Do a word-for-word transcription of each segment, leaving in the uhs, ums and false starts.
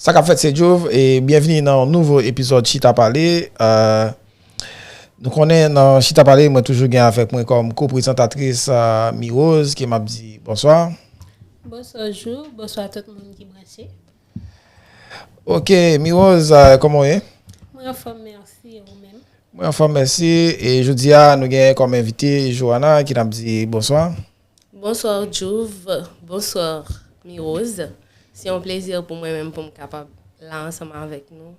Sa k ap fèt, se Djouv, e byenvini nan yon nouvo epizòd Chita Pale. Euh, nou konnen nan Chita Pale, mwen toujou gen avèk mwen kòm ko-prezantatris, euh, Mirose, ke m ap di bonswa. Bonswa, Djouv. Bonswa tout moun ki branche. Ok, Mirose, euh, kòman w ye? Mwen anfòm, mèsi. E ou menm? Mwen anfòm, mèsi. E jodi a, nou gen kòm envite Joana, ki n ap di bonswa. Bonswa, Djouv. Bonswa, Mirose. Se yon plezi pou mwen menm pou m kapab la ansanm avèk nou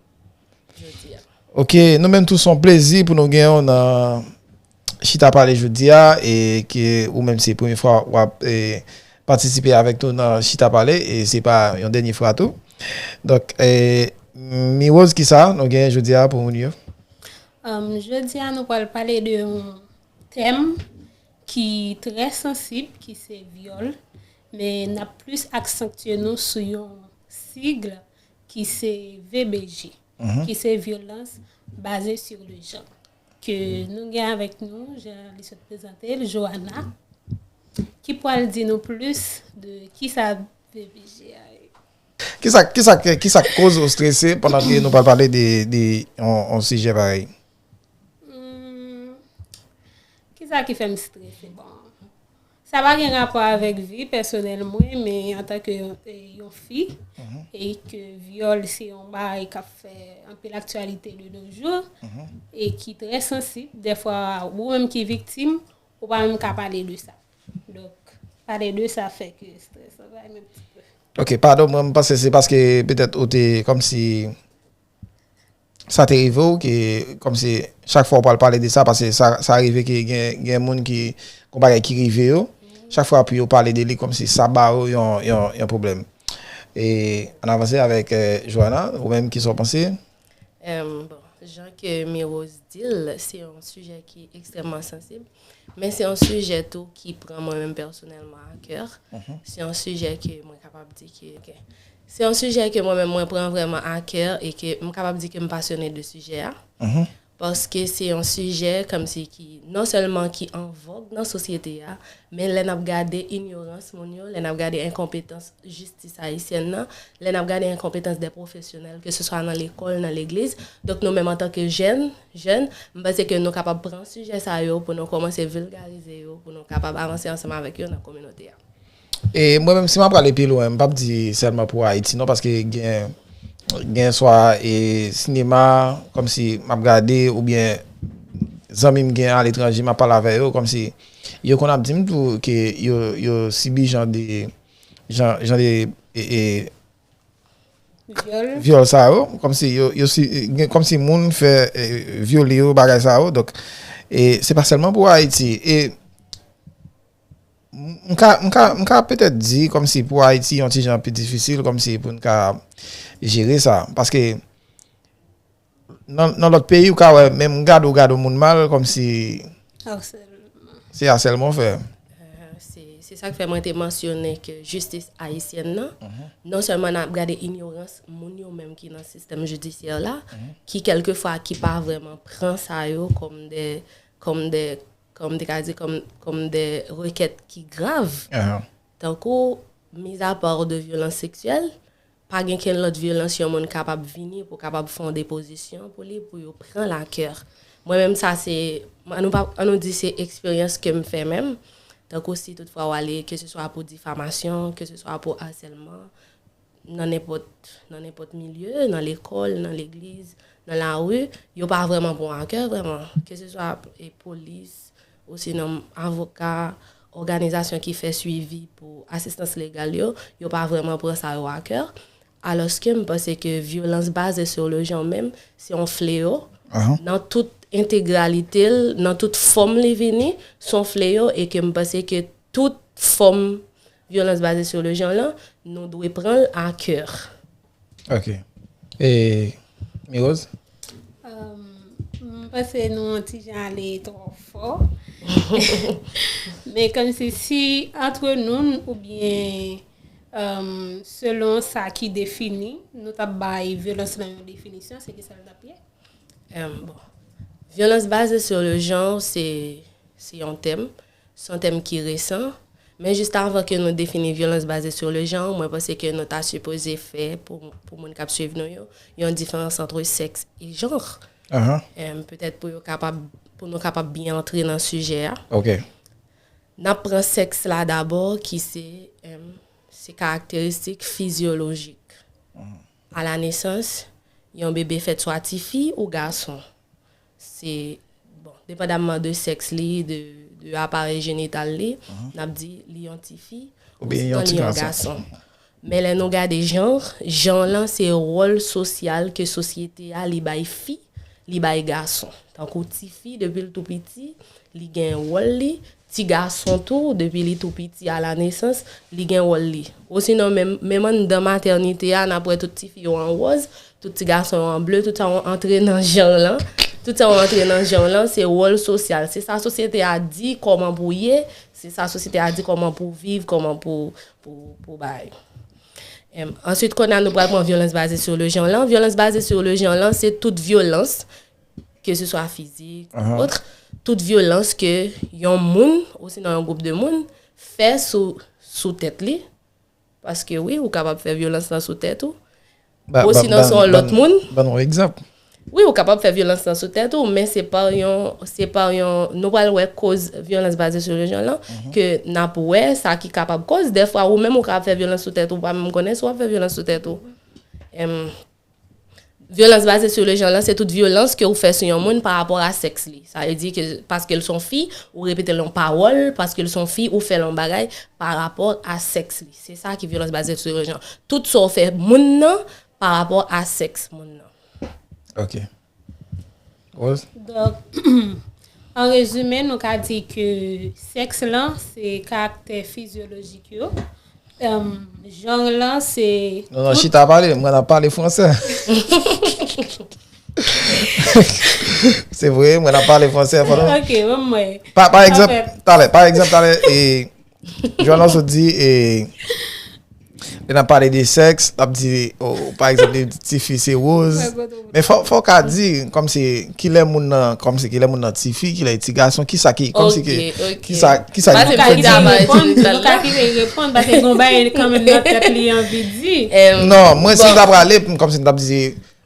jodi a. Ok, nou menm tou, se yon plezi pou nou gen w nan Chita Pale jodi a, e ke ou menm se premye fwa w ap, e, patisipe avèk nou nan Chita Pale, e se pa yon dènye fwa tou. Donk, e, Mirose, kisa nou gen jodi a pou moun yo? Em, jodi a, nou pral pale de yon tèm ki trè sansib, ki se vyòl, men n ap plis aksantye nou sou yon sig ki se V B G, Mhm. ki se vyolans baze sur le genre. Ke nou gen avèk nou, jan li sot prezante l, Joana, ki pral di nou plis de kisa V B G a ye. Kisa, kisa, kisa k koz ou strese pandan ke nou pral pale de, de yon, yon sijè parèy? Hmm, kisa ki fè m strese? Bon, sa pa gen rapò avèk vi pèsonèl mwen, men antanke yon, e, yon fi, Mhm. e ke vyòl se yon bagay k ap fè anpil aktyalite de nos jours, Mhm. e ki trè sansib, dèfwa ou menm ki viktim, ou pa menm ka pale de sa. Donk, pale de sa fè ke strès lan bay m yon ti pe. Ok, padon, mwen, m panse se paske petèt ou te kòmsi sa te rive w, ke kòmsi chak fwa w pral pale de sa, paske sa, sa rive ke gen, gen moun ki, gon bagay ki rive yo, chak fwa pou yo pale de li, kòmsi sa ba yo yon, yon, yon pwoblèm. E ann avanse avèk, eh, Joana, ou menm, kisa w panse? Em, bon, jan ke Mirose di l, se yon sijè ki ekstrèmman sansib, men se yon sijè tou ki pran mwen menm pèsonèlman a kè. Mhm. Se yon sijè ke mwen kapab di ke, ok. Se yon sijè ke mwen menm mwen pran vrèman a kè e ke m kapab di ke m pasyone de sijè a. Mhm. Paske se yon sijè kòmsi ki non sèlman ki an vòg nan sosyete a, men lè n ap gade inyorans moun yo, lè n ap gade enkonpetans jistis ayisyèn nan, lè n ap gade enkonpetans de pwofesyonèl, ke se swa nan lekòl, nan legliz. Donk nou menm antanke jèn, jèn, m panse ke nou kapab pran sijè sa yo pou nou kòmanse vilgarize yo, pou nou kapab avanse ansanm avèk yo nan kominote a. E mwen menm, si m ap prale pi lwen, m p ap di sèlman pou Ayiti non, paske gen, gen swa, e, sinema, kòmsi m ap gade, oubyen zanmi m gen aletranje, m ap pale avè yo, kòmsi yo konn ap di m tou ke yo, yo sibi jan de, jan, jan de, e, e, vyòl, vyòl sa yo, kòmsi yo, yo si, gen, kòmsi moun fè, e, vyole yo, bagay sa yo. Donk, e, se pa sèlman pou Ayiti. E m, m ka, m ka, m ka petèt di kòmsi pou Ayiti, yon ti jan pi difisil, kòmsi pou n ka jere sa. Paske nan, nan lòt peyi, ou ka wè, menm gade w gade w moun mal, kòmsi Asèlman. Se asèlman w fè. Eh, se, se sa k fè mwen te mansyone ke jistis ayisyèn nan, Mhm. non sèlman n ap gade inyorans moun yo menm ki nan sistèm jidisyè la, Mhm. ki kèlkefwa ki pa vrèman pran sa yo kòm de, kòm de, kòm te ka di, kòm, kòm de rekèt ki grav. Ahan. Tankou, mizapa de vyolans seksyèl, pa gen kenn lòt vyolans yon moun kapab vini pou kapab fè yon depozisyon pou li, pou yo pran l a kè. Mwen menm, sa se, ann nou pa, ann nou di se eksperyans ke m fè menm. Tankou si toutfwa w ale, ke se swa pou difamasyon, ke se swa pou asèlman, nan nenpòt, nan nenpòt milye, nan lekòl, nan legliz, nan lari, yo pa vrèman pran a kè, vrèman. Ke se swa, e, polis, osinon avoka, òganizasyon ki fè swivi pou asistans legal yo, yo pa vrèman pran sa yo a kè. Alòske m panse ke vyolans baze sur le genre menm, se yon fleyo. Ahan. Nan tout entegralite l, nan tout fòm li vini, se yon fleyo e ke m panse ke tout fòm vyolans baze sur le genre lan, nou dwe pran l a kè. Ok. E, Mirose? Um, m panse nou yon ti jan ale twò fò. Men kòmsi si antre nou oubyen, um, selon sa ki defini, nou t ap bay vyolans lan yon definisyon, se ki sa l t ap ye? Em, bon. Vyolans baze sur le genre, se, se yon tèm. Se yon tèm ki resan. Men jis avan ke nou defini vyolans baze sou le jan, mwen panse ke nou ta sipoze fè, pou, pou moun k ap swiv nou yo, yon diferans ant sèks e jan. Ahan. Em, petèt pou yo kapab, pou nou kapab byen antre nan sijè a. Ok. N ap pran sèks la dabò, ki se, em, se karakteristik fizyolojik. A la nesans, yon bebe fèt swa tifi ou gason. Se, bon, depandamman de sèks li, de, de aparèy jenital li, n ap di li yon tifi, oubyen yon ti gason. Men lè nou gade jan, jan lan se wòl sosyal ke sosyete a li bay fi, li bay gason. Tankou tifi, depi l tou piti, li gen wòl li, ti gason tou, depi li tou piti a la nesans, li gen wòl li. Osinon, menm, menm anndan matènite a, n ap wè tout tifi yo an wòz, tout ti gason yo an ble, tout sa yo antre nan jan lan. Tout sa yo antre nan jan lan, se wòl sosyal. Se sa sosyete a di kòman pou ye, se sa sosyete a di kòman pou viv, kòman pou, pou, pou bay. Em, answit, kounye a nou pral pran vyolans baze sou le jan lan. Vyolans baze sou le jan lan, se tout vyolans, ke se swa fizik, ot, tout vyolans ke yon moun, osinon yon gwoup de moun, fè sou, sou tèt li. Paske wi, ou kapab fè vyolans lan sou tèt ou. Osinon, se yon lòt moun. Ban nou egzanp. Wi, ou kapab fè vyolans lan sou tèt ou, men se pa yon, se pa yon, nou pral wè koz vyolans baze sou le jan lan, ke n ap wè sa ki kapab koz. Dèfwa, ou menm ou kapab fè vyolans sou tèt ou, ou pa menm konnen si w ap fè vyolans sou tèt ou. Em, vyolans baze sou le jan lan, se tout vyolans ke ou fè sou yon moun pa rapò a sèks li. Sa vle di ke paske l se yon fi, ou repete l yon pawòl, paske l se yon fi, ou fè l yon bagay pa rapò a sèks li. Se sa ki vyolans baze sou le jan. Tout sa w fè moun nan pa rapò a sèks moun nan. Ok. Rose? Donk, an rezime, nou ka di ke sèks lan se karaktè fizyolojik yo. Em, jan lan se... Non, non, chita pale, mwen ap pale fransè. Se vre, mwen ap pale fransè. Ok, bon, mwen. Pa, pa egzanp, talè, pa egzanp, talè, e, Joanna sot di, e, lè n ap pale de sèks, l ap di, o, pa egzanp, li di tifi se woz. Men fò, fò w ka di, kòmsi, kilè moun nan, kòmsi, kilè moun nan tifi, kilè ti gason, kisa ki, kòmsi ki, kisa, kisa ki... Nou ka kite reponn, nou ka kite reponn, paske gon bagay kanmenm nan tèt li anvi di. Non, mwen, si m ta prale, kòmsi m t ap di,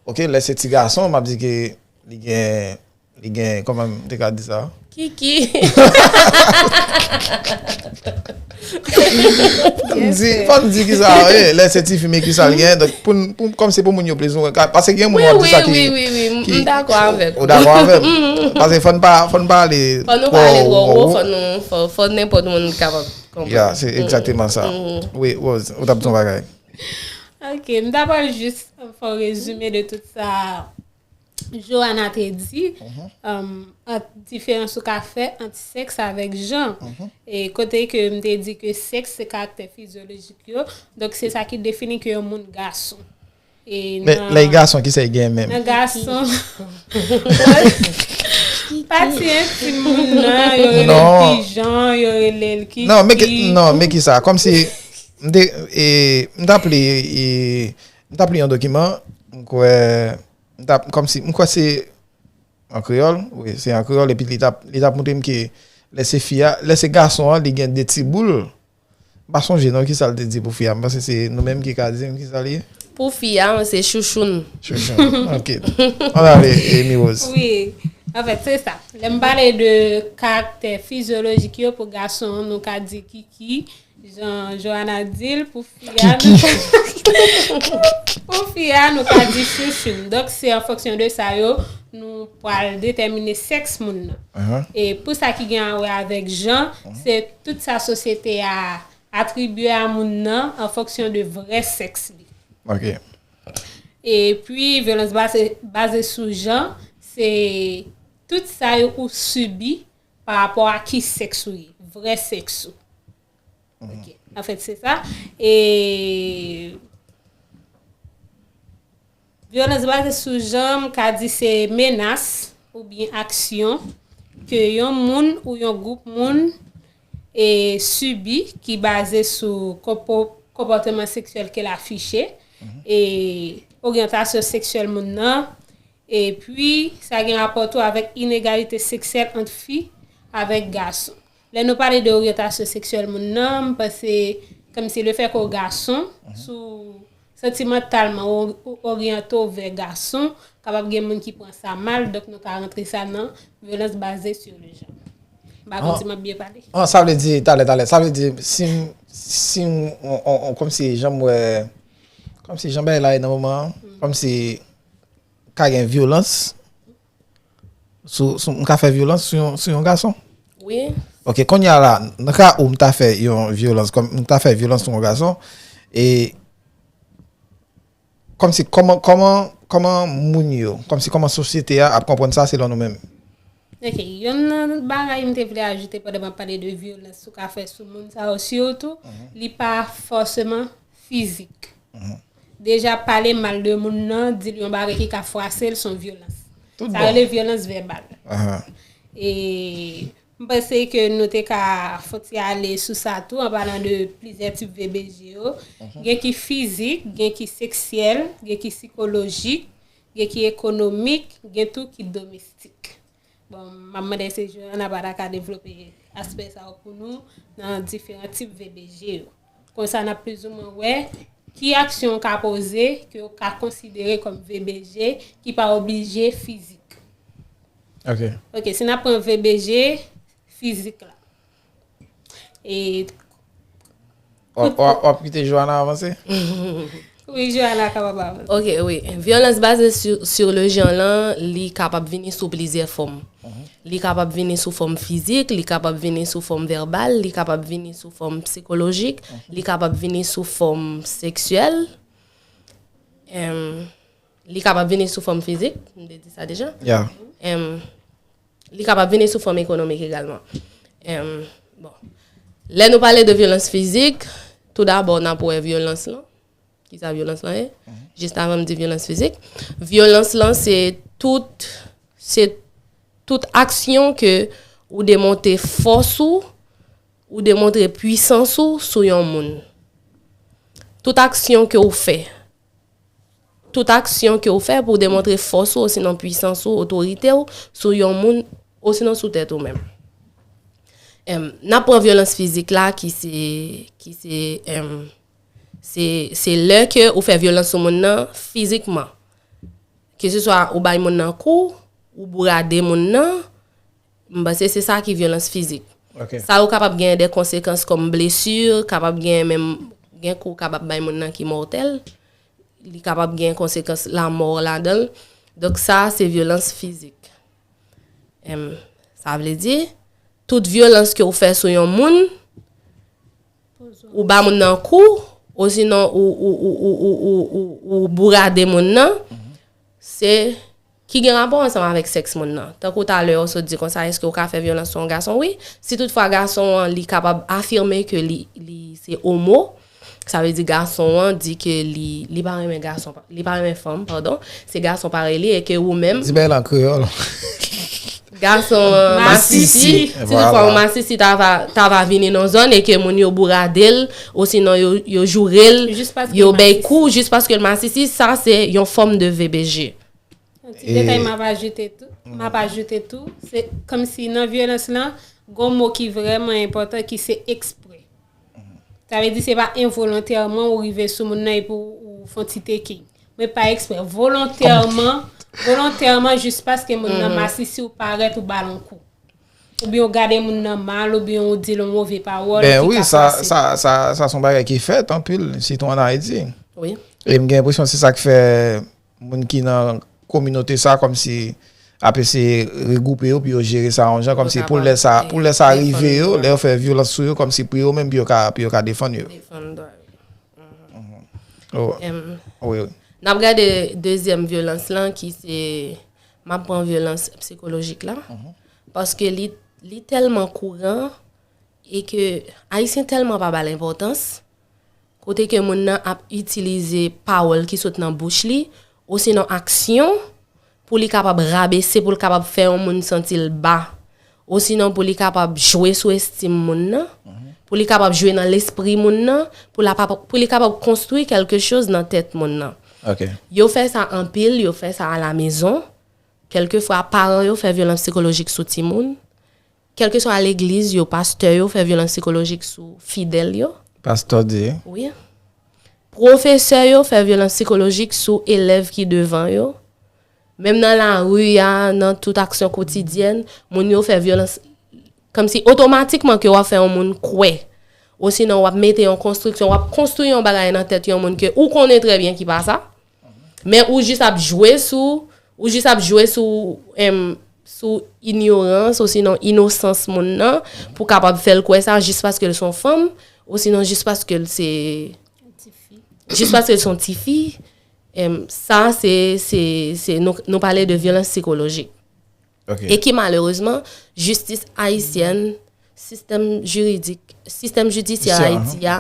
ok, lè se ti gason, m ap di ke li gen Li gen, kòman m te ka di sa? Kiki. Fò n di, fò n di kisa, e, lè se tifi, men kisa l gen. Donk, pou n, pou, kòm se pou moun yo plis ou mwen, paske gen moun w ap di sa ki, wi, wi, wi, m dakò avè w. Ou dakò avè m? Paske fò n pa, fò n pa ale twò wo, fò nou, fò, fò nenpòt moun kapab konprann. Ya, se egzakteman sa. Wi, Rose, ou t ap di yon bagay. Ok, m ta pral jis fè yon rezime de tout sa Joanna te di, um, ant diferans ou ka fè ant sèks avèk jan. E kote ke m te di ke sèks se karaktè fizyolojik yo, donk se sa ki defini ke yon moun gason. E men lè l gason, kisa l gen menm? Nan gason, pati entim moun nan, yo rele l pijan, yo rele l kiki. Non, men ki, non, men kisa? Kòmsi m te, e, m t ap li, e, m t ap li yon dokiman, m kwè, m t ap, kòmsi, m kwè se an kreyòl, wi, se an kreyòl, epi li t ap, li t ap montre m ke lè se fi a, lè se gason an, li gen de ti boul. M pa sonje non, kisa l te di pou fi a, m panse se nou menm ki ka di m kisa l ye. Pou fi a, se chouchoun. Chouchoun, ok. Ann ale, e, Mi Rose. Wi, anfèt, se sa. Lè m pale de karaktè fizyolojik yo pou gason, nou ka di kiki, jan Joanna di l, pou fi a, pou fi a, nou ka di chouchoun. Donk, se an fonksyon de sa yo, nou pral detèmine sèks moun nan. E pou sa ki gen a wè avèk jan, se tout sa sosyete a atribye a moun nan an fonksyon de vrè sèks li. Ok. Epi, vyolans baze, baze sou jan, se tout sa yo ou sibi pa rapò a ki sèks ou ye, vrè sèks ou. Ok. Anfèt, se sa. E vyolans baze sou jan, m ka di se menas oubyen aksyon ke yon moun ou yon gwoup moun e sibi ki baze sou konpò-, konpòteman seksyèl ke l afiche, e oryantasyon seksyèl moun nan, epi sa gen rapò tou avèk inegalite seksyèl ant fi avèk gason. Lè nou pale de oryantasyon seksyèl moun nan, m panse kòmsi le fè ke w gason, sou santimantalman ou oryante w vè gason, kapab gen moun ki pran sa mal, donk nou ka rantre sa nan vyolans baze sur le genre. M pa konn si m ap byen pale. An, sa vle di, talè, talè, sa vle di, si m, si m, on, on, on, kòmsi jan m wè, kòmsi jan bagay la ye nan moman an, kòmsi ka gen vyolans, sou, sou, m ka fè vyolans sou yon, sou yon gason. Wi. Ok, kounye a la, nan ka ou m ta fè yon vyolans, kòm m ta fè vyolans sou yon gason, e kòmsi kòman, kòman, kòman moun yo, kòmsi kòman sosyete a ap konprann sa selon nou menm? Ok, yonn nan bagay m te vle ajoute pandan m ap pale de vyolans ou ka fè sou moun sa yo sitou, li pa fòseman fizik. Deja pale mal de moun nan, di l yon bagay ki ka fwase l, se yon vyolans. Sa rele vyolans vèbal. E m panse ke nou te ka fon ti ale sou sa tou, an palan de plizyè tip V B G yo. Gen ki fizik, gen ki seksyèl, gen ki sikolojik, gen ki ekonomik, gen tou ki domestik. Bon, m ap mande si Johanna pa ta ka devlope aspè sa yo pou nou nan diferan tip V B G yo. Konsa, n ap plizoumwen wè ki aksyon w ka poze ke w ka konsidere kòm V B G ki pa oblije fizik. Ok. Ok, si n ap pran V B G fizik la. E W ap, w ap, w ap kite Johanna avanse? Wi, Johanna kapab avanse. Ok, wi. Vyolans baze sur, sur le genre lan, li kapab vini sou plizyè fòm. Li kapab vini sou fòm fizik, li kapab vini sou fòm vèbal, li kapab vini sou fòm sikolojik, li kapab vini sou fòm seksyèl. Em, li kapab vini sou fòm fizik, m te di sa deja. Yeah. Em, li kapab vini sou fòm ekonomik egalman. Em, bon. Lè nou pale de vyolans fizik, tou dabò n ap wè vyolans lan. Kisa vyolans lan ye? Jis avan m di vyolans fizik. Vyolans lan se tout, se tout aksyon ke ou demontre fòs ou, ou demontre pwisans ou sou yon moun. Tout aksyon ke ou fè. Tout aksyon ke ou fè pou demontre fòs ou, osinon pwisans ou, otorite w sou yon moun, osinon sou tèt ou menm. Em, n ap pran vyolans fizik la ki se, ki se, em, se, se lè ke ou fè vyolans sou moun nan fizikman. Keseswa ou bay moun nan kou, ou bourade moun nan, m panse se sa ki vyolans fizik. Ok. Sa yo kapab gen de konsekans kòm blesi, kapab gen menm, gen kou kapab bay moun nan ki mòtèl, li kapab gen konsekans lanmò ladan l. Donk sa se vyolans fizik. Em, sa vle di, tout vyolans ke ou fè sou yon moun, ou ba moun nan kou, osinon ou, ou, ou, ou, ou, ou, ou bourade moun nan, se ki gen rapò ansanm avèk sèks moun nan. Tankou talè ou sot di konsa, èske ou ka fè vyolans sou yon gason? Wi. Si toutfwa gason an, li kapab afime ke li, li se omo, sa vle di gason an di ke li, li pa renmen gason, li pa renmen fanm, padon, se gason parèy li e ke ou menm, Di bagay la an kreyòl. gason an masisi, si toutfwa yon masisi ta va, ta va vini nan zòn e ke moun yo bourade l, osinon yo, yo joure l, Jis paske yo l bay masisi. Kou, jis paske l masisi, sa se yon fòm de V B G. Yon ti detay m ap ajoute tou, m ap ajoute tou, se kòmsi nan vyolans lan, gon mo ki vrèman enpòtan ki se eksprè. Sa vle di se pa envolontèman ou rive sou moun nan epi ou, ou fon ti teke. Men pa eksprè, volontèman, volontèman jis paske moun nan masisi ou parèt ou ba l yon kou. Oubyen ou gade moun nan mal, oubyen ou di l yon move pawòl Ben ki wi, ka sa, fwase. Sa, sa, sa se yon bagay ki fèt anpil, sitou an Ayiti. Wi. E m gen enpresyon se sa k fè moun ki nan kominote sa kòmsi ap eseye regwoupe yo pou yo jere sa yon jan kòmsi pou lè sa, pou lè sa rive yo, lè yo fè vyolans sou yo kòmsi pou yo menm pou yo ka, pou yo ka defann yo. Defann dwa yo. Oh, Em, wi, wi. N ap gade dezyèm vyolans lan ki se, m ap pran vyolans sikolojik la. Paske li, li tèlman kouran e ke Ayisyen tèlman pa ba l enpòtans, kote ke moun nan ap itilize pawòl ki sot nan bouch li, osinon aksyon, pou li kapab rabese, pou l kapab fè yon moun santi l ba, osinon pou li kapab jwe sou estim moun nan, pou li kapab jwe nan lespri moun nan, pou, la, pou li kapab konstwi kèlke choz nan tèt moun nan. Ok. Yo fè sa anpil, yo fè sa alamezon. Kèlkefwa, paran yo fè vyolans sikolojik sou timoun. kèlkeswa legliz yo, pastè yo fè vyolans sikolojik sou fidèl yo. Pastè di. Wi. Pwofesè yo fè vyolans sikolojik sou elèv ki devan yo. Menm nan lari a, nan tout aksyon kotidyèn, moun yo fè vyolans. Kòmsi otomatikman ke w ap fè yon moun kwè. Osinon, w ap mete yon konstriksyon, w ap konstwi yon bagay nan tèt yon moun ke ou konnen trè byen ki pa sa. Men ou jis ap jwe sou, ou jis ap jwe sou, em, sou inyorans, osinon inosans moun nan, pou kapab fè l kwè sa, jis paske l se yon fanm, osinon jis paske l se, jis paske l se yon tifi. Em, sa, se, se, se, nou, nou pale de vyolans sikolojik. Ok. E ki malerezman, jistis ayisyèn, sistèm jiridik, sistèm jidisyè Jidisyè, Ayiti a,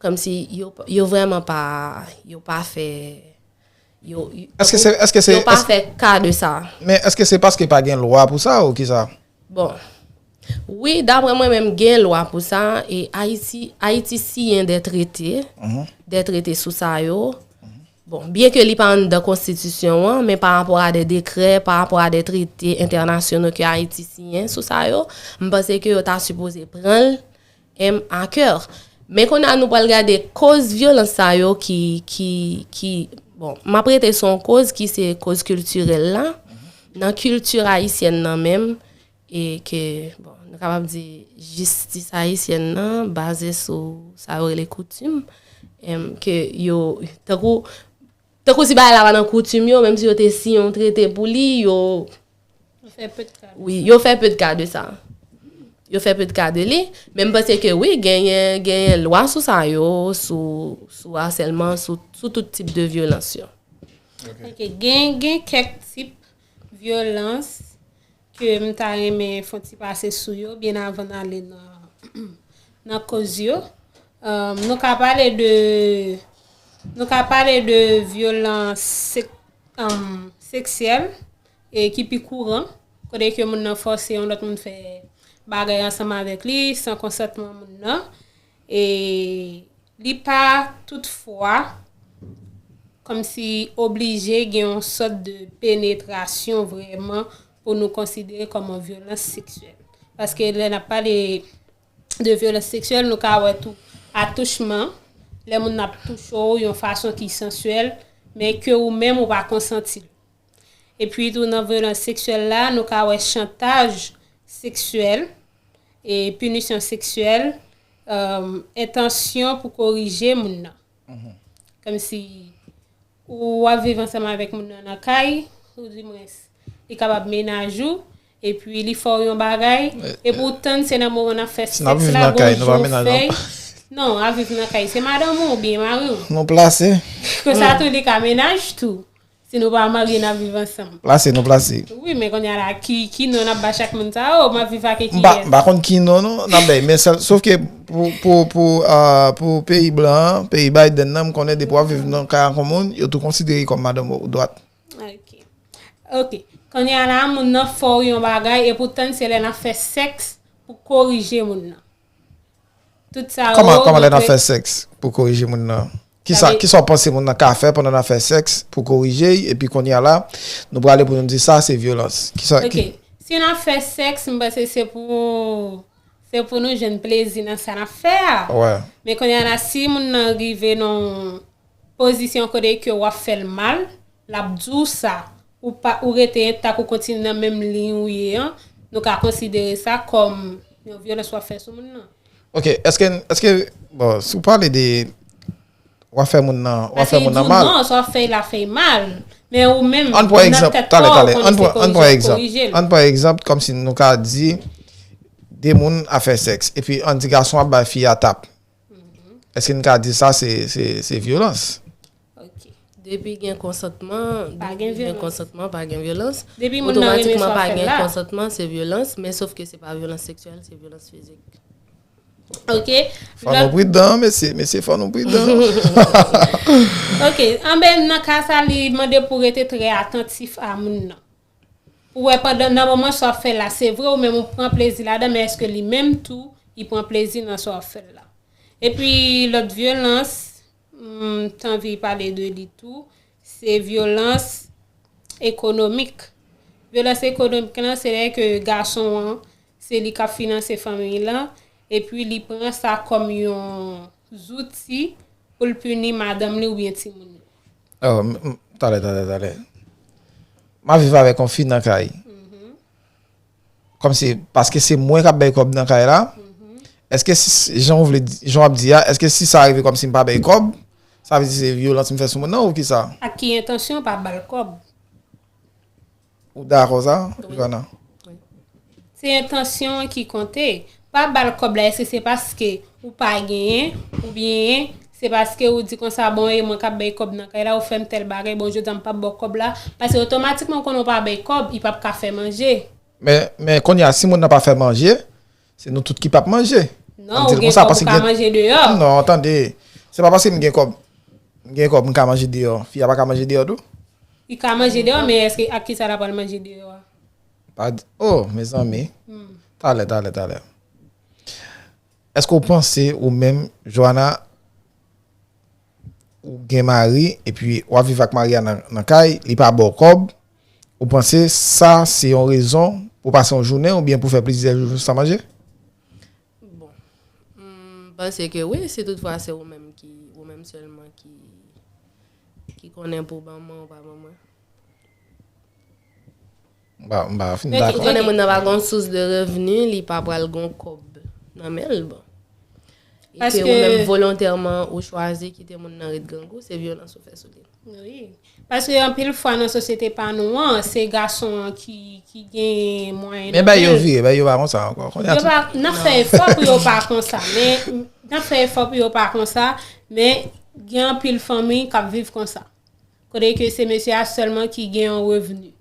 kòmsi yo, yo vrèman pa, yo pa fè, yo, yo, Èske se, èske se, yo pa èske, fè ka de sa. men èske se paske pa gen lwa pou sa ou ki sa? Bon. Wi, daprè mwen menm, gen lwa pou sa, e Ayiti, Ayiti siyen de trete, de trete sou sa yo. Bon, byen ke li pa anndan konstitisyon an, men pa rapò a de dekrè, pa rapò a de trete entènasyonal ke Ayiti siyen sou sa yo, m panse ke yo ta sipoze pran l, em, a kè. Men kounye a nou pral gade koz vyolans sa yo ki, ki, ki, bon, m ap rete sou yon koz ki se koz kiltirèl la. Nan kilti ayisyèn nan menm, e ke, bon, nou kapab di jistis ayisyèn nan baze sou sa yo rele koutim, em, ke yo, tankou, tankou si bagay la pa nan koutim yo, menm si yo te siyen yon trete pou li, yo, Yo fè pe de ka. Wi, yo fè pe de ka de sa. Yo fè pe de ka de li, men m panse ke wi, genyen, genyen lwa sou sa yo, sou, sou asèlman, sou, sou tout tip de vyolans yo. Ok, gen, gen kèk tip vyolans ke m ta renmen fè yon ti pase sou yo, byen avan n ale nan, nan koz yo. Um, nou ka pale de, nou ka pale de vyolans sek, um, seksyèl, e ki pi kouran, kote ke moun nan fòse yon lòt moun fè bagay ansanm avèk li, san konsantman moun nan. E li pa toutfwa kòmsi oblije gen yon sòt de penetrasyon vrèman pou nou konsidere kòm yon vyolans seksyèl. Paske lè n ap pale de vyolans seksyèl, nou ka wè tou atouchman, lè moun ap touche w yon fason ki sansyèl, men ke ou menm ou pa konsanti l. Epi tou nan vyolans seksyèl la, nou ka wè chantaj seksyèl, e pinisyon seksyèl, um, entansyon pou korije moun nan. Kòmsi ou ap viv ansanm avèk moun nan nan kay, ou di mwens, li kapab mennaj ou, epi li fè w yon bagay, epi w tann se nan moman n ap fè Si n ap sèks viv la, nan kay, gon nou pa jan mennaj, fèy. Non. Non, ap viv nan kay, se madanm ou oubyen mari w. Nou plase. Konsa tou li ka mennaj tou. Si nou pa marye, n ap viv ansanm. Plase, nou plase. Wi, men kounye a la, ki, ki non n ap ba chak moun sa yo, m ap viv ak M pa, kiyès? M pa konn ki non, non, n ap bay. Men sèl, sof ke pou, pou, pou, ah, pou peyi blan an, peyi Biden nan, m konnen depi w ap viv nan kay ak yon moun, yo tou konsidere kòm madanm ou dwat. Ok. Ok. Kounye a la, moun nan fè w yon bagay, e poutan se lè n ap fè sèks pou korije moun nan. Tout sa yo. Kòman, kòman lè n ap yo fè sèks pou korije moun nan? Kisa, Sa vle- kisa w panse moun nan ka fè pandan n ap fè sèks pou korije l? Epi kounye a la, nou prale pou nou di sa se vyolans. Kisa, Ok. ki, Si n ap fè sèks, m panse se pou, se pou nou jwenn plezi nan sa n ap fè a. Wè. Men kounye a la, si moun nan rive nan yon pozisyon kote ke w ap fè l mal, l ap di w sa. Ou pa, ou rete entak, ou kontinye nan menm liy ou ye an, nou ka konsidere sa kòm yon vyolans w ap fè sou moun nan. Ok, èske, èske, bon, si w pale de, w ap fè moun nan, w ap Paske fè li moun di nan w mal. Non, sa w ap fè, l ap fè mal. Men ou menm, Ann pran nan egzanp, tèt talè, pa w, talè. konnen Ann se pran, ann pran korije, egzanp. korije l. Ann pran egzanp, kòmsi nou ka di, de moun ap fè sèks. Epi ann di gason ap bay fi a tap. Èske n ka di sa se, se, se vyolans? Ok. Depi gen konsantman, Pa depi gen gen vyolans. Konsantman, pa gen vyolans. Depi moun nan renmen Otomatikman, sa w pa fè gen la. Konsantman, se vyolans, men sof ke se pa vyolans seksyèl, se vyolans fizik. Ok. Fò nou pridan, mesye, mesye, fò nou pridan. Ok, anben nan ka sa, li mande pou rete trè atantif a moun nan. Pou wè pandan nan moman sa w ap fè la, se vre ou menm ou pran plezi ladan, men èske li menm tou, li pran plezi nan sa w ap fè la? Epi lòt vyolans, m t anvi pale de li tou, se vyolans ekonomik. Vyolans ekonomik lan, se lè ke gason an, se li k ap finanse fanmi lan, epi li pran sa kòm yon zouti pou l pini madanm li oubyen timoun yo. Oh, m- m- talè, talè, talè. M ap viv avèk yon fi nan kay. Kòmsi, paske se mwen k ap bay kòb nan kay la. Èske si- jan w vle di- jan w ap di a, èske si sa rive kòmsi m pa bay kòb, sa vle di se vyolans m fè sou moun nan ou kisa? Ak ki entansyon pa ba l kòb? Ou dakò sa, Joana? Se entansyon an ki konte. Pa ba l kòb la, èske se paske ou pa genyen, oubyen se paske ou di konsa, bon, e mwen k ap bay kòb nan kay la, ou fè m tèl bagay, bon, jodi a m p ap ba w kòb la, paske otomatikman ou konnen ou pa bay kòb, li p ap ka fè manje. Men, men kounye a, si moun nan pa fè manje, se nou tout ki p ap manje. Non, ou gen kòb ou ka manje deyò. Non, tande, se pa paske m gen kòb, m gen kòb, m ka manje deyò. Fi a pa ka manje deyò tou? Li ka manje deyò, men èske ak kisa l ap al manje deyò a? Pa di, oh, mezanmi. Talè, talè, talè. Èske w panse ou menm, Joana, ou gen mari, epi w ap viv ak mari a nan, nan kay, li pa ba w kòb, ou panse sa se yon rezon pou pase yon jounen oubyen pou fè plizyè jou san manje? Bon, m panse ke wi, si toutfwa se ou menm ki, ou menm sèlman ki, ki konnen pou ban mwen ou pa ban mwen. M pa, m pa fin Men dakò. Ou konnen moun nan pa gen yon sous de revni, li pa pral gen yon kòb nan men l, bon. E ke Paske- ou menm volontèman ou chwazi kite moun nan ret grangou, se vyolans ou fè sou li. Wi. Paske anpil fwa nan sosyete pa nou an, se gason an ki, ki gen mwayen. Men bay yo vire, bay yo pa konsa ankò. Kounye a Yo tout- pa, n ap fè efò pou yo pa konsa, men n ap fè efò pou yo pa konsa, men gen anpil fanmi k ap viv konsa. Kote ke se mesye a sèlman ki gen yon revni.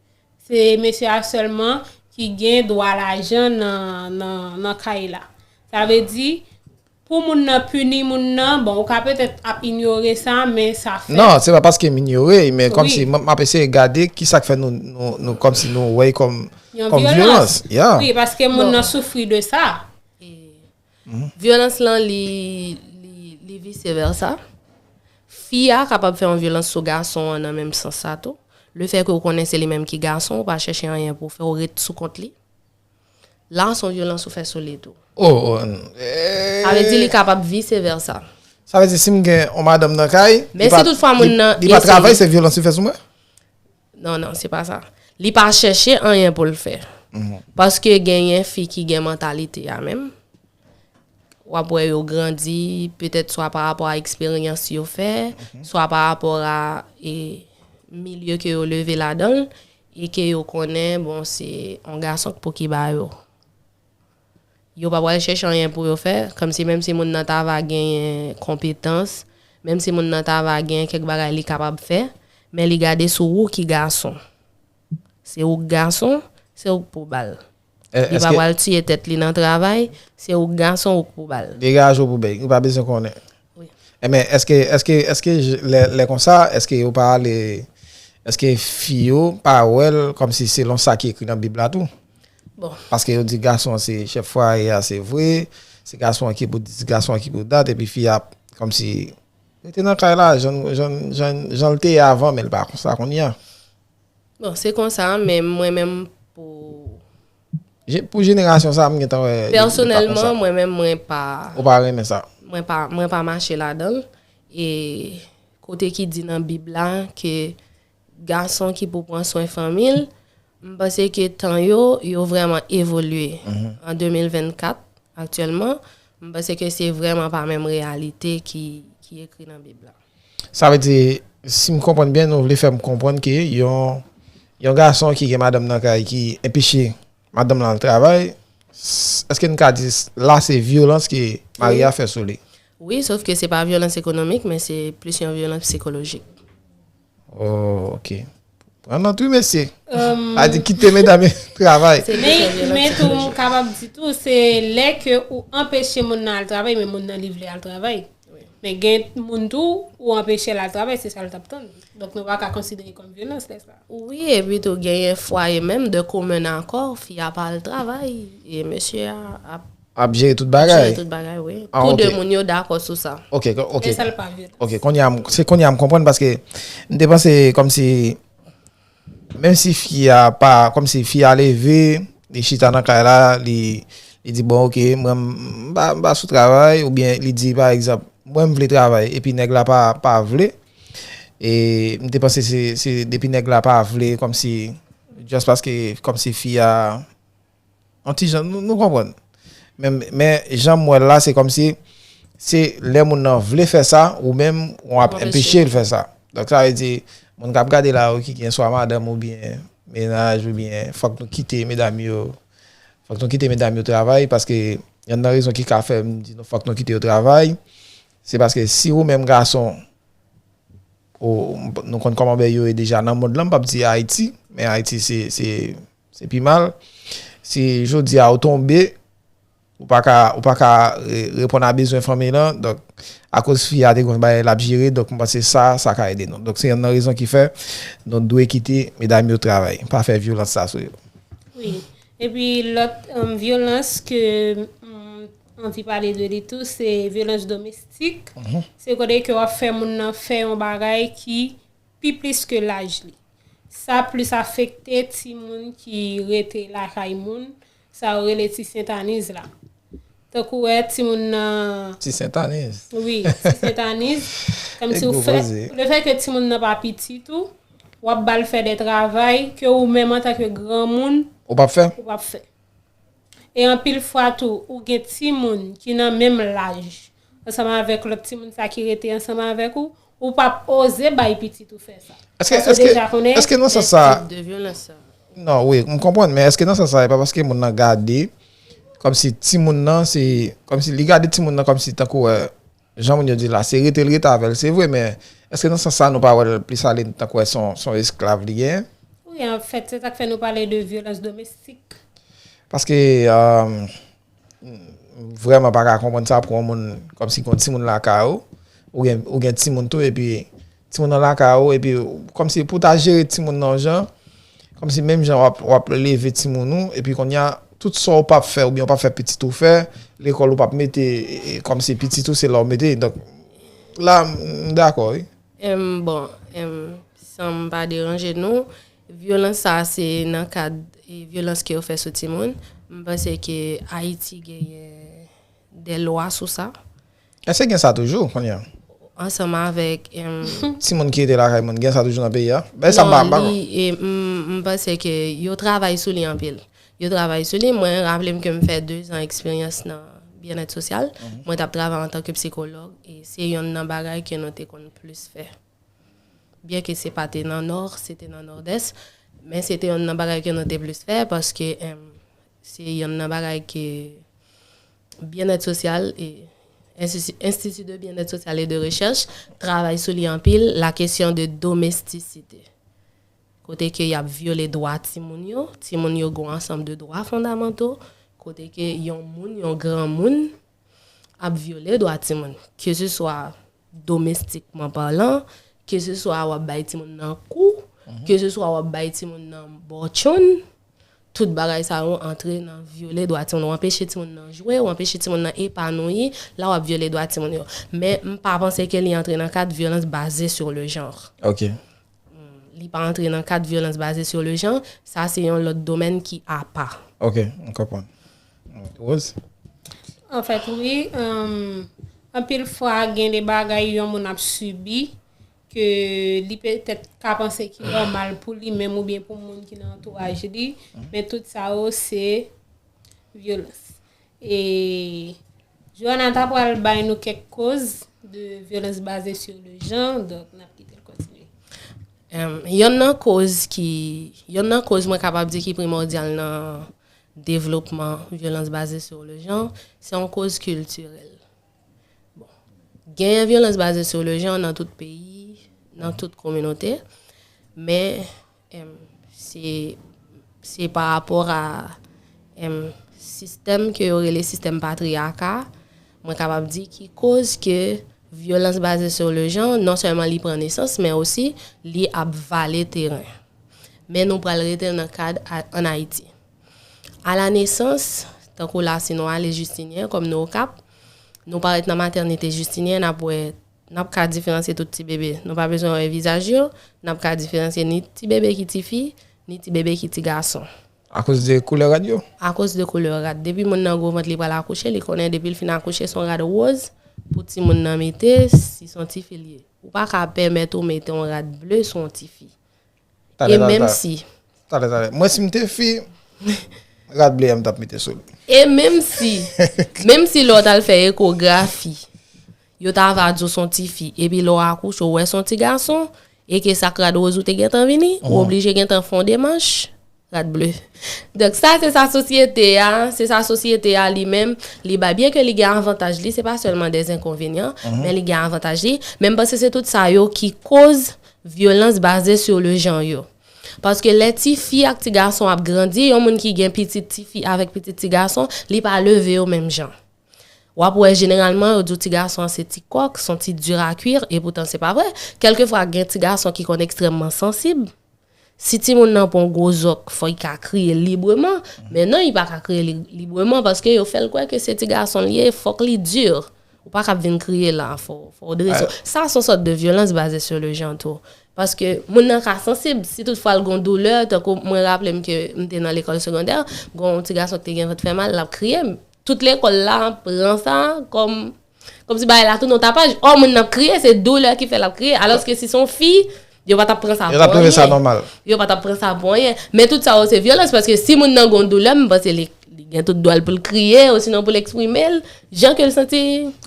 Se mesye a sèlman ki gen dwa lajan nan, nan, nan kay la. Sa vle di, pou moun nan pini moun nan, bon, ou ka petèt ap inyore sa, men sa fèt. Non, se pa paske m inyore, men kòmsi Wi. m m ap eseye gade ki sa k fè nou, nou, nou kòmsi nou wè kòm, Yon kòm vyolans. Vyolans. Yeah. Wi, paske moun Bon. Nan soufri de sa. Vyolans lan, li, li, li vise vèsa. Fi a kapab fè yon vyolans sou gason an nan menm sans sa tou. Le fè ke ou konnen se li menm ki gason, ou pa chèche anyen pou w fè, ou ret sou kont li. La, se yon vyolans ou fè sou li tou. Oh, oh, n- eh, Sa vle di li kapab vise vèsa. Sa vle di si m gen yon madanm nan kay, Men li pa- si toutfwa moun li- nan li pa eseye- travay, se vyolans li fè sou mwen? Non, non, se pa sa. Li pa chèche anyen pou l fè. Paske genyen fi ki gen mantalite a menm. W ap wè yo grandi, petèt swa pa rapò a eksperyans yo fè, swa pa rapò a e, milye ke yo leve ladan l, e ke yo konnen, bon, se yon gason k pou ki ba yo. Yo pa pral chèche anyen pou yo fè, kòmsi menm si moun nan ta va genyen konpetans, menm si moun nan ta va genyen kèk bagay li kapab fè, men li gade sou ou ki gason. Se ou k gason, se ou k pou ba l. Li pa pral tiye tèt li nan travay, se ou k gason ou k pou ba l. Degaje w pou bèy, ou pa bezwen konnen. Wi. Enben, èske, èske, èske lè, lè konsa, èske yo pa ale, èske fi yo pa wè l kòmsi selon sa ki ekri nan Bib la tou? Bon. Paske yo di gason an se chèf fwaye a, se vre, se gason an ki pou dis, gason an ki pou dat, epi fi a kòmsi rete nan kay la, jan, jan, jan, jan l te ye avan, men l pa konsa kounye a. Bon, se konsa, men mwen menm pou Je- Pou jenerasyon sa, m gentan wè. Pèsonèlman, mwen menm, mwen pa. Ou pa renmen sa? Mwen pa, mwen pa mache ladan l. E kote ki di nan Bib la ke gason ki pou pran swen fanmi l, m panse ke tan yo, yo vrèman evolye. An de mil vennkat, aktyèlman, m panse ke se vrèman pa menm reyalite ki, ki ekri nan Bib la. Sa vle di, si m konprann byen, nou vle fè m konprann ke yon, yon gason ki gen madanm nan kay ki enpeche madanm lan al travay, s- èske n ka di s- la se vyolans ke mari a fè sou li? Wi, sof ke se pa vyolans ekonomik, men se plis yon vyolans sikolojik. Oh, ok. Pran nan tou, mesye. A di kite medam yo travay. Men, men tou, m kapab di tou, se lè ke ou anpeche moun nan al travay, men moun nan li vle al travay. Men gen moun tou, ou anpeche l al travay, se sa l t ap tann. Donk, nou pa ka konsidere kòm vyolans lè sa. Wi, epi tou genyen fwaye menm de komen akò, fi a pa al travay, e mesye a ap Ap jere tout bagay. Jere tout bagay, wi. Tou de moun yo dakò sou sa. Ok, ok. E sa l pa vyolans. Ok, kounye a m- se kounye a m konprann paske m te panse kòmsi menm si fi a pa, kòmsi fi a leve, Li chita nan kay la, li, li di, "Bon, oke, mwen, m pa, m pa sou travay," oubyen li di, pa egzanp, "Mwen, m vle travay," epi nèg la pa, pa vle. E m te panse se, se depi nèg la pa vle, kòmsi, just paske, kòmsi fi a, yon ti jan, nou, nou konprann. Men, men jan m wè l la, se kòmsi, se lè moun nan vle fè sa, ou menm, w ap anpeche l fè sa. Donk, sa vle di, moun k ap gade la yo ki gen swa madanm oubyen mennaj, oubyen fòk nou kite medam yo, fòk nou kite medam yo travay, paske yonn nan rezon ki ka fè m di nou fòk nou kite yo travay, se paske si ou menm gason, ou, nou konn kòman bèy yo ye deja nan mond lan, m p ap di Ayiti, men Ayiti se, se, se pi mal. Si jodi a ou tonbe, ou pa ka, ou pa ka re-, reponn a bezwen fanmi lan, donk, akoz fi a te gon bagay l ap jere, donk, m panse sa, sa ka ede nou. Donk, se yonn nan rezon ki fè nou dwe kite medam yo travay, pa fè vyolans sa sou yo. Wi. Epi lòt, um, vyolans ke, um, anvi pale de li tou, se vyolans domestik. Se kote ke w ap fè moun nan fè yon bagay ki pi plis ke laj li. Sa plis afekte timoun ki rete lakay moun, sa yo rele ti sentaniz la. Tankou wè timoun nan. Ti sentaniz? Wi, ti sentaniz. Kòmsi ou fè, lefètke timoun nan pa pitit ou, w ap ba l fè de travay ke ou menm antanke granmoun, ou p ap fè. Ou p ap fè. E anpil fwa tou, ou gen timoun ki nan menm laj ansanm avèk lòt timoun sa ki rete ansanm avèk ou, ou p ap oze bay pitit ou fè sa. Paske w deja konnen. Èske nan sans sa? Non, wi, m konprann, men èske nan sans sa, e pa paske moun nan gade, kòmsi timoun nan, se, kòmsi li gade timoun nan kòmsi tankou, jan moun yo di la, se rete l rete avè l, se vre, men èske nan sans sa nou pa wè l plis ale tankou se yon, se yon esklav li ye? Wi, anfèt, se sa k fè nou pale de vyolans domestik. Paske, um, m vrèman pa ka konprann sa pou yon moun, kòmsi gen yon timoun lakay ou, ou gen, ou gen timoun tou, epi timoun nan lakay ou, epi kòmsi pou ta jere timoun nan yon jan, kòmsi menm jan w ap, w ap leve timoun ou, epi kounye a, tout sa w p ap fè, oubyen w p ap fè pitit ou fè, lekòl ou p ap mete, e, e, kòmsi pitit ou se la w mete. Donk, la, m dakò, wi. Em, bon, em, san m pa deranje nou, vyolans sa a se nan kad e, vyolans ke yo fè sou timoun. M panse ke Ayiti genyen de lwa sou sa. Èske gen sa toujou kounye a? Ansanm avèk. Em, Timoun ki rete lakay moun, gen sa toujou nan peyi a? Bagay sa m pa, m pa konn. E, m, m panse ke yo travay sou li anpil. Yo travay sou li. Mwen raple m ke m fè dezan eksperyans nan byennèt sosyal. Mwen t ap travay antanke psikològ e se yonn nan bagay ke nou te konn plis fè. Byenke se pa te nan Nò, se te nan Nòdès, men se te yonn nan bagay ke nou te plis fè paske, em, se yonn nan bagay ke byennèt sosyal e Institut de Bien-être Social et de Recherche travay sou li anpil, la kesyon de domestisite. Kote ke y ap vyole dwa timoun yo, timoun yo gen yon ansanm de dwa fondamanto, kote ke yon moun, yon granmoun, ap vyole dwa timoun, keseswa domestikman palan, keseswa w ap bay timoun nan kou, keseswa w ap bay timoun nan bò tchoun, tout bagay sa yo antre nan vyole dwa timoun. W anpeche timoun nan jwe, w anpeche timoun nan epanouyi, la w ap vyole dwa timoun yo. Men m pa panse ke li antre nan kad vyolans baze sur le genre. Ok. Li pa antre nan kad vyolans baze sur le genre, sa se yon lòt domèn ki apa. Ok, m konprann. Rose? Anfèt, wi, um, anpil fwa gen de bagay yon moun ap sibi ke li petèt ka panse ki nòmal pou li menm oubyen pou moun ki nan antouraj li, men tout sa yo se vyolans. E Joana ta pral bay nou kèk koz de vyolans baze sur le genre, donk n ap kite l kontinye. Em, yonn nan koz ki, yonn nan koz mwen kapab di ki primòdyal nan devlopman vyolans baze sur le genre, se yon koz kiltirèl. Bon, genyen vyolans baze sur le genre nan tout peyi, nan tout kominote, men, em, se, se pa rapò a, em, sistèm ke yo rele sistèm patriyaka, mwen kapab di ki koz ke vyolans baze sur le genre, non sèlman li pran nesans, men osi li ap vale teren. Men nou pral rete nan kad a, ann Ayiti. A la nesans, tankou la si nou ale Jistinyen, kòm nou Okap, nou parèt nan matènite Jistinyen, n ap wè, n ap ka diferansye tout ti bebe. Nou pa bezwen wè vizaj yo, n ap ka diferansye ni ti bebe ki tifi, ni ti bebe ki ti gason. Akoz de koulè rad yo? Akoz de koulè rad. Depi moun nan gwo vant li pral akouche, li konnen depi l fin akouche se yon rad woz pou timoun nan mete, si se yon tifi l ye. Ou pa ka pèmèt ou mete yon rad ble sou yon tifi. E menm si. Talè, talè. Mwen, si m te fi, rad ble a m t ap mete sou li. E menm si, menm si lè w t al fè ekografi, yo ta va di w se yon tifi, epi lè w akouche, w wè se yon ti gason, e ke sa k rad woz ou te gentan vini, ou oblije gentan fè yon demach, rad ble. Donk, sa, se sa sosyete a, se sa sosyete a li menm, li bay. Byen ke li gen avantaj li, se pa sèlman de enkonvenyan, men li gen avantaj li. Men m panse se tout sa yo ki koz vyolans baze sur le genre yo. Paske lè tifi ak ti gason ap grandi, yon moun ki gen pitit tifi avèk pitit ti gason, li pa leve yo menm jan. W ap wè jeneralman, yo di w ti gason an se ti kòk, se yon ti dur à cuire, e poutan se pa vre. Kèlkefwa, gen ti gason ki konn ekstrèmman sansib. Si timoun nan pran yon gwo zòk, fò l ka kriye libreman. Men non, li pa ka kriye li, libreman paske yo fè l kwè ke se ti gason l ye, fòk li di. Ou pa ka ap vin kriye la, fò, fò w drese w. Sa se yon sòt de vyolans baze sur le genre tou. Paske moun nan ka sansib, si toutfwa l gen yon doulè, tankou mwen raple m ke m te nan lekòl segondè, gen yon ti gason ki te gen vant fè mal, l ap kriye. Tout lekòl la pran sa kòm, kòmsi bagay la tounen yon tapaj. Ò, moun nan ap kriye, se doulè ki fè l ap kriye. Alòske si se yon fi, yo pa t ap pran sa pou anyen. Yo pa t ap pran sa pou anyen. Men tout sa yo se vyolans, paske si moun nan gen yon doulè, m panse li, li gen tout dwa l pou l kriye, osinon pou l eksprime l, jan ke l santi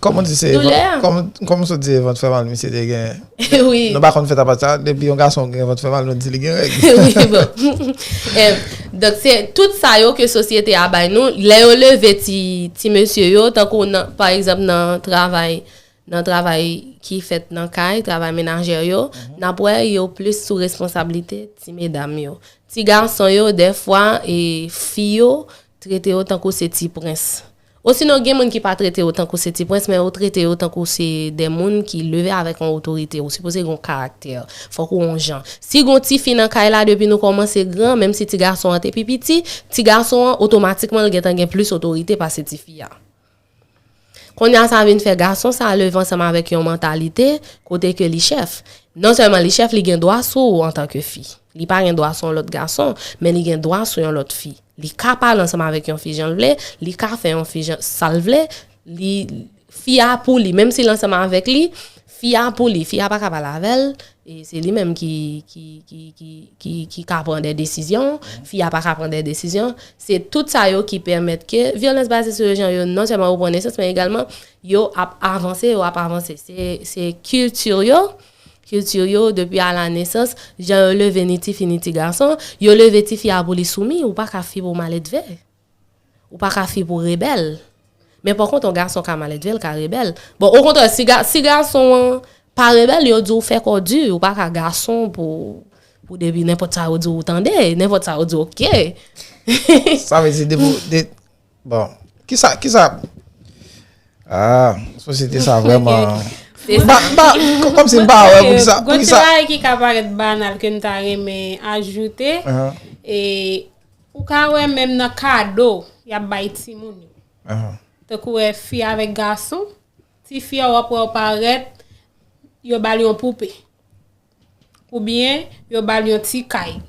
doulè a. Kòm, kòm, kòm w sot di vant fè mal, misye te gen. Wi. Nou pa konn fè tapaj sa, depi yon gason gen vant fè mal, nou di li gen règ. Wi, bon. Em, donk, se tout sa yo ke sosyete a bay nou, lè yo leve ti, ti mesye yo, tankou nan, pa egzanp, nan travay, nan travay ki fèt nan kay, travay menajè yo, n ap wè yo plis sou responsablite ti medam yo. Ti gason yo, dèfwa, e fi yo, trete yo tankou se ti prens. Osinon, gen moun ki pa trete yo tankou se ti prens, men yo trete yo tankou se de moun ki leve avèk yon otorite. Ou sipoze gen yon karaktè. Fòk ou yon jan. Si gen yon tifi nan kay la, depi nou kòmanse gran, menm si ti gason an te pi piti, ti gason an, otomatikman, l gentan gen plis otorite pase tifi a. Kounye a, sa vin fè gason sa leve ansanm avèk yon mantalite kote ke li chèf. Non sèlman li chèf, li gen dwa sou ou antanke fi. Li pa gen dwa sou yon lòt gason, men li gen dwa sou yon lòt fi. Li ka pale ansanm avèk yon fi jan l vle, li ka fè yon fi jan, sa l vle, li, fi a pou li, menm si l ansanm avèk li, fi a pou li, fi a pa ka pale avè l, e se li menm ki, ki, ki, ki, ki, ki ka pran de desizyon, fi a pa ka pran de desizyon. Se tout sa yo ki pèmèt ke vyolans baze sou le genre yo non sèlman yo pran nesans, men egalman yo ap avanse, yo ap avanse. Se, se kilti yo, kilti yo, depi a la nesans, jan yo leve ni tifi ni ti gason, yo leve tifi a pou li soumi, ou pa ka fi pou w maledve. Ou pa ka fi pou w rebèl. Men pa kont, yon gason ka maledve, l ka rebèl. Bon, okontrè, si, ga, si gason an pa rebèl, yo di w fè kò di, ou pa ka gason pou, pou depi nenpòt sa yo di w tande, nenpòt sa yo di w oke. Sa vle di, depi, de, bon, kisa, kisa, ah, sosyete sa vrèman. Mba, mba, kòmsi mba wè poukisa, poukisa. Gon ti bagay ki ka parèt banal ke m ta renmen ajoute. E ou ka wè menm nan kado y ap bay timoun yo. Tankou wè fi avèk gason, ti fi a w ap wè w parèt, yo ba l yon poupe. Oubyen yo ba l yon ti kay.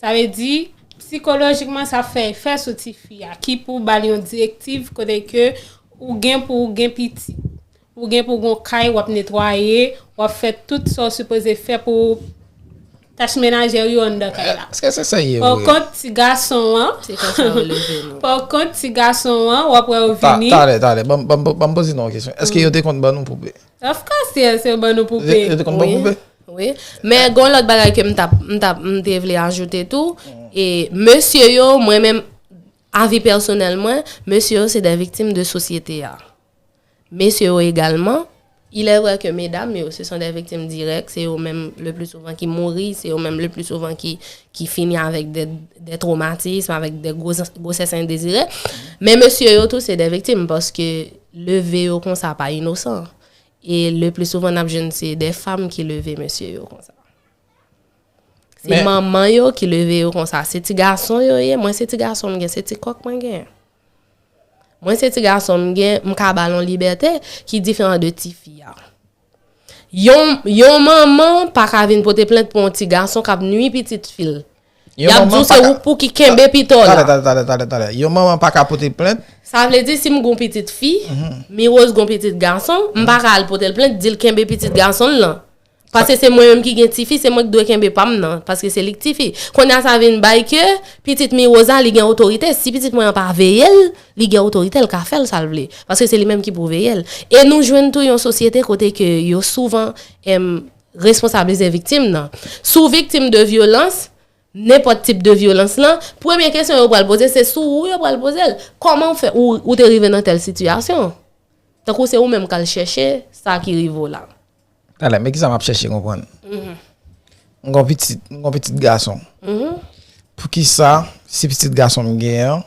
Sa vle di, sikolojikman, sa ap fè efè sou tifi a, ki pou ba l yon direktiv kote ke ou gen pou w gen pitit, ou gen pou w gen yon kay, w ap netwaye, w ap fè tout sa w sipoze fè pou tach menajè yo anndan kay la. Èske se sa ye vre? Pakont, ti gason an, Se konsa yo leve nou. Pakont, ti gason an, w ap wè yo vini. Talè, talè, ban m poze nou yon kesyon. Èske yo te konn ban nou poupe? Of course, yes, yo ban nou poupe. Yo te konn ban poupe? Wi. Men gon lòt bagay ke m t ap, m t ap, m te vle ajoute tou. E mesye yo, mwen menm, avi pèsonèl mwen, mesye yo se de viktim de sosyete a. Mesye yo egalman, il est vrai que medam yo, ce sont des victimes directes, se yo menm le plus souvent ki mouri, se yo menm le plus souvent ki, ki fini avèk de, de traumatismes, avèk de gwosès endezire. Men mesye yo tou se de viktim, paske leve yo konsa pa inosan. E le pli souvan n ap jwenn se de fanm ki leve mesye yo konsa. Se manman yo ki leve yo konsa. Se ti gason yo ye, mwen se ti gason m gen, se ti kòk mwen gen. Mwen se ti gason m gen, m ka ba l yon libète ki diferan de tifi a. Yon, yon manman pa ka vin pote plent pou yon ti gason k ap nwi pitit fi l. Y ap di w se ou pou ki kenbe pito la. Talè, talè, talè, talè, talè. Yon manman pa ka pote plent. Sa vle di si m gon pitit fi, Mhm. Miwoz gon pitit gason, m pa ka al pote l plent, di l kenbe pitit gason l lan. Paske se mwen menm ki gen tifi, se mwen ki dwe kenbe pa m nan, paske se li k tifi. Kounye a sa vin bay ke pitit Miwoz la, li gen otorite. Si pitit mwen an pa veye l, li gen otorite, l ka fè l sa l vle. Paske se li menm ki pou veye l. E nou jwenn tou yon sosyete kote ke yo souvan em, responsabilize viktim nan. Si w viktim de vyolans, nenpòt tip de vyolans lan, premye kesyon yo pral poze se sou ou yo pral poze l. Kòman w fè ou, ou te rive nan tèl sitiyasyon? Tankou se ou menm k al chèche sa ki rive w la. Talè, men kisa m ap chèche konprann. M gon pitit, m gon pitit gason. Poukisa, si pitit gason m genyen an,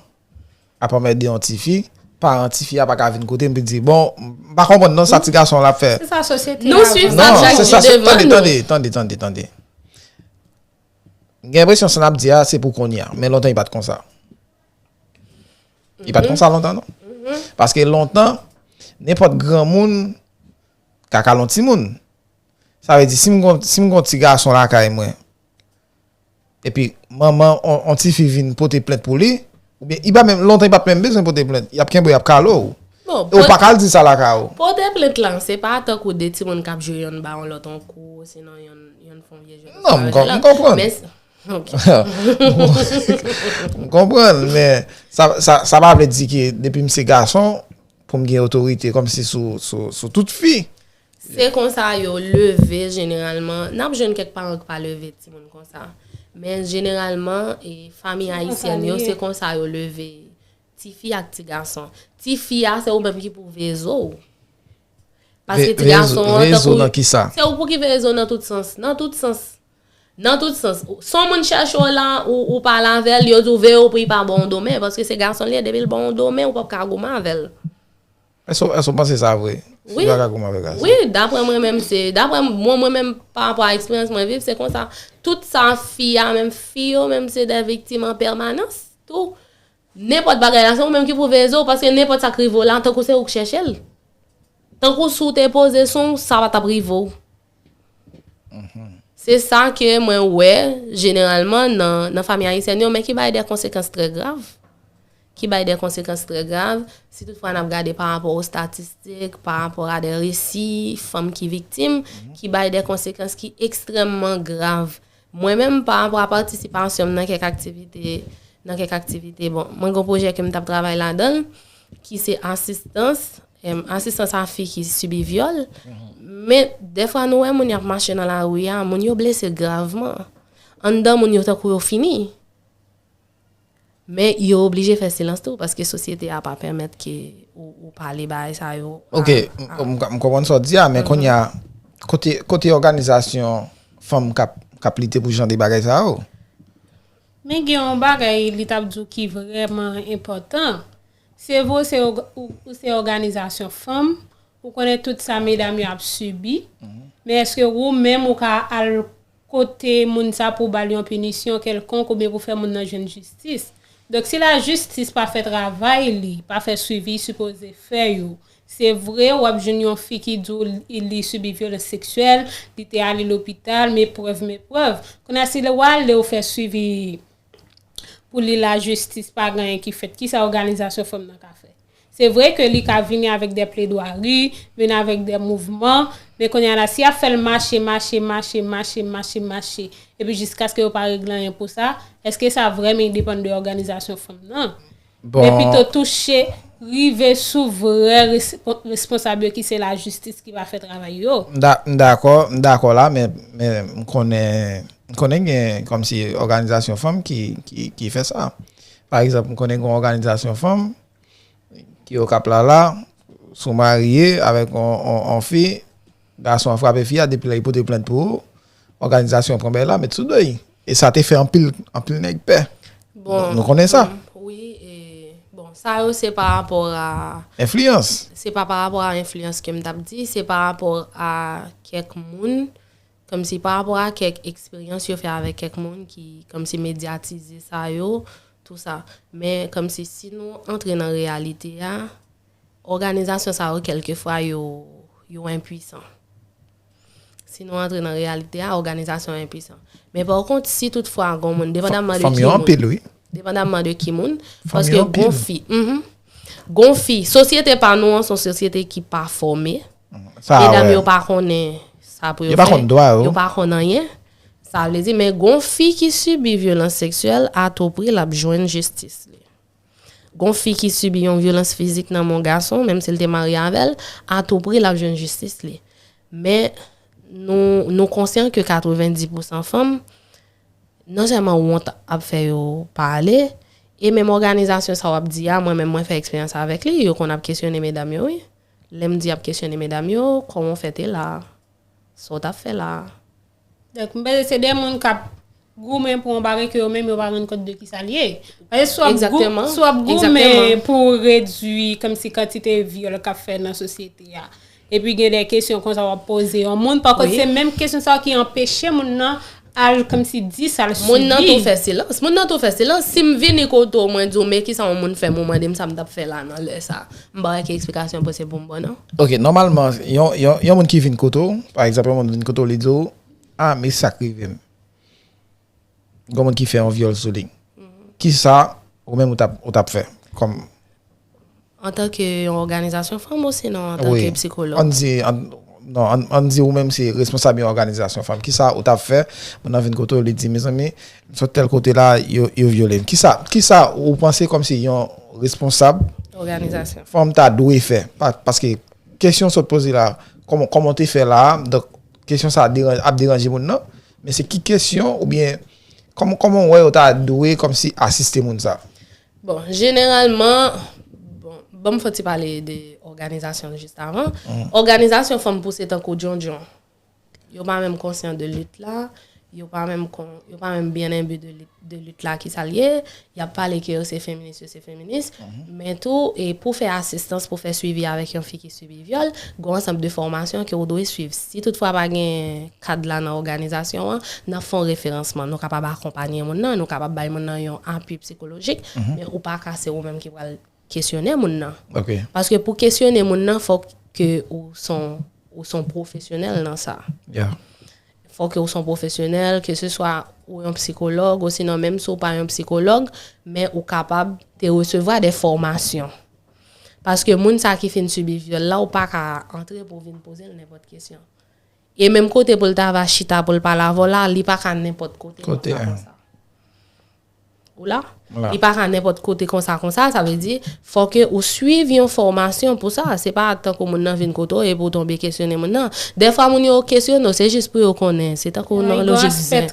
ap anmède yon tifi, paran tifi a pa ka vin kote m pou di, bon, m pa konprann non sa ti gason la ap fè. Se sa sosyete Nou swiv sa Non, chak se jou sa, se, devan tande, nou. Tande, tande, tande, tande. M gen enpresyon sa n ap di a, se pou kounye a, men lontan li pa t konsa. Li pa t konsa lontan, non. Paske lontan, nenpòt granmoun ka kale yon timoun. Sa vle di, si m gon, si m gon ti gason lakay mwen, epi manman on, on tifi vin pote plent pou li, oubyen, li pa menm, lontan li pa t menm bezwen pote plent, y ap kenbe w, y ap kale w. Bon, E w pa ka al di sa lakay ou. Pote plent lan, se pa tankou de timoun k ap jwe yonn ba yon lòt yon kou, sinon yonn, yonn fè yon vye jwèt. Non, m kon- m konprann. Men, ok. M konprann, men sa, sa, sa pa vle di ke depi m se gason, pou m gen otorite kòmsi sou, sou, sou tout fi. Se konsa yo leve jeneralman. N ap jwenn kèk paran ki pa leve timoun konsa. Men jeneralman, e, fanmi ayisyèn yo, se konsa yo leve tifi ak ti gason. Tifi a, se ou menm ki pou veye zo w. Paske Ve- ti veye gason zo- an, veye zo tankou, nan kisa? Se ou pou ki veye zo nan tout sans. Nan tout sans. Nan tout sans. Se yon moun chèche w la, ou, ou pale avè l, yo di w veye w pou li pa ba w domen. Paske se gason li ye, depi l ba w domen, ou p ap ka goumen avè l. Èske èske w panse sa vre? Wi. Li pa ka goumen avèk gason. Wi, daprè mwen menm, se, daprè mwen, mwen menm, pa rapò a eksperyans mwen viv, se konsa. Tout sa fi a, menm fi yo, menm se de viktim an pèmanans. Tou, nenpòt bagay la, se ou menm ki pou veye zo w, paske nenpòt sa k rive w la, tankou se ou k chèche l. Tankou si w te poze sou w, sa pa t ap rive w. Se sa ke mwen wè, jeneralman, nan, nan fanmi ayisyèn yo, men ki bay de konsekans trè grav. Ki bay de konsekans trè grav, si toutfwa n ap gade pa rapò o statistik, pa rapò a de resi, fanm ki viktim, ki bay de konsekans ki ekstrèmman grav. Mwen menm, pa rapò a patisipasyon m nan kèk aktivite, nan kèk aktivite, bon, mwen gen yon pwojè ke m t ap travay ladan l, ki se asistans, em, asistans a fi ki sibi vyòl. Men, dèfwa nou wè moun y ap mache nan lari a, moun yo blese gravman. Anndan moun yo tankou yo fini. Men yo oblije fè silans tou, paske sosyete a pa pèmèt ke ou, ou pale bagay sa yo. Ok, m- m m konprann sa w di a, men kounye a, kote, kote òganizasyon fanm k ap, k ap lite pou jan de bagay sa yo? Men gen yon bagay li t ap di w ki vrèman enpòtan. Se vre, ou se, ou, ou se òganizasyon fanm, ou konnen tout sa medam yo ap sibi, men èske ou menm ou ka al kote moun sa pou ba l yon pinisyon kèlkonk oubyen pou fè moun nan jwenn jistis? Donk, si lajistis pa fè travay li, pa fè swivi li sipoze fè yo, se vre, w ap jwenn yon fi ki di w li, li sibi vyolans seksyèl, li te ale lopital, men prèv, men prèv. Kounye a, si w ale, w fè swivi pou li lajistis pa gen anyen ki fèt, kisa òganizasyon fanm nan ka fè? Se vre ke li ka vini avèk de pledwari, vini avèk de mouvman, men kounye a la, si y ap fè l mache, mache, mache, mache, mache, mache, epi jiskaske yo pa regle anyen pou sa, èske sa vrèman depann de òganizasyon fanm nan? Bon, Men pito touche, rive sou vrè respo- responsab yo ki se lajistis ki va fè travay yo. m da- m dakò, m dakò la, men, men m konnen, m konnen gen kòmsi òganizasyon fanm ki, ki, ki fè sa. Pa egzanp, m konnen gen yon òganizasyon fanm ki Okap la la, si w marye avèk yon, yon, yon fi, gason an frape fi a, depi lè li pote plent pou ou, òganizasyon an pran bèy la, met sou do l. E sa te fè anpil, anpil nèg pè. Bon, Nou konnen sa. Wi, e, bon, sa yo se pa rapò a Enfliyans. Se pa pa rapò a enfliyans ke m t ap di, se pa rapò a kèk moun, kòmsi pa rapò a kèk eksperyans yo fè avèk kèk moun ki kòmsi medyatize sa yo, tou sa. Men kòmsi si nou antre nan reyalite a, òganizasyon sa yo kèlkefwa yo, yo enpwisan. Si nou antre nan reyalite a, òganizasyon an enpwisan. Men pa kont, si toutfwa gon moun, depandamman de ki moun, depandaman de ki moun, paske gon fi, mhm, gon fi, sosyete pa nou an, se yon sosyete ki pa fòme. Medam yo pa konnen sa pou yo fè. Yo pa konn anyen. Sa vle di, men gon fi ki sibi vyolans seksyèl, atopri, l ap jwenn jistis li. Gon fi ki sibi yon vyolans fizik nan men yon gason, menm si l te marye avè l, atopri, l ap jwenn jistis li. Men, nou, nou konsyan ke katrevenndis pousan fanm, non sèlman wont ap fè yo pa ale, e menm òganizasyon sa w ap di a, mwen menm mwen fè eksperyans avèk li, yo konn ap kesyone medam yo, wi. Lè m di ap kesyone medam yo, kòman w fè te la? Sa w t ap fè la? Donk, m panse se de moun k ap goumen pou yon bagay ke yo menm yo pa rann kont de kisa l ye. Paske si w ap gou-, si w ap goumen pou redui kòmsi kantite vyòl k ap fè nan sosyete a, epi gen de kesyon konsa w ap poze yon moun, pa kont se menm kesyon sa yo ki anpeche moun nan al kòmsi di sa l sibi. Moun nan tou fè silans. Moun nan tou fè silans. Si m vini kote w, mwen di w, men kisa yon moun fè m, ou mande m sa m t ap fè la nan lè sa. M pa wè ki eksplikasyon posib pou m ba w, non. Ok, nòmalman, yon, yon, yon moun ki vin kote w, pa egzanp, yon moun vin kote w, li di w, a, men sa k rive m. Gon moun ki fè yon vyòl sou li. Kisa ou menm ou t ap, ou t ap fè? Kòm Antanke yon òganizasyon fanm osinon antanke psikològ? Ann di, ann, non, ann, ann di ou menm se responsab yon òganizasyon fanm. Kisa ou t ap fè? Moun nan vin kote w, li di, mezanmi, m sot tèl kote la, yo, yo vyole m. Kisa, kisa ou panse kòmsi yon responsab òganizasyon fanm ta dwe fè? Pa, paske kesyon w sot poze la, kòman, kòman w te fè la, donk kesyon sa a deran-, ap deranje moun nan, men se ki kesyon oubyen kòman, kòman w wè yo ta dwe kòmsi asiste moun sa? Bon, jeneralman, bon, ban m fè ti pale de òganizasyon jis avan. Òganizasyon fanm pouse tankou djondjon. Yo pa menm konsyan de lit la, yo pa menm kon-, yo pa menm byen enbi de lit, de lit la ki sa l ye. Y ap pale ke yo se feminis, yo se feminis. Men tou, e pou fè asistans, pou fè swivi avèk yon fi ki sibi vyòl, gen yon ansanm de fòmasyon ke w dwe swiv. Si toutfwa pa gen kad la nan òganizasyon an, n ap fè yon referansman. Nou kapab akonpanye moun nan, nou kapab bay moun nan yon apui psikolojik, men ou pa ka se ou menm ki pral kesyone moun nan. Paske pou kesyone moun nan, fòk ke ou son, ou son pwofesyonèl nan sa. Fòk ke ou son pwofesyonèl, ke se swa ou yon psikològ, osinon menm si ou pa yon psikològ, men ou kapab te resevwa de fòmasyon. Paske moun sa ki fin sibi vyòl la, ou pa ka antre pou w vin poze l nenpòt kesyon. E menm kote pou l ta va chita, pou l pale avè w la, li pa ka nenpòt kote konsa, konsa. Ou la? Li pa ka nenpòt kote konsa, konsa, sa vle di, fò ke ou swiv yon fòmasyon pou sa. Se pa tankou moun nan vin kote w epi ou tonbe kesyone moun nan. Dèfwa moun yo kesyone w, se jis pou yo konnen. Se tankou nan lojik zen.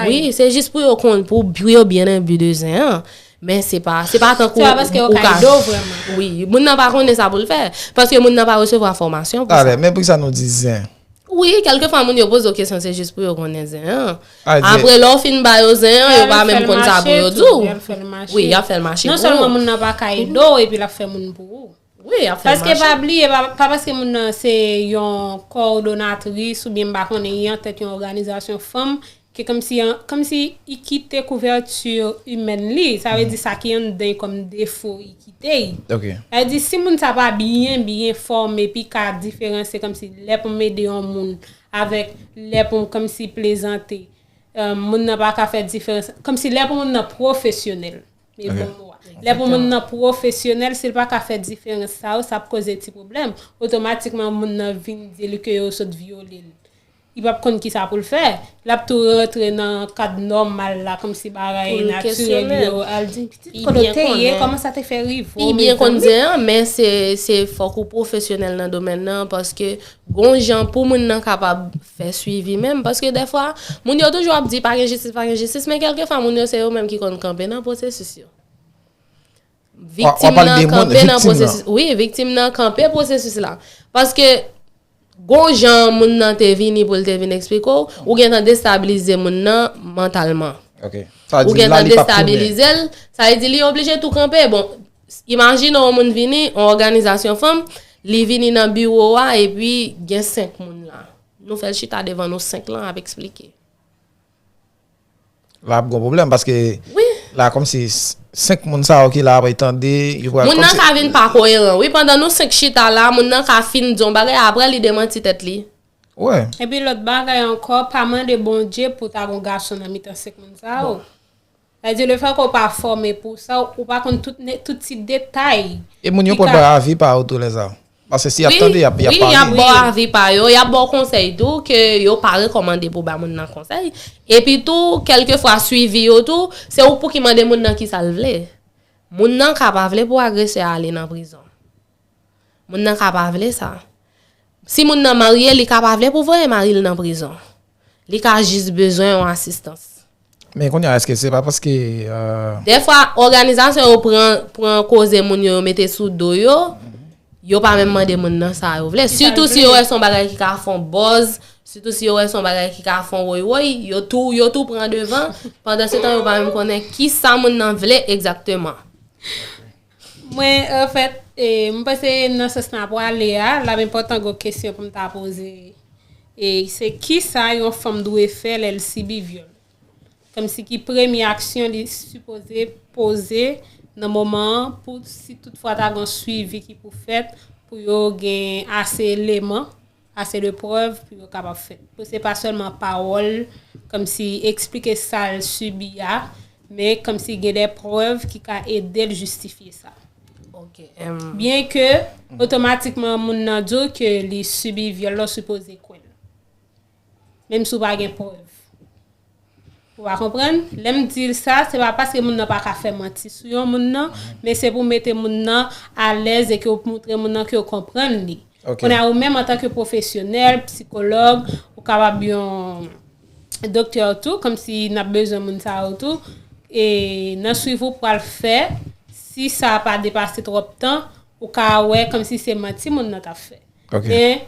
Wi, se jis pou yo konn, pou, pou yo byen enbi de zen an. Men se pa, se pa tankou ou ka. Se pa paske yo ka ede w vrèman. Wi, moun nan pa konnen sa pou l fè. Paske moun nan pa resevwa fòmasyon pou sa. Talè, men poukisa nou di zen? Wi, kèlkefwa moun yo poze w kesyon, se jis pou yo konnen zen an. Apre, lè w fin ba yo zen an, yo pa menm konn sa pou yo di w. Wi, y ap fè l mache pou ou. Non sèlman moun nan pa ka ede w, epi l ap fè moun pou ou. Wi, y ap fè l mache. Paske pa bliye, pa, pa paske moun nan se yon kowòdonatris oubyen m pa konnen, li antèt yon òganizasyon fanm, ke kòmsi, kòmsi i kite kouvèti imèn li, sa vle di sa ki anndan kòm defo, i kite l. Sa vle di si moun sa pa byen, byen fòme, epi ka diferansye kòmsi lè pou m ede yon moun avèk lè pou m kòmsi plezante, eh, moun nan pa ka fè diferans, kòmsi lè pou moun nan pwofesyonèl. Men bon mo a. Lè pou moun nan pwofesyonèl, si l pa ka fè diferans sa yo, sa ap koze ti pwoblèm. Otomatikman, moun nan vin di l ke yo sot vyole l. Li p ap konn kisa pou l fè. L ap tou rantre nan kad nòmal la, kòmsi bagay natirèl yo. Al di, pitit, kote w te ye, kòman sa te fè rive w, mezanmi? Li byen konn zen an, men se, se fòk ou pwofesyonèl nan domèn nan, paske gon jan pou moun nan kapab fè swivi menm. Paske dèfwa, moun yo toujou ap di, pa gen jistis, pa gen jistis, men kèlkefwa, moun yo se yo menm ki konn kanpe nan pwosesis yo. Viktim nan kanpe nan pwosesis. Wi, viktim nan kanpe pwosesis la. Paske, gon jan moun nan te vini pou l te vin eksplike w, ou gentan destabilize moun nan mantalman. Ou gentan destabilize l, sa vle di li oblije tou kanpe. Bon, imajine yon moun vini, yon òganizasyon fanm, li vini nan biwo a, epi gen senk moun la. Nou fè l chita devan nou senk lan ap eksplike. La ap gon pwoblèm, paske la, kòmsi s-, senk moun sa yo ki la ap tande, yo pral kòmsi. Moun nan ka vin pa koyeran, wi, pandan nou senk chita la, moun nan ka fin di yon bagay, apre li demanti tèt li. Wè. Epi lòt bagay ankò, pa mande Bondye pou ta gon gason nan mitan senk moun sa yo. Sa vle di, le fè ke w pa fòme pou sa, ou pa konn tout, ne- tout ti detay. E moun yo ki pral ka- ba avi pa yo tou lè sa. Paske si y ap tande, y ap, y ap Wi, pale. Y ap ba w avi pa yo, y ap ba w konsèy tou, ke yo pa rekòmande pou ba moun nan konsèy. Epi tou, kèlkeswa swivi yo tou, se ou pou ki mande moun nan ki sa l vle. Moun nan ka pa vle pou agresè a ale nan prizon. Moun nan ka pa vle sa. Si moun nan marye, li ka pa vle pou voye mari l nan prizon. Li ka jis bezwen yon asistans. Men kounye a, èske se pa paske. euh, Dèfwa, òganizasyon yo pran, pran koze moun yo, yo mete sou do yo, yo pa menm mande moun nan sa yo vle. Sitou si yo wè se yon bagay ki ka fè yon buzz, sitou si yo wè se yon bagay ki ka fè yon woy woy, yo tou, yo tou pran devan. Pandan se tan, yo pa menm konnen ki sa moun nan vle egzakteman. Mwen, anfèt, e, mwen panse nan sans nan prale a, l ap enpòtan gon kesyon pou m ta poze. E se ki sa yon fanm dwe fè lè l sibi vyòl? Kòmsi ki premye aksyon li sipoze poze nan moman an pou si toutfwa ta gen swivi ki pou fèt pou yo gen ase eleman, ase de prèv pou yo kapab fèt. Pou se pa sèlman pawòl, kòmsi eksplike sa l sibi a, men kòmsi gen de prèv ki ka ede l jistifye sa. Ok. em, Byen ke otomatikman moun nan di w ke li sibi vyòl, lò sipoze kwè l. Menm si w pa gen prèv. Ou pa konprann? Lè m di l sa, se pa paske moun nan pa ka fè manti sou yon moun nan, men se pou mete moun nan alèz e ke w montre moun nan ke w konprann li. Ok. Kounye a ou menm antanke pwofesyonèl, psikològ, ou kapab yon doktè tou, kòmsi n ap bezwen moun sa yo tou. E nan swiv ou pral fè, si sa pa depase twòp tan, ou ka wè kòmsi se manti moun nan t ap fè. Ok. Men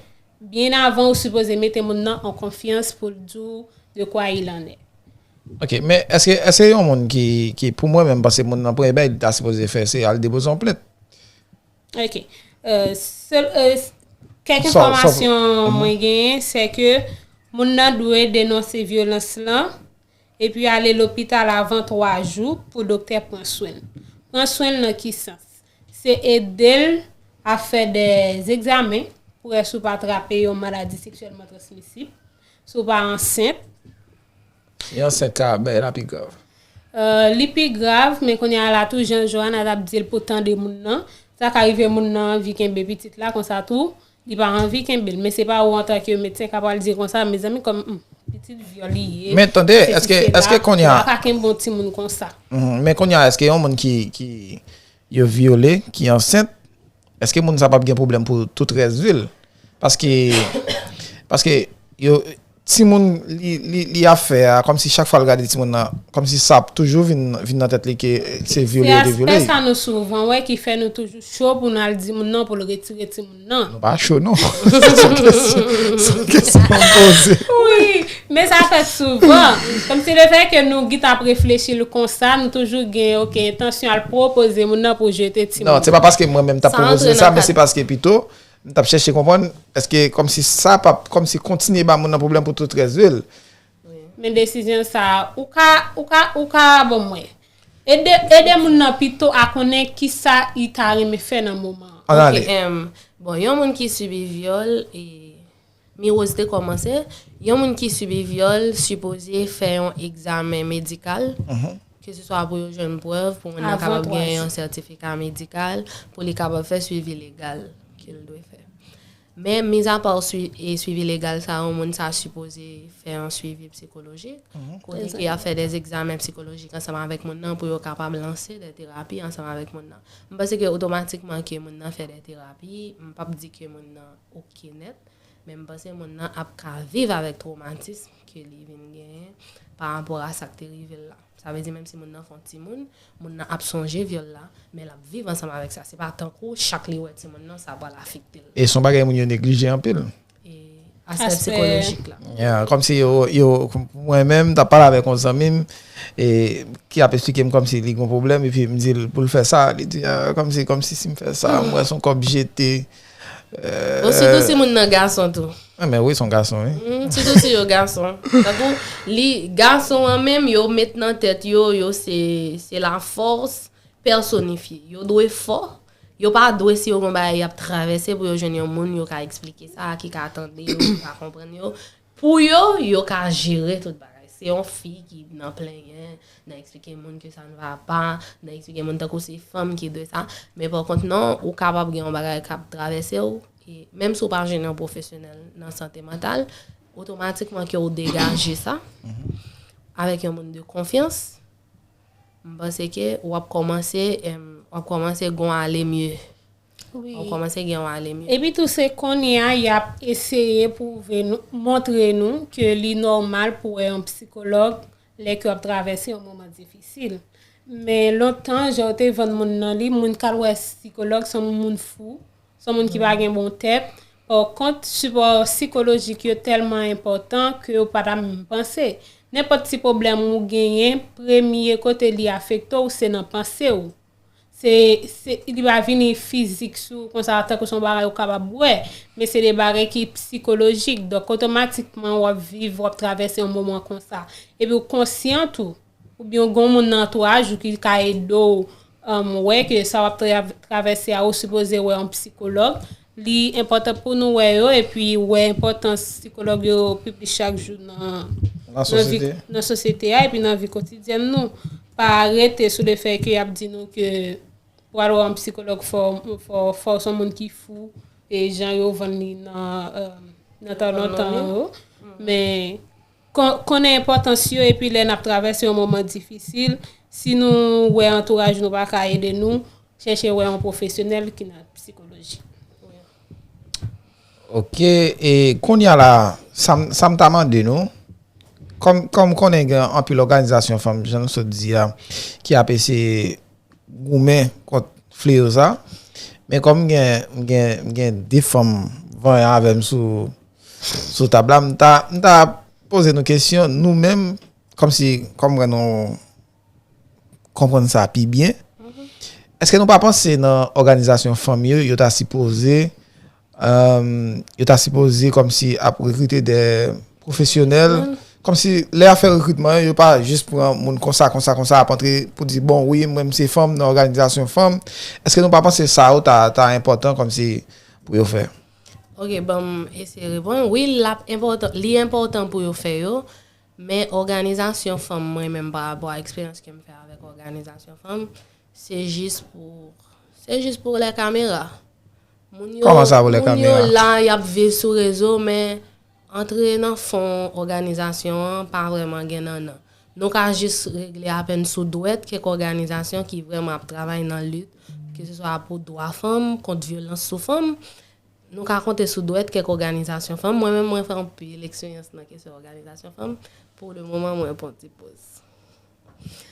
byen avan ou sipoze mete moun nan an konfyans pou l di w de quoi il en est. Ok, men èske, èske yon moun ki, ki pou mwen menm, paske moun nan premye bagay li ta sipoze fè, se al depoze yon plent. Ok. Euh, sel, euh, kèk Sa- sa- enfòmasyon mwen genyen, se ke moun nan dwe denonse vyolans lan, epi ale lopital avan twa jou pou doktè pran swen l. Pran swen l nan ki sans? Se ede l a fè de egzamen pou wè si w pa trape yon maladi seksyèlman transmisib, si w pa ansent. E ansent ka bay la pi grav. Euh, li pi grav, men kounye a la tou, jan Johanna t ap di l pou tande moun nan, sa ka rive moun nan anvi kenbe pitit la, konsa tou, li pa anvi kenbe l. Men se pa ou antanke medsen k ap pral di konsa, mezanmi, kòm hmm, pitit vyòl li ye. Men tande, se èske, se la, èske kounye a- ou pa ka kenbe yon timoun konsa. Mhm. Men kounye a, èske yon moun ki, ki yo vyole, ki ansent, èske moun sa p ap gen pwoblèm pou tout rès vi l? Paske, paske yo, timoun li, li, li ap fè a, kòmsi chak fwa l gade timoun nan, kòmsi sa ap toujou vin, vin nan tèt li ke se vyole Se yo te vyole. Aspè sa nou souvan wè ki fè nou toujou cho pou n al di moun nan pou l retire timoun nan. Nou pa cho non. Se yon kesyon, se yon kesyon m poze. Wi, men sa fèt souvan. Kòmsi le fè ke nou git ap reflechi l konsa, nou toujou gen, ok, entansyon al pwopoze moun nan pou jete timoun. Non, se pa paske mwen menm t ap Sa pwopoze antre l sa, nan men kad- se paske pito m t ap chèche konprann èske kòmsi sa p ap kòmsi kontinye ba moun nan pwoblèm pou tout rès vi l. Men desizyon sa, ou ka, ou ka, ou ka, bon, mwen. Ede, ede moun nan pito a konnen ki sa li ta renmen fè nan moman an. Ann Ok, ale. em, bon, yon moun ki sibi vyòl, e, Mirose te kòmanse, yon moun ki sibi vyòl sipoze fè yon egzamen medikal, keseswa pou yo jwenn prèv, pou moun nan Avan kapab twa gen jou. Yon sètifika medikal, pou li kapab fè swivi legal ke l dwe fè. Men, mizapa swi, e swivi legal sa, yon moun sa sipoze fè yon swivi psikolojik, kote ke y ap fè de egzamen psikolojik ansanm avèk moun nan pou yo kapab lanse de terapi ansanm avèk moun nan. M panse ke otomatikman ke moun nan fè de terapi, m p ap di ke moun nan oke nèt, men m panse moun nan ap ka viv avèk twomatism ke li vin genyen pa rapò a sa k te rive l la. Sa vle di, menm si moun nan fè yon timoun, moun nan ap sonje vyòl la, men l ap viv ansanm avèk sa. Se pa tankou chak li wè timoun nan, sa pral afekte l. E se yon bagay moun yo neglije anpil. E aspè Aspè- psikolojik la. Yeah, kòmsi yo, yo, mwen menm, m t ap pale avèk yon zanmi m, e, ki ap eksplike m kòmsi li gen yon pwoblèm, epi m di l pou l fè sa, li di, ah, kòmsi, kòmsi si m fè sa, m wè se yon kòb jete. Bon, sitou si moun nan gason tou. Ah, men wi, se yon gason, wi. Mm, sitou si yo gason. Tankou, li, gason an menm, yo met nan tèt yo, yo se, se lafòs pèsonifye. Yo dwe fò, Yo pa dwe, si yo gen bagay y ap travèse, pou yo jwenn yon moun yo ka eksplike sa, ki ka tande yo, ki ka konprann yo. Pou yo, yo ka jere tout bagay. Se yon fi ki nan plenyen, nan eksplike moun ke sa n va pa, nan eksplike moun tankou se fanm ki dwe sa. Men pa kont non, ou kapab gen yon bagay k ap travèse w, e menm si w pa jwenn yon pwofesyonèl nan sante mantal, otomatikman ke w degaje sa avèk yon moun de konfyans, m panse ke w ap kòmanse, em, w ap kòmanse gon ale mye. Wi. W ap kòmanse gen yon ale mye. Epi tou, se kounye a y ap eseye pwouve nou, montre nou ke li nòmal pou wè yon psikològ lè ke w ap travèse yon moman difisil. Men lontan, jan yo te vann moun nan li, moun k al wè sikològ se yon moun fou, se yon moun ki pa gen bon tèt. Pa kont, sipò sikolojik yo tèlman enpòtan ke w pa ta menm panse. Nenpòt ti pwoblèm ou genyen, premye kote li afekte w, se nan panse w. Se, se, li pa vini fizik sou konsa, tankou se yon bagay ou kapab wè, men se de bagay ki sikolojik. Donk, otomatikman, w ap viv, w ap travèse yon moman konsa. Epi w konsyan tou, oubyen w gen yon moun nan antouraj ou ki ka ede w, um, wè ke sa w ap tra-, travèse a, ou sipoze wè yon psikològ. Li enpòtan pou nou wè yo, epi wè enpòtans sikològ yo pi plis chak jou nan, nan vi, nan sosyete a, epi nan vi kotidyèn nou. Pa rete sou le fè ke y ap di nou ke pou al wè yon psikològ fò, fò, fò w se yon moun ki fou, e jan yo vann li nan, euh, nan tan lontan yo. Men, kon-, konnen enpòtans yo, epi lè n ap travèse yon moman difisil, si nou wè antouraj nou pa ka ede nou, chèche wè yon pwofesyonèl ki nan sikoloji. Ok, e kounye a la, sa m, sa m ta mande nou, kòm, kòm konnen gen anpil òganizasyon fanm, jan nou sot di a, ki ap eseye goumen kont fleyo sa, men kòm m gen, m gen, m gen de fanm vanyan avè m sou, sou tab la, m ta, m ta poze nou kesyon, nou menm, kòmsi, kòm mwen nou konprann sa pi byen. Èske nou pa panse nan òganizasyon fanm yo, yo ta sipoze, um, yo ta sipoze kòmsi ap rekrite de pwofesyonèl, kòmsi lè y ap fè rekritman yo, yo pa jis pran moun konsa, konsa, konsa, ap antre pou di, bon, wi, mwen, m se fanm nan òganizasyon fanm. Èske nou pa panse sa yo ta, ta enpòtan kòmsi pou yo fè? Ok, ban m eseye reponn. Wi, l ap enpòtan, li enpòtan pou yo fè yo, men òganizasyon fanm, mwen menm, pa rapò a eksperyans ke m fè avèk òganizasyon fanm, se jis pou, se jis pou lè kamera. Moun yo, Kòman sa pou lè kamera? Moun yo la, y ap viv sou rezo, men antre nan fon òganizasyon an, pa vrèman gen nannan. Nou ka jis regle apèn sou dwèt kèk òganizasyon ki vrèman ap travay nan lit, ke se swa pou dwa fanm, kont vyolans sou fanm. Nou ka konte sou dwèt kèk òganizasyon fanm. Mwen menm, mwen fè anpil eksperyans nan kesyon òganizasyon fanm. Pou le moman, mwen pran ti poz.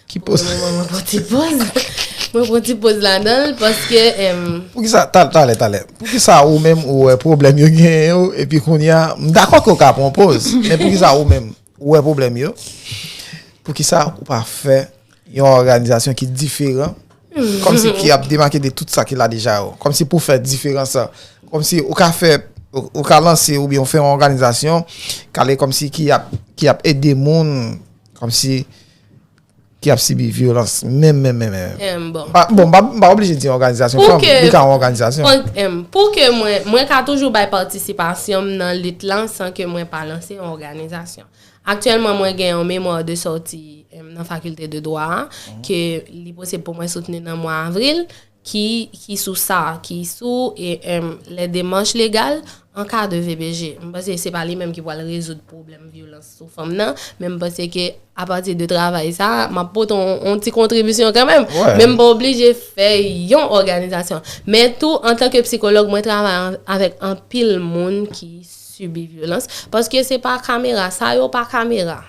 Ki poz? Pou le moman, mwen pran ti poz. Mwen pran ti poz ladan l, paske, em, Poukisa, ta-, talè, talè. Poukisa ou menm ou wè pwoblèm yo genyen yo, epi kounye a, m dakò ke w ka pran poz, men poukisa ou menm ou wè pwoblèm yo? Poukisa ou pa fè yon òganizasyon ki diferan, kòmsi ki ap demake de tout sa ki la deja yo? Kòmsi pou fè diferans la. Kòmsi ou ka fè, ou, ou ka lanse oubyen ou fè yon òganizasyon, k ale kòmsi ki ap, ki ap ede moun, kòmsi ki ap sibi vyolans menm, menm, menm, menm. Em, bon. Pa, bon, m pa, m pa oblije di òganizasyon fanm, li ka yon òganizasyon. Em, pou ke mwen, mwen ka toujou bay patisipasyon m nan lit la san ke mwen pa lanse yon òganizasyon. Aktyèlman, mwen gen yon mémoire de sortie, em, nan fakilte de dwa a, ke li posib pou mwen soutni nan mwa avril, ki, ki sou sa, ki sou, e, em, les démarches légales en cas de V B G. M panse se pa li menm ki pral rezoud pwoblèm vyolans sou fanm nan, men m panse ke apati de travay sa, m ap pote yon, yon ti kontribisyon kanmenm. Men m pa oblije fè yon òganizasyon. Men tou, antanke psikològ, mwen travay an, avèk anpil moun ki sibi vyolans. Paske se pa kamera, sa yo pa kamera.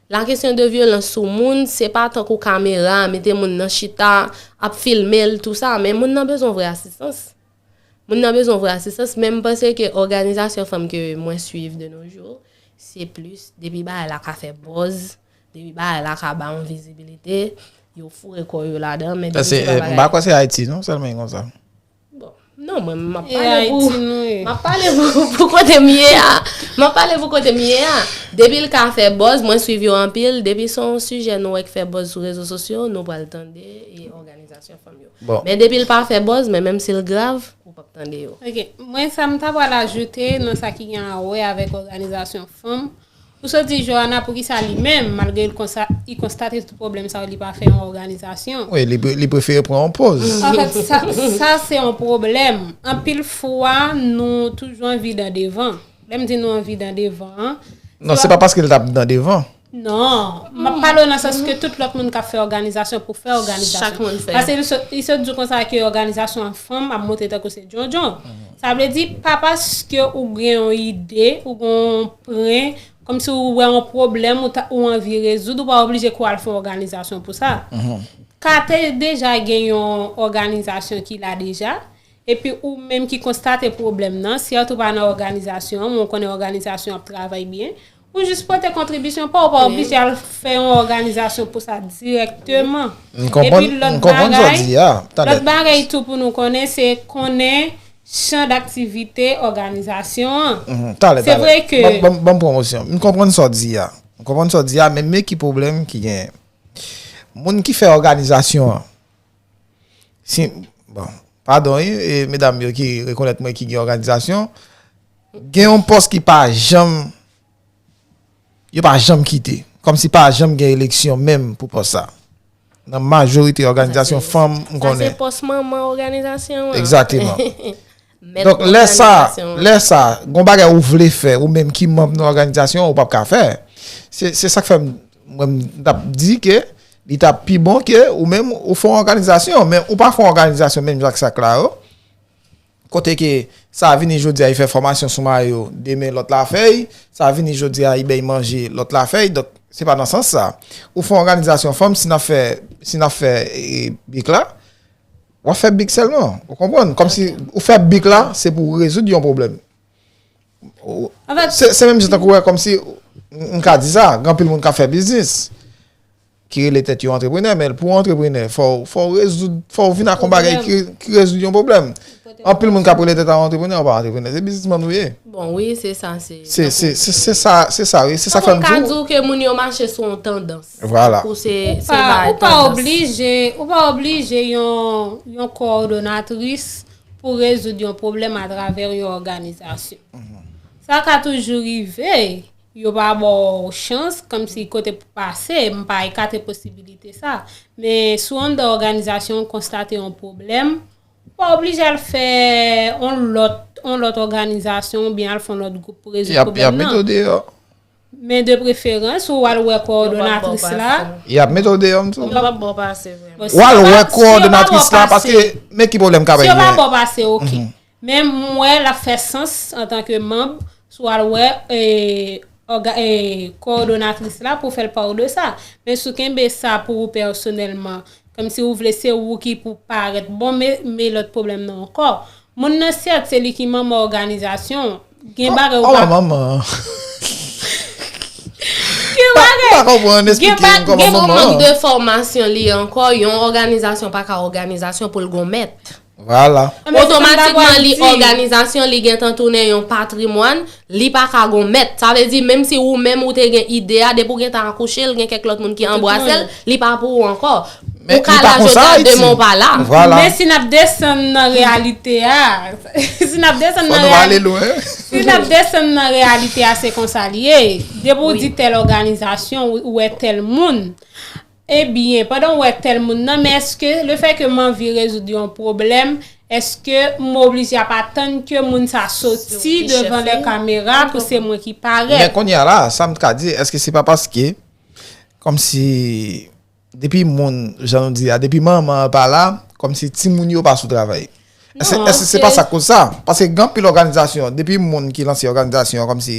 La kesyon de vyolans sou moun, se pa tankou kamera, mete moun nan chita, ap filme l, tou sa, men moun nan bezwen vrè asistans. Moun nan bezwen vrè asistans, men m panse ke òganizasyon fanm ke mwen swiv de nos jours, se plis, depi bagay la ka fè buzz, depi bagay la ka ba yon vizibilite, yo foure kò yo ladan, men depi se pa bagay. M pa kwè se Ayiti, non, sèlman e konsa. Bon, non, mwen, m ap pale pou, m ap pale pou, pou kote m ye a. M ap pale pou kote m ye a. Depi l ka fè buzz, mwen swiv yo anpil. Depi se yon sijè nou wè k fè buzz sou rezo sosyo, nou pral tande e òganizasyon. òganizasyon fanm yo. Bon. Men depi l pa fè buzz, men menm si l grav, ou p ap tande yo. Ok, mwen sa m ta pral ajoute nan sa ki gen a wè avèk òganizasyon fanm. Ou sot di Johanna poukisa li menm, malgre li konstate tout pwoblèm sa yo, li pa fè yon òganizasyon. Wi, li, li prefere pran yon poz. Anfèt, sa, sa se yon pwoblèm. Anpil fwa, nou toujou anvi dan devan. Lè m di nou anvi dan devan an, Non, se pa paske l t ap dan devan. Non, m ap pale nan sans ke tout lòt moun k ap fè òganizasyon pou fè òganizasyon. Chak moun fè. Paske li sot, li sot di konsa ke òganizasyon an fanm ap montre tankou se djondjon. Sa vle di, pa paske ou gen yon ide, ou gen yon pwen, kòmsi ou wè yon pwoblèm ou, ta, ou anvi rezoud, ou pa oblije kou al fè yon òganizasyon pou sa. Ka te deja gen yon òganizasyon ki la deja, epi ou menm ki konstate pwoblèm nan, sèt ou pa nan òganizasyon an, men ou konnen òganizasyon ap travay byen, ou jis pote kontribisyon pa w, ou pa oblije al fè yon òganizasyon pou sa dirèkteman. M konprann, Epi lòt m konprann sa w bagay, di a. Talè. Lòt bagay tou pou nou konnen, se konnen chan daktivite òganizasyon an. Mhm, talè, Se talè. Vre ke Ban, ban, ban m pran mosyon. M konprann sa w di a. M konprann sa w di a, men men ki pwoblèm ki genyen. Moun ki fè òganizasyon an, si, bon, padon, wi, e medam yo ki rekonèt mwen ki gen òganizasyon, gen yon pòs ki pa janm, yo pa janm kite. Kòmsi pa janm gen eleksyon menm pou pòs sa. Nan majorite òganizasyon fanm, m Sa se konnen. Pòs manman òganizasyon an. Egzakteman. Mèt Donk, lè sa, òganizasyon an. Lè sa, gon bagay ou vle fè, ou menm ki manm nan òganizasyon, ou p ap ka fè. Se se sa k fè m, mwen, m t ap di ke li t ap pi bon ke ou menm ou fè yon òganizasyon, men ou pa fè yon òganizasyon menm jan ak sa k la yo. Kote ke sa vini jodi a, li fè fòmasyon sou mayo, demen lòt la fè y, sa vini jodi a, li bay manje, lòt la fè y. Donk, se pa nan sans sa. Ou fè yon òganizasyon fanm, si n ap fè, si n ap fè e, bik la, w ap fè bik sèlman. Ou konprann? Kòmsi ou fè bik la, se pou rezoud yon pwoblèm. Ou- Anfèt, Se se menm jan tankou wè, kòmsi, m m ka di sa, gen anpil moun k ap fè biznis, ki rele tèt yo antreprenè, men pou w antreprenè, fò w- fò w rezoud, fò w vin ak yon bagay ki, ki rezoud yon pwoblèm. Anpil moun k ap rele tèt a antreprenè, yo pa antreprenè, se biznismann ou ye. Bon, wi, se sa, se. Se se- se- se sa, se sa, wi, se sa k fè Tankou m m ka di di w. w ke moun yo mache sou yon tandans. Vwala. Ou se, ou se pa, bay ou pa tandans. Oblije, ou pa oblije yon, yon kowòdonatris pou rezoud yon pwoblèm atravè yon òganizasyon. Sa ka toujou rive, yo pa ba w chans, kòmsi kote pou pase, m pa ekate posibilite sa. Men si w anndan òganizasyon, ou konstate yon pwoblèm, ou pa oblije al fè yon lòt, yon lòt òganizasyon oubyen al fè yon lòt gwoup pou Y rezoud ap, y ap pwoblèm mete w nan. Deyò. Men de preferans, ou al wè kowòdonatris la. Y ap mete w deyò, m di w. Yo p ap ba w pase, vrèman. Bon, si W al yo pa- wè si yo pa kowòdonatris ba la, w pase, paske men ki pwoblèm ka si yo pa genyen. Ba w pase, ok. Men m wè l ap fè sans antanke manm, si w al wè e, òga- e, kowòdonatris la pou fè l pa w de sa. Men si w kenbe sa pou ou pèsonèlman, kòmsi ou vle se ou ki pou parèt bon, men, men lòt pwoblèm nan ankò. Moun nan sèt, se li ki manman òganizasyon. Gen bagay ou Oh, pa. Manman. Gen bagay. Pa konprann, Gen esplike ba- m kòman gen Yon manman. mank de fòmasyon li ye ankò, yon òganizasyon pa ka òganizasyon pou l gon mèt. Vwala. Ah, men se sa m ta pral Otomatikman, li di. Òganizasyon li gentan tounen yon patrimwàn, li pa ka gon mèt. Sa vle di, menm si ou menm ou te gen ide a, depi ou gentan akouche l, gen kèk lòt moun ki anbrase l, li pa pou ou ankò. Men Ou ka li pa la konsa, jodi a, Ayiti. Demen ou pa la. Vwala. Men si n ap desann nan reyalite a, si n ap desann Fò nan nou ale reyalite, lwen. Si n ap desann nan reyalite a, se konsa li ye. Depi w di tèl òganizasyon, ou, ou wè tèl moun. Ebyen, pandan w wè tèl moun nan, men èske lefètke m anvi rezoud yon pwoblèm, èske m oblije ap atann ke moun sa soti Soti devan lè chèf li? kamera pou se mwen ki Men parèt? Kounye a la, sa m ka di, èske se pa paske, kòmsi, depi moun, jan nou di a, depi manman an pa la, kòmsi timoun yo pa sou travay? Èske, Non, èske se se- pa sa k koz sa? Paske gen anpil òganizasyon, depi moun ki lanse òganizasyon an, kòmsi,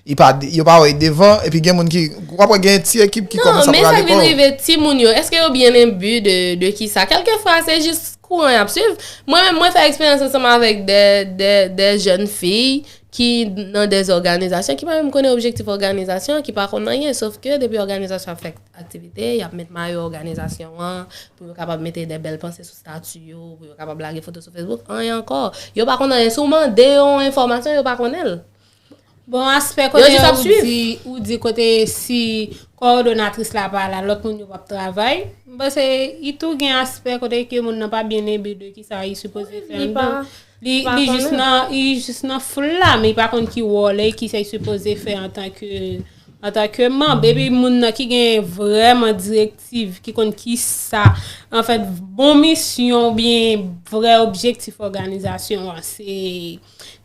li pa, yo pa wè devan, epi gen moun ki, w ap wè gen ti ekip ki Non, kòmanse ap men sa rale vin kò. Rive, timoun yo, èske yo byen enbi de, de kisa? Kèlkefwa, se jis kouran y ap swiv. Mwen menm, mwen fè eksperyans ansanm avèk de, de, de jèn fi ki nan de òganizasyon, ki pa menm konnen objektif òganizasyon, ki pa konn anyen, sof ke depi òganizasyon ap fè aktivite, y ap met mayo òganizasyon an, pou yo kapab mete de bèl panse sou stati yo, pou yo kapab lage foto sou Facebook, anyen ankò. Yo pa konn anyen. Si w mande yo yon enfòmasyon, yo pa konnen l. Bon, aspè Yo kote jis ap ou swiv. di, ou di kote si kowòdonatris la pa la, lòt moun yo p ap travay. M panse li tou gen aspè kote ke moun nan pa byen enbe de kisa li sipoze fè Li pa- anndan. Li, pa li jis konnen. Nan, li jis nan foul la, men li pa konn ki wòl li, kisa li sipoze fè antanke antanke manm. Epi moun nan ki gen vrèman direktiv, ki konn kisa, anfèt, bon misyon oubyen vrè objektif òganizasyon an, se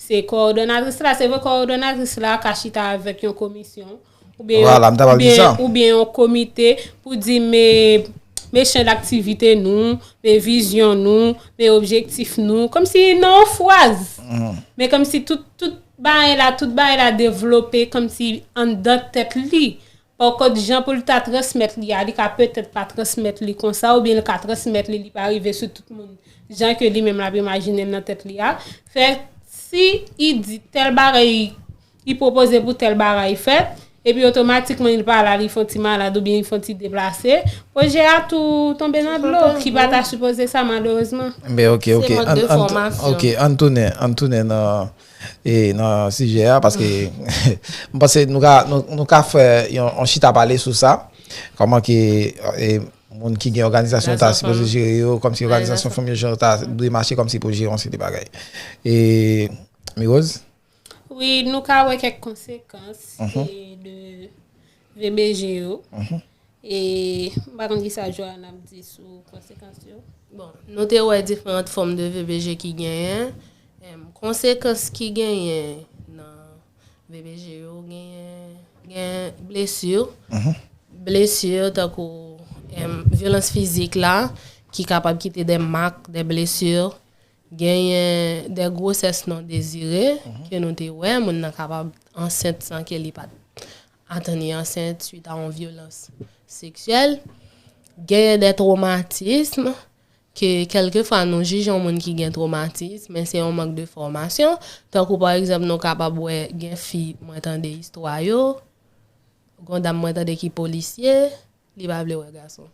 se kowòdonatris la. Se vre kowòdonatris la ka chita avèk yon komisyon oubyen Vwala, m ta pral di oubyen- sa. Oubyen yon komite pou di men men chan daktivite nou, men vizyon nou, men objektif nou, kòmsi nan yon fraz. Men kòmsi tout tout bagay la, tout bagay la devlope kòmsi anndan tèt li. Pakont, jan pou l ta transmèt li a, li ka petèt pa transmèt li konsa, oubyen li ka transmèt li, li pa rive sou tout moun jan ke li menm l ap imajine l nan tèt li a. Fè si li di tèl bagay, li pwopoze pou tèl bagay fèt, epi otomatikman li pa la, li fè yon ti malad oubyen li fè yon ti deplase, pwojè a tou tonbe nan dlo, ki pa ta sipoze sa, malerezman. Men ok, ok. Se mank de fòmasyon. Ok, ann tounen, ann tounen nan e nan sijè a, paske m panse nou ka nou, nou ka fè yon, yon chita pale sou sa, kòman ke e, moun ki gen òganizasyon ta sipoze jere yo, kòmsi òganizasyon fanm yo jan ta dwe mache kòmsi pou jere yon seri de bagay. E Mirose? Wi, nou ka wè kèk konsekans e, de V B G yo. E m pa konn kisa Joanna ap di sou konsekans yo. Bon, nou te wè diferan fòm de V B G ki genyen. Em, konsekans ki genyen nan V B G yo genyen gen blesi. Blesi tankou em, vyolans fizik la ki kapab kite de mak, de blesi. Genyen de gwosès non dezire ke nou te wè, moun nan kapab ansent san ke li pa t atann li ansent suit a yon vyolans seksyèl. Genyen de twomatism ke kèlkefwa nou jije yon moun ki gen twomatism, men se yon mank de fòmasyon. Tankou pa egzanp, nou kapab wè gen fi mwen tande istwa yo, gon dam mwen tande ki polisye, li pa vle wè gason.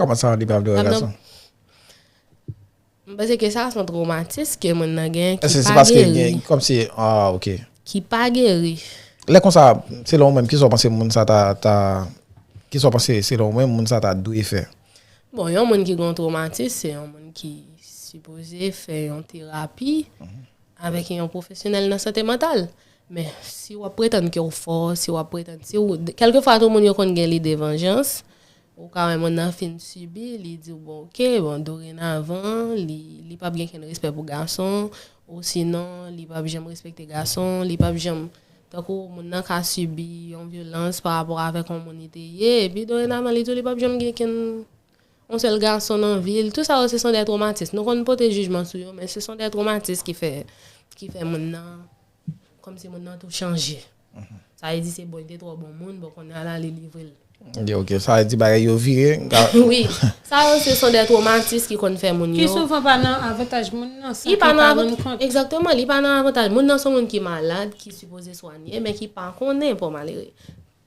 Kòman sa li pa vle wè Dam nan- gason? M panse ke sa se yon twomatis ke moun nan gen ki Èske se pa paske geri. Gen kòmsi ah ok. Ki pa geri. Lè konsa, selon ou menm, kisa w panse moun sa ta ta kisa w panse selon ou menm moun sa ta dwe fè? Bon, yon moun ki gen yon twomatis, se yon moun ki sipoze fè yon terapi avèk yon pwofesyonèl nan sante mantal. Men si w ap pretann ke w fò, si w ap pretann, si w, kèlkefwa tou moun yo konn gen lide vanjans, ou ka wè moun nan fin sibi, li di w, bon, ok, bon, dorenavan, li, li p ap gen kenn respè pou gason, ou sinon, li p ap janm respekte gason, li p ap janm, tankou moun nan ka sibi yon vyolans pa rapò avèk yon moun li te ye, epi dorenavan, li di w li p ap janm gen kenn yon sèl gason nan vi l. Tout sa yo, se son de twomatis. Nou konn pote jijman sou yo, men se son de twomatis ki fè, ki fè moun nan, kòmsi moun nan tou chanje. Sa vle di se bon, li te twò bon moun, bon, kounye a la, li livre l. Ok, ok, sa vle di bagay yo vire. Wi, sa yo, se son de twomatis ki konn fè moun Ki yo. Souvan pa nan avantaj moun nan, san Li ke pa l nan pa avan- rann kont. Egzakteman, li pa nan avantaj. Moun nan se yon moun ki malad, ki sipoze swanye, men ki pa konnen pou malere.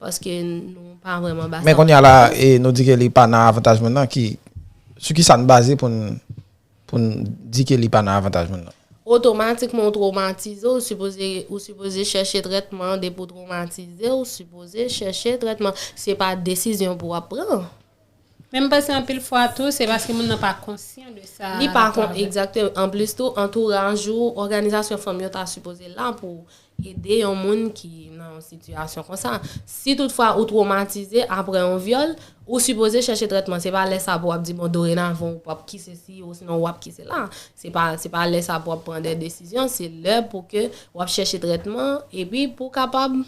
Paske nou pa vrèman ba Men kounye a la, e, nou di ke li pa nan avantaj moun nan, ki, sou ki sa n baze pou n pou n di ke li pa nan avantaj moun nan? Otomatikman ou twomatize, ou sipoze, ou sipoze chèche trètman. Depi ou twomatize, ou sipoze chèche trètman. Se pa desizyon pou w ap pran. Men m panse anpil fwa tou, se paske moun nan pa konsyan de sa. Li pa kon egzakteman. Anplis tou, antouraj ou, òganizasyon fanm yo ta sipoze la pou ede yon moun ki nan yon sitiyasyon konsa. Si toutfwa ou twomatize apre yon vyòl, ou sipoze chèche trètman. Se pa lè sa pou w ap di, bon, dorenavan ou p ap ki sesi, ou sinon w ap ki sela. Se pa, se pa lè sa pou w ap pran de desizyon, se lè pou ke w ap chèche trètman, epi pou w kapab,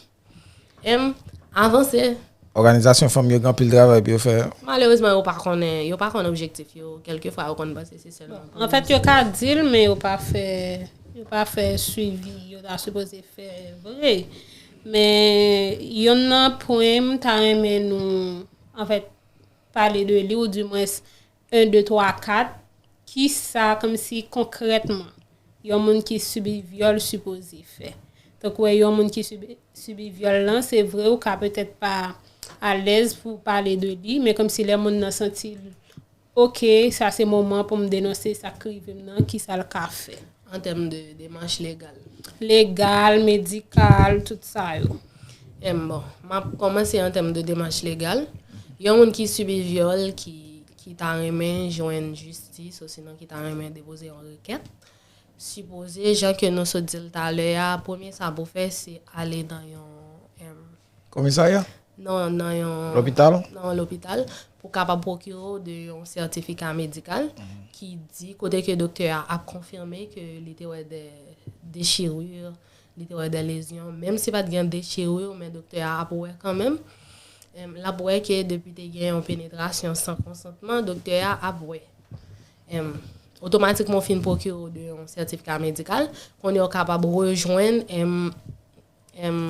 em, avanse. Òganizasyon fanm yo gen anpil travay pou yo fè. Malerezman, yo pa konnen, yo pa konn objektif yo. Kèlkefwa, yo konn panse se sèlman pou Anfèt, yo ka di l, men yo pa fè, yo pa fè swivi yo ta sipoze fè vre. Men yonn nan pwen m ta renmen nou, anfèt, pale de li, ou dimwens en, de, twa, kat, kisa, kòmsi konkrètman, yon moun ki sibi vyòl sipoze fè. Tankou wè yon moun ki sibi, sibi vyòl lan, se vre ou ka petèt pa alèz pou w pale de li, men kòmsi lè moun nan santi l, ok, sa se moman pou m denonse sa k rive m nan, kisa l ka fè. An tèm de demach legal? Legal, medikal, tout sa yo. Em, bon, m ap kòmanse an tèm de demach legal. Yon moun ki sibi vyòl, ki, ki ta renmen jwenn jistis, osinon ki ta renmen depoze yon rekèt, sipoze, jan ke nou sot di l talè a, premye sa pou fè, se ale nan yon, em, Komisarya? nan, nan yon Lopital? nan yon lopital pou kapab pwokire w de yon sètifika medikal ki di kote ke doktè a ap konfime ke li te wè de dechirure, li te wè de lezyon. Menm si pa t gen dechirure, men doktè a ap wè kanmenm. Em, l ap wè ke depi te gen yon penetrasyon san konsantman, doktè a ap wè. Em, otomatikman w fin pwokire w de yon sètifika medikal, kounye a w kapab rejwenn em, em,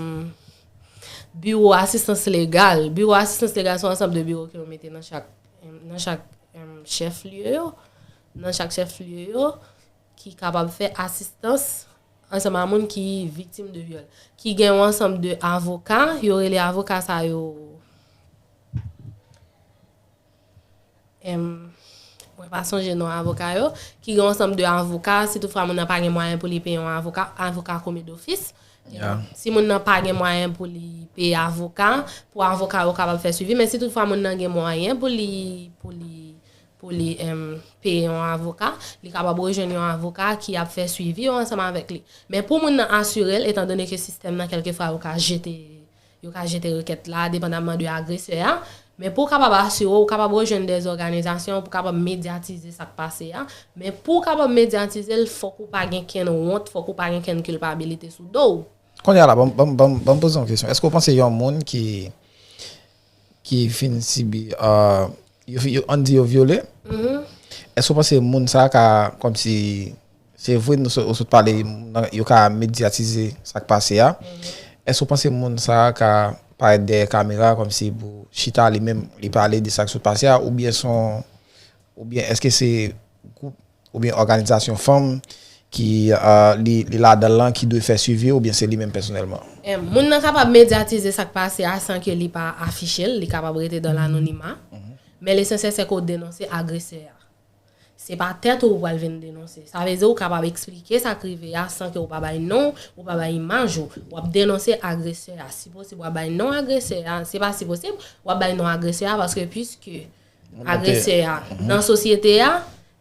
biwo asistans legal. Biwo asistans legal se yon ansanm de biwo ke yo mete nan chak, em, nan chak em, chèf lye yo, nan chak chèf lye yo, ki kapab fè asistans ansanm a moun ki viktim de vyòl. Ki gen yon ansanm de avoka, yo rele avoka sa yo em, mwen pa sonje non avoka yo, ki gen yon ansanm de avoka, si toutfwa moun nan pa gen mwayen pou li peye yon avoka, avoka komi dofis. Yeah. Si moun nan pa gen mwayen pou li peye avoka, pou avoka yo kapab fè swivi, men si toutfwa moun nan gen mwayen pou li, pou li, pou li em, peye yon avoka, li kapab rejwenn yon avoka ki ap fè swivi yo ansanm avèk li. Men pou moun nan asire l, etandone ke sistèm nan kèlkefwa yo ka jete yo ka jete rekèt la, depandamman de agresè a. Men pou w kapab asire w, ou kapab rejwenn de òganizasyon pou w kapab medyatize sa k pase a. Men pou w kapab medyatize l, fòk ou pa gen kenn wont, fòk ou pa gen kenn kilpabilite sou do w. Kounye a la, ban m- ban m- ban m- ban m poze yon kesyon. Èske w panse yon moun ki ki fin sibi, euh, yo, yo, ann di yo vyole, èske w panse moun sa a ka, kòmsi, se vre nou sot- ou sot pale, moun nan- yo ka medyatize sa k pase a, èske w panse moun sa a ka parèt dèyè kamera kòmsi pou chita li menm, li pale de sa k sot pase a, oubyen se yon, oubyen èske se gwoup oubyen òganizasyon fanm ki, euh, li, li ladan l lan ki dwe fè swivi oubyen se li menm pèsonèlman? Em, moun nan kapab medyatize sa k pase a san ke li pa afiche l, li kapab rete dan lanonima. Men lesansyèl se ke w denonse agresè a. Se pa tèt ou ou pral vin denonse. Sa vle di ou kapab eksplike sa k rive a san ke ou pa bay non, ou pa bay imaj ou. W ap denonse agresè a. Si posib, w ap bay non agresè a. Se pa si posib, w ap bay non agresè a paske piske agresè a nan sosyete a,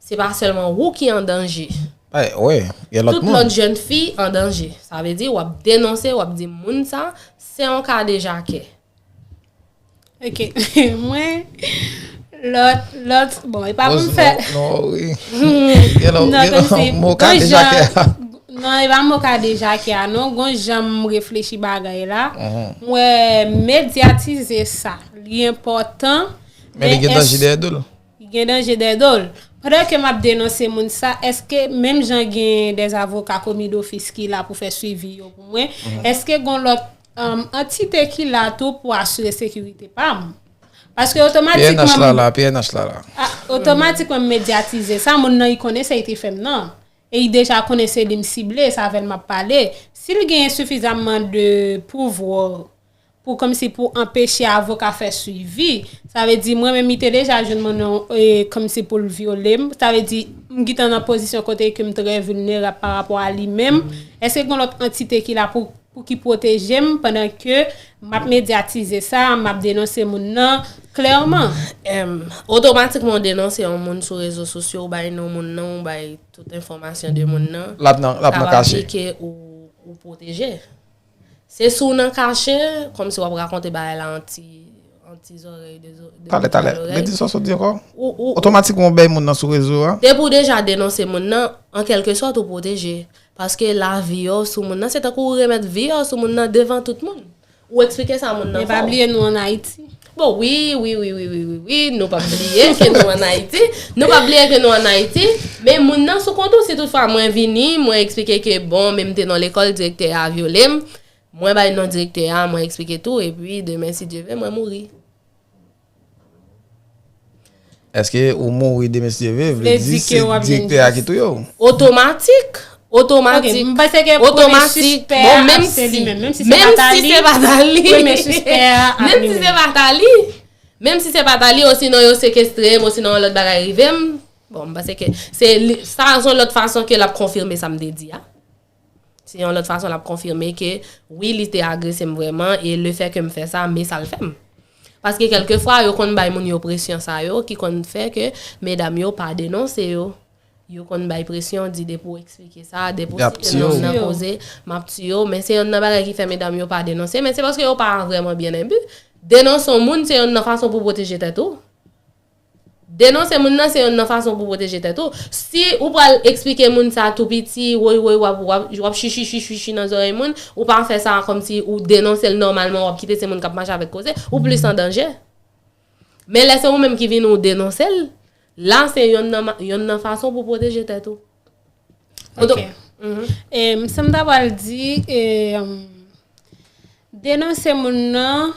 se pa sèlman ou ki an danje. Ay, wi, gen lòt Tout moun. Lòt jèn fi an danje. Sa vle di w ap denonse, w ap di moun sa, se yon ka dejakè. Ok. Mwen, lòt, lòt, bon, e pa pou m fè. Non, non, wi. Gen lòt, Non, gen lòt kòmsi, mo ka gon deja jan- kè. Non, e pa mo ka deja kè a, non. Gon jan m reflechi bagay la. Mwen, medyatize sa, li enpòtan. Men li gen danje dèyè do l. Li gen danje dèyè do l. Pandan ke m ap denonse moun sa, èske menm jan gen dè avoka komi dofis ki la pou fè swivi yo pou mwen, èske gon lòt um, antite ki la tou pou asire sekirite pa m? Paske P N H la otomatikman, la, P N H la la. a- otomatikman m medyatize sa, moun nan li konnen sa li te fè m nan. E li deja konnen se li m sible, sa avè l m ap pale. Si l gen sifizamman de pouvwa pou kòmsi pou anpeche avoka fè swivi, sa vle di mwen menm li te deja jwenn mwen nan e, kòmsi pou l vyole m, sa vle di m gentan nan pozisyon kote ke m trè vilnerab pa rapò a li menm. Èske gen lòt antite ki la pou, pou ki pwoteje m pandan ke m ap medyatize sa, m ap denonse moun nan klèman? Em, otomatikman w denonse yon moun sou rezo sosyo, ou bay non moun nan, ou bay tout enfòmasyon de moun nan. L ap nan, l ap nan Kapab kache. Di ke ou, ou pwoteje. Se si w nan kache, kòmsi w ap rakonte bagay la an ti, an ti zòrèy de zo- de Talè, talè. zòrèy. Redi sa w sot di ankò. Ou, ou, Otomatikman w bay moun nan sou rezo a. Depi w deja denonse moun nan, an kèlke sòt ou pwoteje. Paske lavi w sou moun nan, se tankou w remèt vi w sou moun nan devan tout moun. Ou eksplike sa moun nan Men pa fè w. Bliye nou an Ayiti. Bon, wi, wi, wi, nou p ap bliye ke nou an Ayiti. Nou p ap bliye ke nou an Ayiti. Men moun nan sou kont ou, si toutfwa mwen vini, mwen eksplike ke bon, men m te nan lekòl, direktè a vyole m. Mwen bay non direktè a, mwen eksplike tou, epi demen, si Dye vle, mwen mouri. Èske ou mouri demen si Dye vle, vle Vle di di se ke w ap jwenn direktè a ki touye w? Otomatik. Otomatik. Ok, m panse ke premye Otomatik. sispè Bon, a menm se si, li menm. Menm si se menm pa ta si li, se pa ta li. Premye sispè a ap Menm li si menm. Se pa ta li. Menm si se pa ta li, osinon yo sekestre m, osinon yon lòt bagay rive m. Bon, m panse ke se li- sa se yon lòt fason ke l ap konfime sa m te di a. Se yon lòt fason l ap konfime ke wi, li te agrese m vrèman e lefètke m fè sa, men sa l fè m. Paske kèlkefwa, yo konn bay moun yo presyon sa yo ki konn fè ke medam yo pa denonse yo. Yo konn bay presyon, di depi w eksplike sa, depi w site non m nan koze, m ap tiye w. Men se yonn nan bagay ki fè medam yo pa denonse, men se paske yo pa vrèman byen enbi. Denonse yon moun, se yonn nan fason pou pwoteje tèt ou. Denonse moun nan, se yonn nan fason pou pwoteje tèt ou. Si ou pral eksplike moun sa tou piti, woy woy, w ap, w ap, w ap chichi, chichi, chichi nan zòrèy moun, ou pa fè sa kòmsi ou denonse l nòmalman, w ap kite se moun k ap mache avèk koze, ou plis an danje. Men lè se ou menm ki vin ou denonse l, la se yonn nan, ma- yonn nan fason pou pwoteje tèt ou. Ou Ok. do- Mhm. E, m, sa m ta pral di, e, um, denonse moun nan,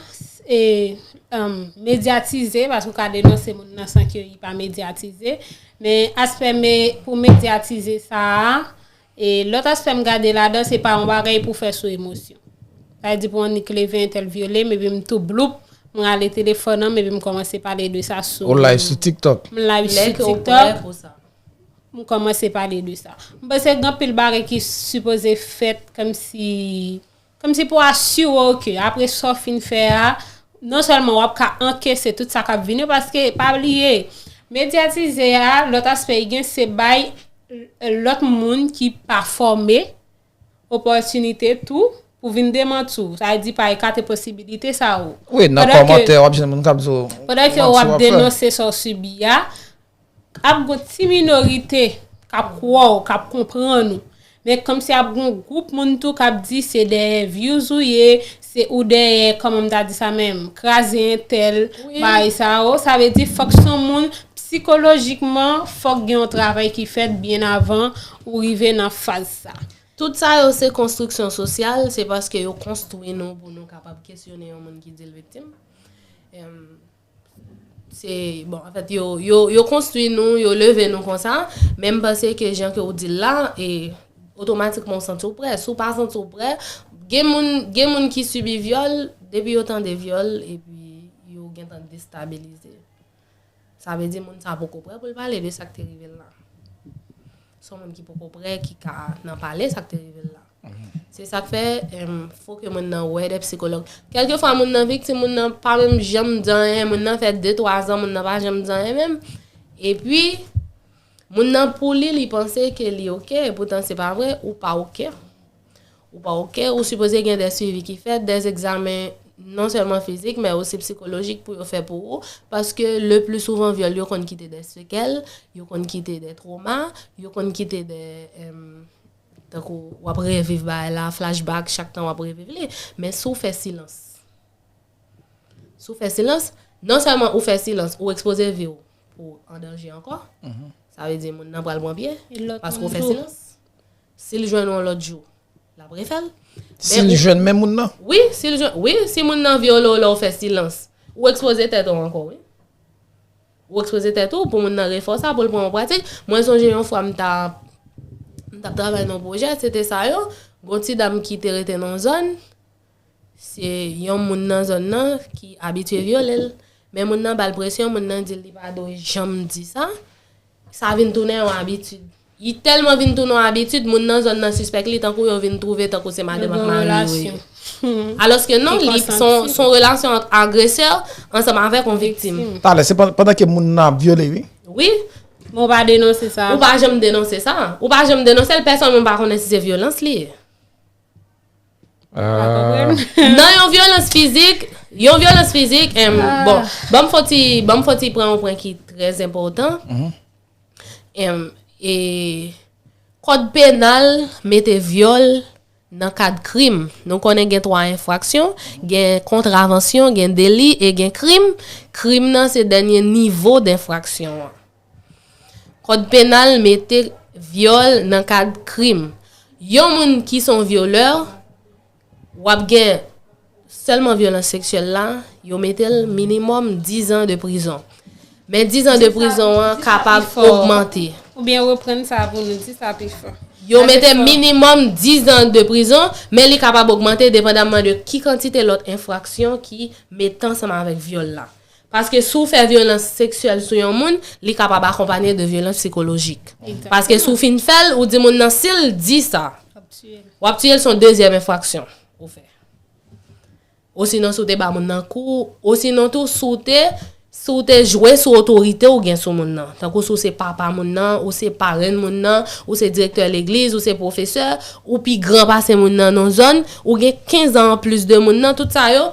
e, um, medyatize, paske ou ka denonse moun nan san ke li pa medyatize. Men aspè me, pou medyatize sa a, e lòt aspè m gade ladan, se pa yon bagay pou fè sou emosyon. Sa vle di pou annik leve entèl vyole m, epi m tou bloup, m rale telefòn nan m, epi m kòmanse pale de sa sou Ou live sou TikTok. M live sou Lè ke ou TikTok. prè pou sa. M kòmanse pale de sa. M panse gen anpil bagay ki sipoze fèt kòmsi, kòmsi pou asire w ke apre sa w fin fè a, non sèlman w ap ka ankese tout sa k ap vini, paske pa bliye, medyatize a, lòt aspè li gen, se bay lòt moun ki pa fòme opòtinite tou pou vin demanti w. Sa vle di pa ekate posibilite sa yo. Wi, nan Pandan ke- kòmantè, w ap jwenn moun k ap di w, Pandan ke w ap denonse sa w sibi a, ap gon ti minorite k ap kwè w, k ap konprann ou. Men kòmsi ap gon gwoup moun tou k ap di se dèyè views ou ye, se ou dèyè, kòman m ta di sa menm, kraze entèl, Wi. bagay sa yo. Sa vle di fòk se yon moun sikolojikman, fòk gen yon travay ki fèt byen avan ou rive nan faz sa. Tout sa yo se konstriksyon sosyal, se paske yo konstwi nou pou nou kapab kesyone yon moun ki di l viktim. Em, se, bon, anfèt, yo, yo, yo konstwi nou, yo leve nou konsa, men m panse ke jan ke w di l la, e otomatikman w santi w prè. Si w pa santi w prè, gen moun, gen moun ki sibi vyòl, depi yo tande vyòl, epi yo gentan destabilize. Sa vle di moun sa poko prè pou l pale de sa k te rive l la. Se yon moun ki poko prè ki ka nan pale sa k te rive l la. Se sa k fè, em, fò ke moun nan wè de psikològ. Kèlkefwa moun nan viktim, moun nan pa menm janm di anyen, moun nan fè de twa zan, moun nan pa janm di anyen menm. Epi, moun nan pou li, li panse ke li oke, poutan se pa vre, ou pa oke. Ou pa oke, ou sipoze gen de swivi ki fèt, de egzamen non sèlman fizik, men osi psikolojik pou yo fè pou ou, paske le pli souvan vyòl yo konn kite de sekèl, yo konn kite de twoma, yo konn kite de, em, tankou w ap reviv bagay la, flashback, chak tan w ap reviv li. Men si w fè silans, si w fè silans, non sèlman ou fè silans, ou ekspoze vi w pou an danje ankò. Sa vle di moun nan pral pran pye, E lòt paske ou moun fè tou. silans. Si l jwenn ou yon lòt jou, l ap refè l. Si Men l ou- jwenn menm moun nan? Wi, si l jwenn, wi, si moun nan vyole w lè w fè silans, ou ekspoze tèt ou ankò, wi. Ou ekspoze tèt ou pou moun nan refè w sa, pou l pran yon pratik. Mwen sonje yon fwa m ta, m t ap travay nan yon pwojè, se te sa yo. Gon ti dam ki te rete nan yon zòn, se yon moun nan zòn nan ki abitye vyole l. Men moun nan ba l presyon, moun nan di l li pa dwe janm di sa. Sa vin tounen yon abitid. Li tèlman vin tounen yon abitid, moun nan zòn nan sispèk li, tankou yo vin twouve tankou se madanm ak mari yo ye. Alòske non, li se yon, se yon relasyon ant agresè ansanm avèk yon viktim. Talè, se pandan, pandan ke moun nan ap vyole, wi. Wi. Men w pa denonse sa. Ou pa janm denonse sa. Ou pa janm denonse l, pèsonn menm pa konnen si se vyolans li ye. Nan yon vyolans fizik, yon vyolans fizik, em, bon, ban m fon ti, ban m fon ti pran yon pwen ki trè enpòtan. Em, e, kòd penal mete vyòl nan kad krim. Nou konnen gen twa enfraksyon, gen kontravansyon, gen deli e gen krim. Krim nan se dènye nivo d enfraksyon an. Kòd penal mete vyòl nan kad krim. Yon moun ki se yon vyolè, w ap gen sèlman vyolans seksyèl la, yo mete l minimòm dizan de prizon. Men dizan de prizon an kapab ogmante. Oubyen reprann sa pou nou, di sa pi fò. Yo mete minimòm dizan de prizon, men li kapab ogmante depandamman de ki kantite lòt enfraksyon ki mete ansanm avèk vyòl la. Paske si w fè vyolans seksyèl sou yon moun, li kapab akonpanye de vyolans sikolojik. Paske si w fin fè l, ou di moun nan si l di sa, w ap tiye l, se yon dezyèm enfraksyon ou fè. Osinon si w te ba moun nan kou, osinon tou si w te, si w te jwe sou otorite ou gen sou moun nan. Tankou si w se papa moun nan, ou se parenn moun nan, ou se direktè legliz, ou se pwofesè, ou pi gran pase moun nan nan zòn, ou gen kenz an anplis de moun nan, tout sa yo,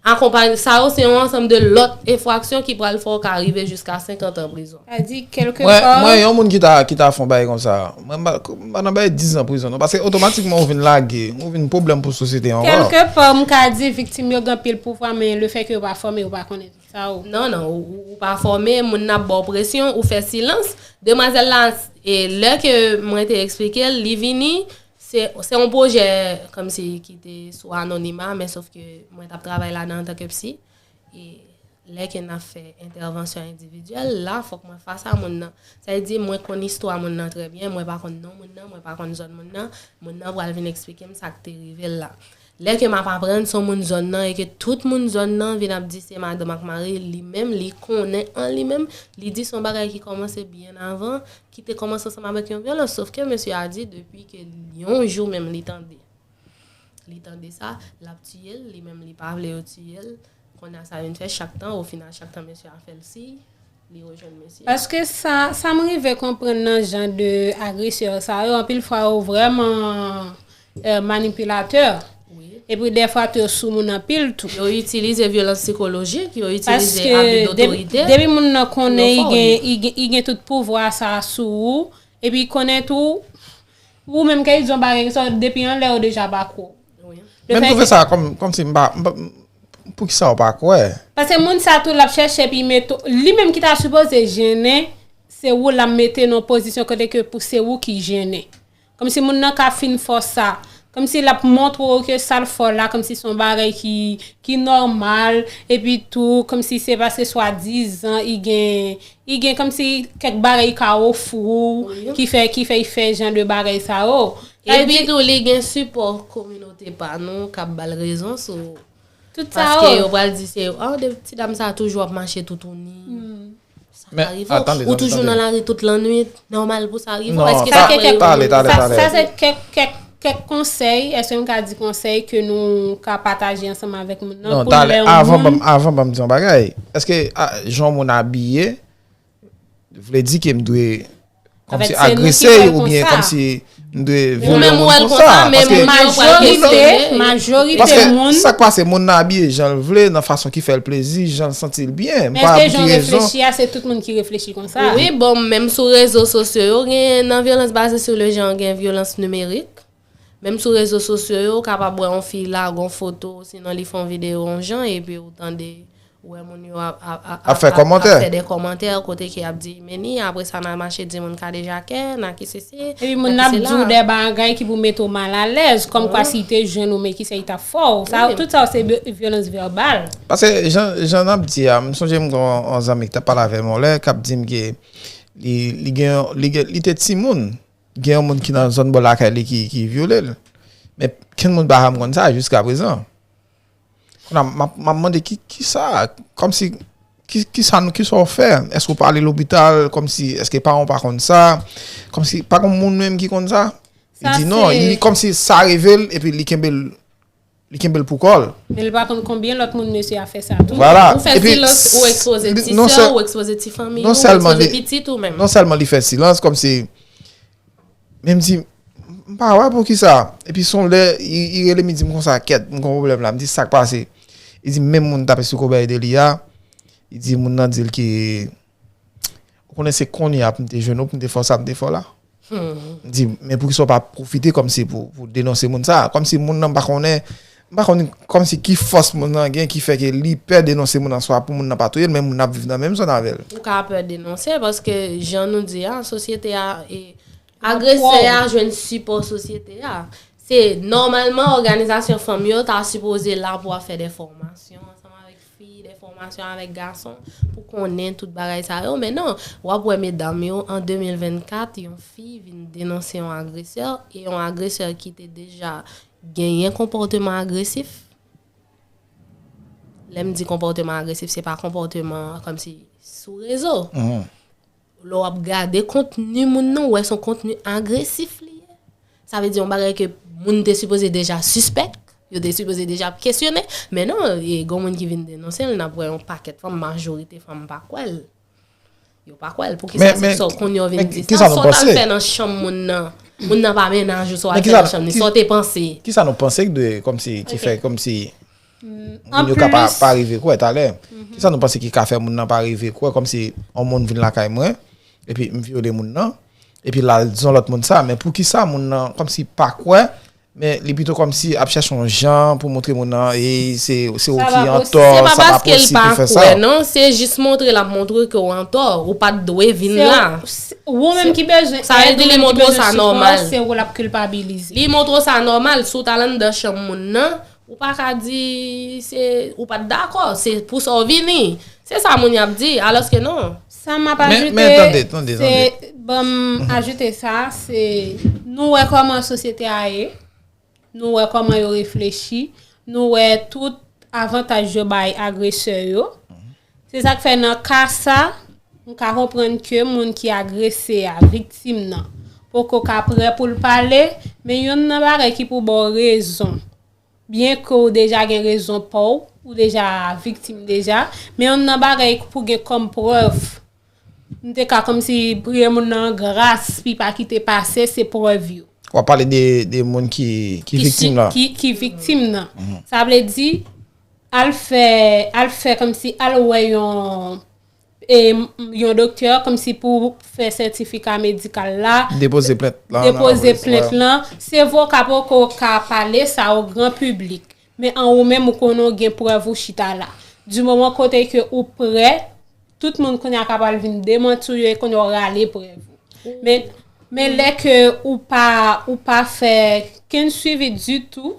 akonpay, sa yo se yon ansanm de lòt enfraksyon ki pral fè w ka rive jiska senkant an prizon. Sa di, kèlke Mwen, pa, mwen, yon moun ki ta, ki ta fè yon bagay konsa, mwen, m pa, m pa nan bay dis an prizon, non. Paske otomatikman, ou vin lage, ou vin pwoblèm pou sosyete an ankò. Kèlke pa, m ka di viktim yo gen anpil pouvwa, men lefètke yo pa fòme, yo pa konnen tout sa yo. Non, non, ou, ou, ou pa fòme, moun nan ap ba w presyon, ou fè silans. Demwazèl la, e lè ke mwen te eksplike l, li vini, se, se yon pwojè, kòmsi, ki te sou anonima, men sòf ke mwen t ap travay ladan antanke psi. E lè ke n ap fè entèvansyon endividyèl, la, fòk mwen fas a moun nan. Sa vle di, mwen konn istwa moun nan trè byen, mwen pa konn non moun nan, mwen pa konn zòn moun nan, moun nan pral vin eksplike m sa k te rive l la. Lè ke m ap aprann se yon moun zòn nan e ke tout moun zòn nan vin ap di se madanm ak mari, li menm, li konnen an li menm, li di se yon bagay ki kòmanse byen avan, ki te kòmanse ansanm avèk yon vyolans, sòf ke mesye a di depi ke yon jou menm li tande. Li tande sa, l ap tiye l, li menm li pa vle yo tiye l. Kounye a sa vin fè chak tan, ofinal chak tan mesye a fè l siy, li rejwenn mesye a. Paske sa, sa m rive konprann nan jan de agresè sa yo, anpil fwa yo vrèman eh, manipilatè. Epi dèfwa tou yo sou moun anpil tou. Yo itilize vyolans sikolojik, yo itilize abi dotorite. Paske depi moun nan konnen li gen, li gen tout pouvwa sa sou ou, epi konnen tou, Ou menm ke li di yon bagay sa depi anlè ou deja pa kwè. Men m twouve sa kòm kòmsi m pa m pa poukisa ou pa kwè. Paske moun sa tou l ap chèche epi mete li menm ki ta sipoze jennen se ou l ap mete nan pozisyon kote ke pou se ou ki jennen. Kòmsi moun nan ka fin fè w sa. Kòmsi l ap montre w ke sa l fè w la kòmsi se yon bagay ki ki nòmal epi tou kòmsi se paske swadizan li gen Li gen kòmsi kèk bagay li ka ofri w ki fè ki fè li fè jan de bagay sa yo. Epi tou li gen sipò kominote pa nou k ap ba l rezon sou tout sa yo. Paske yo pral di se ah de ti dam sa toujou ap mache toutouni. Sa ka rive w. Ou toujou nan lari tout lannwit. Nòmal pou sa rive w. Èske sa vre? Sa se kèk kèk kèk konsèy, èske m ka di konsèy ke nou ka pataje ansanm avèk moun nan pou lè yon moun. Non, talè, avan ban m di yon bagay. Èske jan yon moun abiye vle di ke m dwe kòmsi agrese l oubyen kòmsi m dwe vyole yon moun konsa? Paske majorite, majorite moun. Paske sa k pase, moun nan abiye jan l vle, nan fason ki fè l plezi, jan l santi l byen. M pa di rezon. Men èske jan w reflechi a, se tout moun ki reflechi konsa? Wi, bon, menm sou rezo sosyo yo, gen nan vyolans baze sou le jan, gen vyolans nimerik. Menm sou rezo sosyo yo, ou kapab wè yon fi lage yon foto, sinon li fè yon videyo yon jan, epi ou tande, ou wè moun yo ap, ap, ap, ap, ap, ap fè de kòmantè kote ke y ap di, men ni, apre sa, n a mache di moun kadejakè, n a ki sesi, n a ki sela. Epi moun nan ap di w de bagay ki pou mete w malalèz, kòmkwa si li te jwenn ou, men kisa li t ap fè w. Sa, tout sa yo se vyolans vèbal. Paske jan, jan n ap di a, m sonje m gen yon, yon zanmi ki t ap pale avè m yon lè, k ap di m ke li, li gen, li gen, li te timoun. Gen yon moun ki nan zòn bò lakay li ki, ki vyole l. Men kenn moun pa janm konn sa jiska prezan. Kounye a, m ap, m ap mande ki, ki sa, kòmsi, ki, ki sa nou, ki sa w fè? Èske w pa ale lopital? Kòmsi, èske paran w pa konn sa? Kòmsi, pa gen moun menm ki konn sa? Li di non, li kòmsi sa rive l, epi li kenbe l. Li kenbe l pou kò l. Men li pa konn konbyen lòt moun mesye a fè sa tou. Vwala. Ou fè silans, ou ekspoze ti sè w, ou ekspoze ti fanmi w, ou ekspoze pitit ou menm. Non sèlman li fè silans, kòmsi, men m di, m pa wè poukisa. Epi se yon lè, li, li rele m, li di m konsa, kèt, m gen yon pwoblèm la. M di, sa k pase? Li di, menm moun t ap eseye kòbèy de li a, li di, moun nan di l ke, ou konnen se kounye a pou m te jwenn ou, pou m te fè w sa, m te fè w la. M di, men poukisa w pa pwofite kòmsi pou, pou denonse moun sa? Kòmsi moun nan m pa konnen, m pa konn kòmsi ki fòs moun nan gen ki fè ke li pè denonse moun nan swa pou moun nan pa touye l, men moun nan ap viv nan menm zòn avè l. Ou ka pè denonse paske jan nou di a, sosyete a, e, agresè a jwenn sipò sosyete a. Se nòmalman òganizasyon fanm yo ta sipoze la pou ap fè de fòmasyon ansanm avèk fi, de fòmasyon avèk gason pou konnen tout bagay sa yo. Men non, w ap wè medam yo an de mil vennkat, yon fi vin denonse yon agresè, e yon agresè ki te deja genyen konpòteman agresif. Lè m di konpòteman agresif, se pa konpòteman kòmsi sou rezo. Lè w ap gade kontni moun nan, ou wè se yon kontni agresif li ye. Sa vle di yon bagay ke moun te sipoze deja sispèk, yo te sipoze deja ap kesyone, men non, e gen moun ki vin denonse l, n ap wè yon pakèt fanm, majorite fanm pa kwè l. Yo pa kwè l. Poukisa se sa w konnen yo vin di sa? Sa w t al fè nan chanm moun nan? Moun nan pa mennaj ou, sa w al fè nan chanm li? Sa w te panse? Kisa nou panse de kòmsi ki fè kòmsi moun yo ka pa pa rive kwè talè? Kisa nou panse ki ka fè moun nan pa rive kwè kòmsi yon moun vin lakay mwen epi m vyole moun nan epi l al di yon lòt moun sa, men poukisa moun nan kòmsi pa kwè? Men li pito kòmsi ap chèche yon jan pou montre moun nan e se se ou ki antò, sa pa posib pou fè sa. Non, se jis montre l ap montre ke w antò, ou pa t dwe vin la. Ou menm ki bezwen sa vle di li montre w sa nòmal. Se ou l ap kilpabilize. Li montre w sa nòmal, si w t al anndan chanm moun nan, ou pa ka di se ou pa t dakò, se pou sa w vini. Se sa moun y ap di, alòske non. Sa m ap ajoute, se ban m ajoute sa, se nou wè kòman sosyete a ye. Nou wè kòman yo reflechi, nou wè tout avantaj yo bay agresè yo. Se sa k fè nan ka sa, m ka konprann ke moun ki agrese a, viktim nan, poko ka prè pou l pale, men youn nan bagay ki pou ba w rezon, byen ke w deja gen rezon pa w, ou deja viktim deja, men youn nan bagay pou gen kòm prèv, m te ka kòmsi priye moun nan gras, pi pa kite pase, se prèv yo. W ap pale de de moun ki ki viktim la. Ki ki viktim nan. Sa vle di al fè al fè kòmsi al wè yon e yon doktè kòmsi pou fè sètifika medikal la. Depoze plent lan. Depoze plent lan. Se vre w ka poko ka pale sa o gran piblik. Men an ou menm ou konnen w gen prèv ou chita la. Di moman kote ke ou prè, tout moun kounye a ka pral vin demanti w yo e kounye a w rale prèv ou. Men men lè ke ou pa ou pa fè kenn swivi ditou,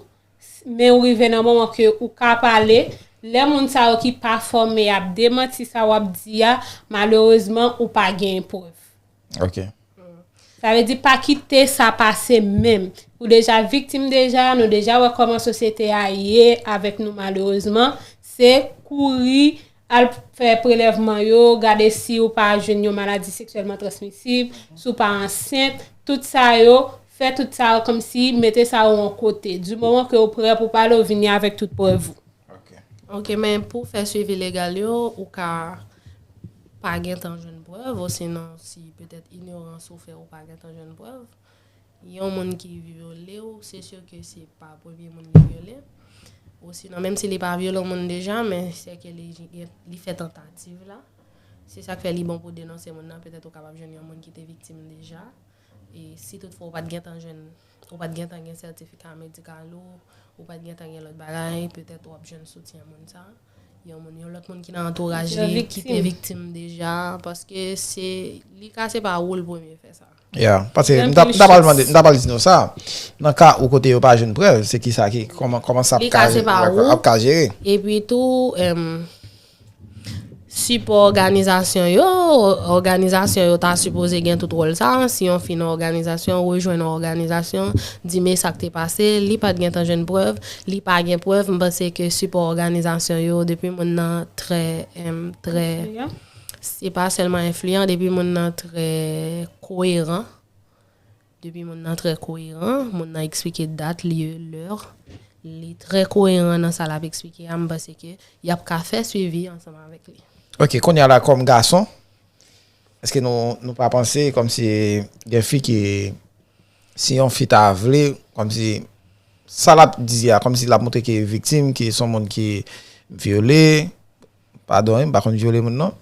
men ou rive nan moman ke ou ka pale, lè moun sa yo ki pa fòme ap demanti sa w ap di a, malerezman ou pa gen prèv. Ok. Sa vle di pa kite sa pase menm. Ou deja viktim deja, nou deja wè kòman sosyete a ye avèk nou malerezman. Se kouri al fè prelèvman yo, gade si ou pa jwenn yon maladi seksyèlman transmisib, si w pa ansent, tout sa yo, fè tout sa yo kòmsi mete sa yo yon kote. Di moman ke w prè pou pale, w vini avèk tout prèv ou. Ok, men pou fè swivi legal yo, ou ka pa gentan jwenn prèv, osinon si petèt inyorans ou fè ou pa gentan jwenn prèv. Yon moun ki vyole w, se si ke se pa premye moun li vyole. Osinon, menm si li pa vyole yon moun deja, men se ke li, li fè tantativ la. Se sa k fè li bon pou denonse moun nan, petèt ou kapab jwenn yon moun ki te viktim deja. E si toutfwa ou pa t gentan jwenn, ou pa t gentan gen sètifika medikal ou, ou pa t gentan gen lòt bagay, petèt w ap jwenn soutyen moun sa. Yon moun, yon lòt moun ki nan antouraj li, ki te viktim deja, paske se, li ka se pa ou l premye fè sa. Ya, paske m ta m ta pral mande, m ta pral di nou sa, nan ka ou kote yo pa jwenn prèv, se kisa ki, kòman, kòman sa ap ka, ap ka jere? Epi tou, em, sipò òganizasyon yo, òganizasyon yo ta sipoze gen tout wòl sa, si yon fi nan òganizasyon, rejwenn yon òganizasyon, di men sa k te pase, li pa t gentan jwenn prèv, li pa gen prèv, m panse ke sipò òganizasyon yo, depi moun nan trè, em, trè, se pa sèlman enfliyan, depi moun nan trè koyeran, depi moun nan trè koyeran, moun nan eksplike dat, lye, lè, li trè koyeran nan sa l ap eksplike a, m panse ke y ap ka fè swivi ansanm avèk li. Ok, kounye a la, kòm gason, èske nou, nou pa panse kòmsi gen fi ki, si yon fi ta vle, kòmsi, sa l ap di a, kòmsi l ap montre ke viktim, ke se yon moun ki vyole, padon, wi, m pa konn vyole moun non.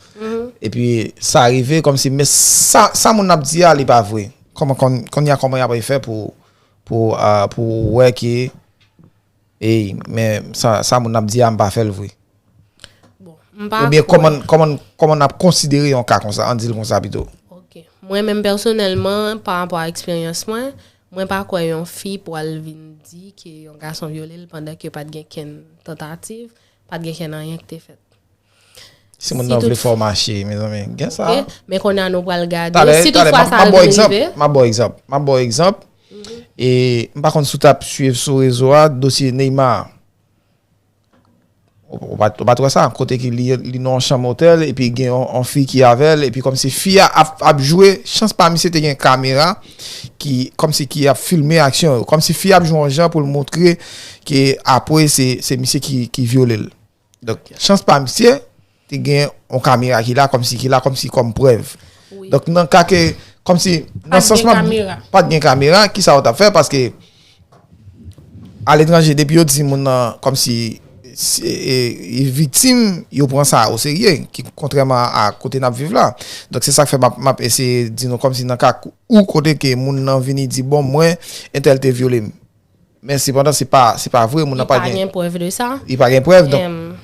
Epi sa rive kòmsi, men sa, sa moun nan ap di a, li pa vre. Kòman, kòman, kounye a kòman y ap fè pou, pou, ah, pou wè ke, ey, men sa, sa moun nan ap di a, m pa fè l vre. Bon, m pa kwè. Oubyen kòman, kòman, kòman n ap konsidere yon ka konsa, ann di l konsa pito. Ok. Mwen menm pèsonèlman, pa rapò a eksperyans mwen, mwen pa kwè yon fi pral vin di ke yon gason vyole l pandan ke pa t gen kenn tantativ, pa t gen kenn anyen ki te fèt. Si moun nan vle fè w mache, mezanmi, gen sa. Ok, men kounye a nou pral gade si toutfwa sa vin rive. M ap ba w egzanp, m ap ba w egzanp. E m pa konn si w t ap swiv sou rezo a, dosye Neymar. Ou pa, ou pa t wè sa, kote ki li, li nan yon chanm otèl, epi gen yon, yon fi ki avè l, epi kòmsi fi a ap, ap jwe, chans pa misye te gen kamera, ki, kòmsi ki ap filme aksyon yo, kòmsi fi a ap jwe yon jan pou l montre ke apre se, se misye ki, ki vyole l. Donk, chans pa misye, te gen yon kamera ki la, kòmsi ki la, kòmsi kòm prèv. Donk, nan ka ke, kòmsi, nan sans mwen, pa t gen kamera, ki sa w t ap fè, paske aletranje, depi yo di moun nan kòmsi e, e viktim, yo pran sa oserye, ki kontrèman a kote n ap viv la. Donk, se sa k fè m ap, m ap eseye di nou kòmsi nan ka ou kote ke moun nan vini di, bon, mwen, entèl te vyole m. Men sepandan, se pa, se pa vre, moun nan pa gen. Li pa gen prèv de sa. Li pa gen prèv, donk,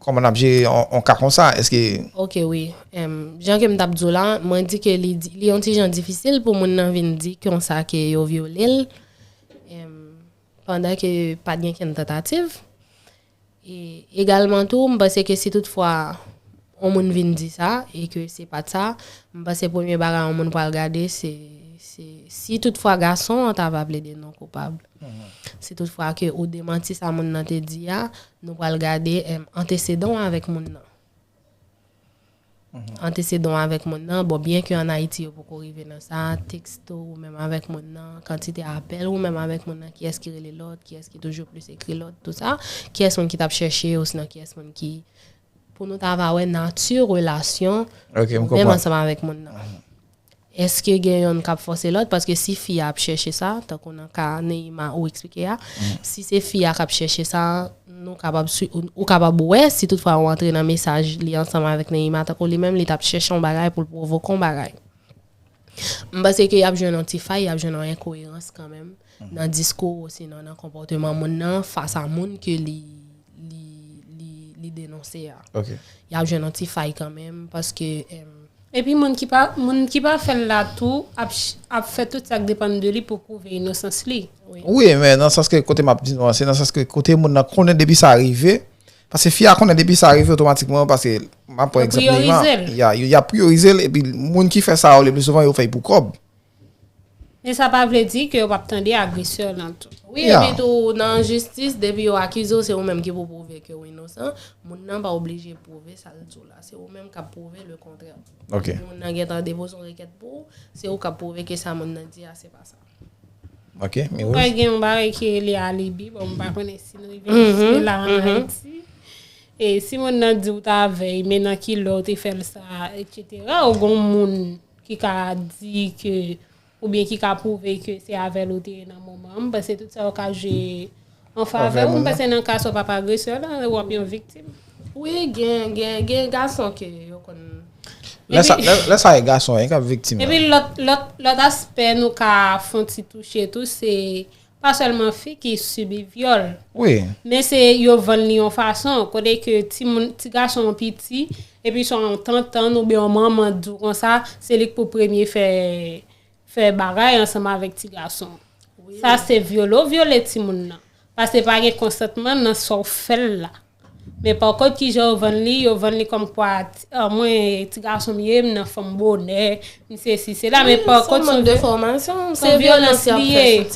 kòman n ap jere yon, yon ka konsa? Èske. Ok, wi. Em, jan ke m t ap di w la, mwen di ke li, di- li yon ti jan difisil pou moun nan vin di konsa ke yo vyole l. Em, pandan ke pa t gen kenn tantativ. E egalman tou, m panse ke si toutfwa yon moun vin di sa, e ke se pa t sa, m panse premye bagay yon moun pral gade, se, se si toutfwa gason an ta va plede non koupab. Si toutfwa ke ou demanti sa moun nan te di a, nou pral gade, em, antesedan w avèk moun nan. Antesedan w avèk moun nan, bon, byen ke ann Ayiti yo poko rive nan sa, teksto ou menm avèk moun nan, kantite apèl ou menm avèk moun nan, kiyès ki rele lòt, kiyès ki toujou plis ekri lòt, tou sa, kiyès moun ki t ap chèche, osinon kiyès moun ki, pou nou ta va wè nati relasyon ou menm ansanm avèk moun nan. Èske gen yonn k ap fòse lòt? Paske si fi a ap chèche sa, tankou nan ka Neima ou eksplike a, si se fi a k ap chèche sa, nou kapab swi, ou, ou kapab wè, si toutfwa ou antre nan mesaj li ansanm avèk Neima, tankou li menm, li t ap chèche yon bagay pou l pwovoke yon bagay. M panse ke y ap jwenn yon ti fay, y ap jwenn yon enkoyerans kanmenm nan diskou, osinon nan konpòteman moun nan fas a moun ke li, li, li, li denonse a. Y ap jwenn yon ti fay kanmenm, paske, em, Epi moun ki pa, moun ki pa fè l la tou ap, ch- ap fè tout sa k depann de li pou pwouve inosans li. Wi, men nan sans ke kote m ap di nou an, se nan sans ke kote moun nan konnen depi sa rive, paske fi a konnen depi sa rive otomatikman, paske m ap pran egzanp Neymar, y a, y a priyorize l, epi moun ki fè sa yo le pli souvan yo fè l pou kòb. Men sa pa vle di ke yo p ap tande agresè lan tou. Wi, epi tou, nan jistis, depi yo akize w, se ou menm ki pou pwouve ke w inosan. Moun nan pa oblije pwouve sa l di w la. Se ou menm k ap pwouve le kontrè. Depi moun nan gentan depoze yon rekèt pou ou, se ou k ap pwouve ke sa moun nan di a, se pa sa. Mwen kwè gen yon bagay ki rele alibi. Bon, m pa konnen si nou rive jiske la ann Ayiti. E si moun nan di w t avè l, men nan ki lè w te fè l sa, etsetera, ou gen yon moun ki ka di ke, oubyen ki ka pwouve ke se avè l ou te ye nan moman an. M panse tout sa yo ka jwe an favè w. M panse nan ka sa w p ap agresè la, ou ap yon viktim. Wi, gen, gen, gen gason ke yo konn. Lè sa, lè, lè sa e gason an k ap viktim nan. Epi lòt, lòt, lòt aspè nou ka fè yon ti touche tou, se pa sèlman fi ki sibi vyòl. Wi. Men se yo vann li yon fason, kote ke timoun, ti gason an piti, epi se yon tantan oubyen yon manman di w konsa, se li k pou premye fè, fè bagay ansanm avèk ti gason. Sa se vyole w vyole timoun nan. Paske pa gen konsantman nan sa w fè l la. Men pa kont, kijan yo vann li, yo vann li kòmkwa, ti- ah, mwen, ti gason m ye, m nan fanm bonè, m sesi, sela. Men pa kont, se yon vyo- se yon vyolans li ye.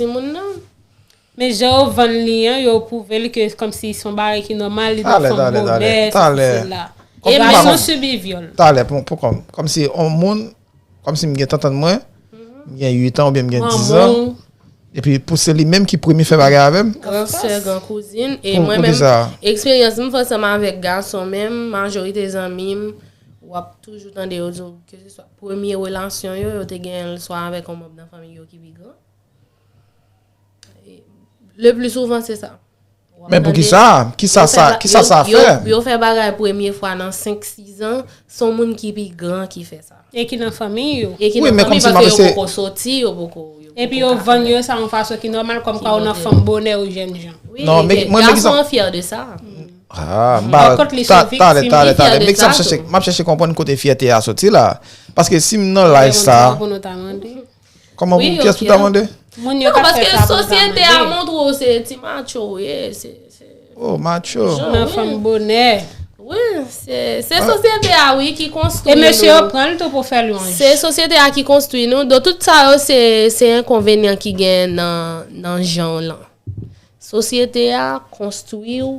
Men jan yo vann li an, yo pwouve l ke kòmsi se yon bagay ki nòmal, li nan fanm bonè, sesi, sela. Gason sibi vyòl. Talè, pou, pou kòm, kòmsi yon moun, kòmsi m gen tantan mwen, m gen uit an oubyen m gen diz an. Epi pou se li menm ki premye fè bagay avè m. Gran sè, gran kouzin. E mwen menm, eksperyans m fè ansanm avèk gason menm, majorite zanmi m, w ap toujou tande yo di w, keseswa premye relasyon yo, yo te genyen l swa avèk yon manm nan fanmi yo ki pi gran. E le pli souvan, se sa. Men poukisa? Kisa sa, kisa sa fè? Yo, yo fè bagay premye fwa nan senk, sis an, se yon moun ki pi gran ki fè sa. E ki nan fanmi yo. E ki nan fanmi, paske yo poko soti, yo poko, yo poko. Epi yo vann yo sa yon fason ki nòmal, kòmkwa yo nan fanm bonè, yo jènjan. Wi, non, men, men gason an fyè de sa. Ah, m pa, talè, talè, talè. Men sa m chèche, m ap chèche konprann kote fyète a soti la. Paske si m nan laj sa. Kòman pou, kiyès pou ta mande? Moun yo ka fè sa pou ta mande. Non, paske sosyete a montre w se ti macho w ye, se, se. Oh, macho. Nan fanm bonè. Wi, se, se sosyete a, wi, ki konstwi nou. E mesye yo pran l tou pou fè lwanj. Se sosyete a ki konstwi nou. Donk, tout sa yo, se, se enkonvenyan ki gen nan, nan jan w lan. Sosyete a konstwi w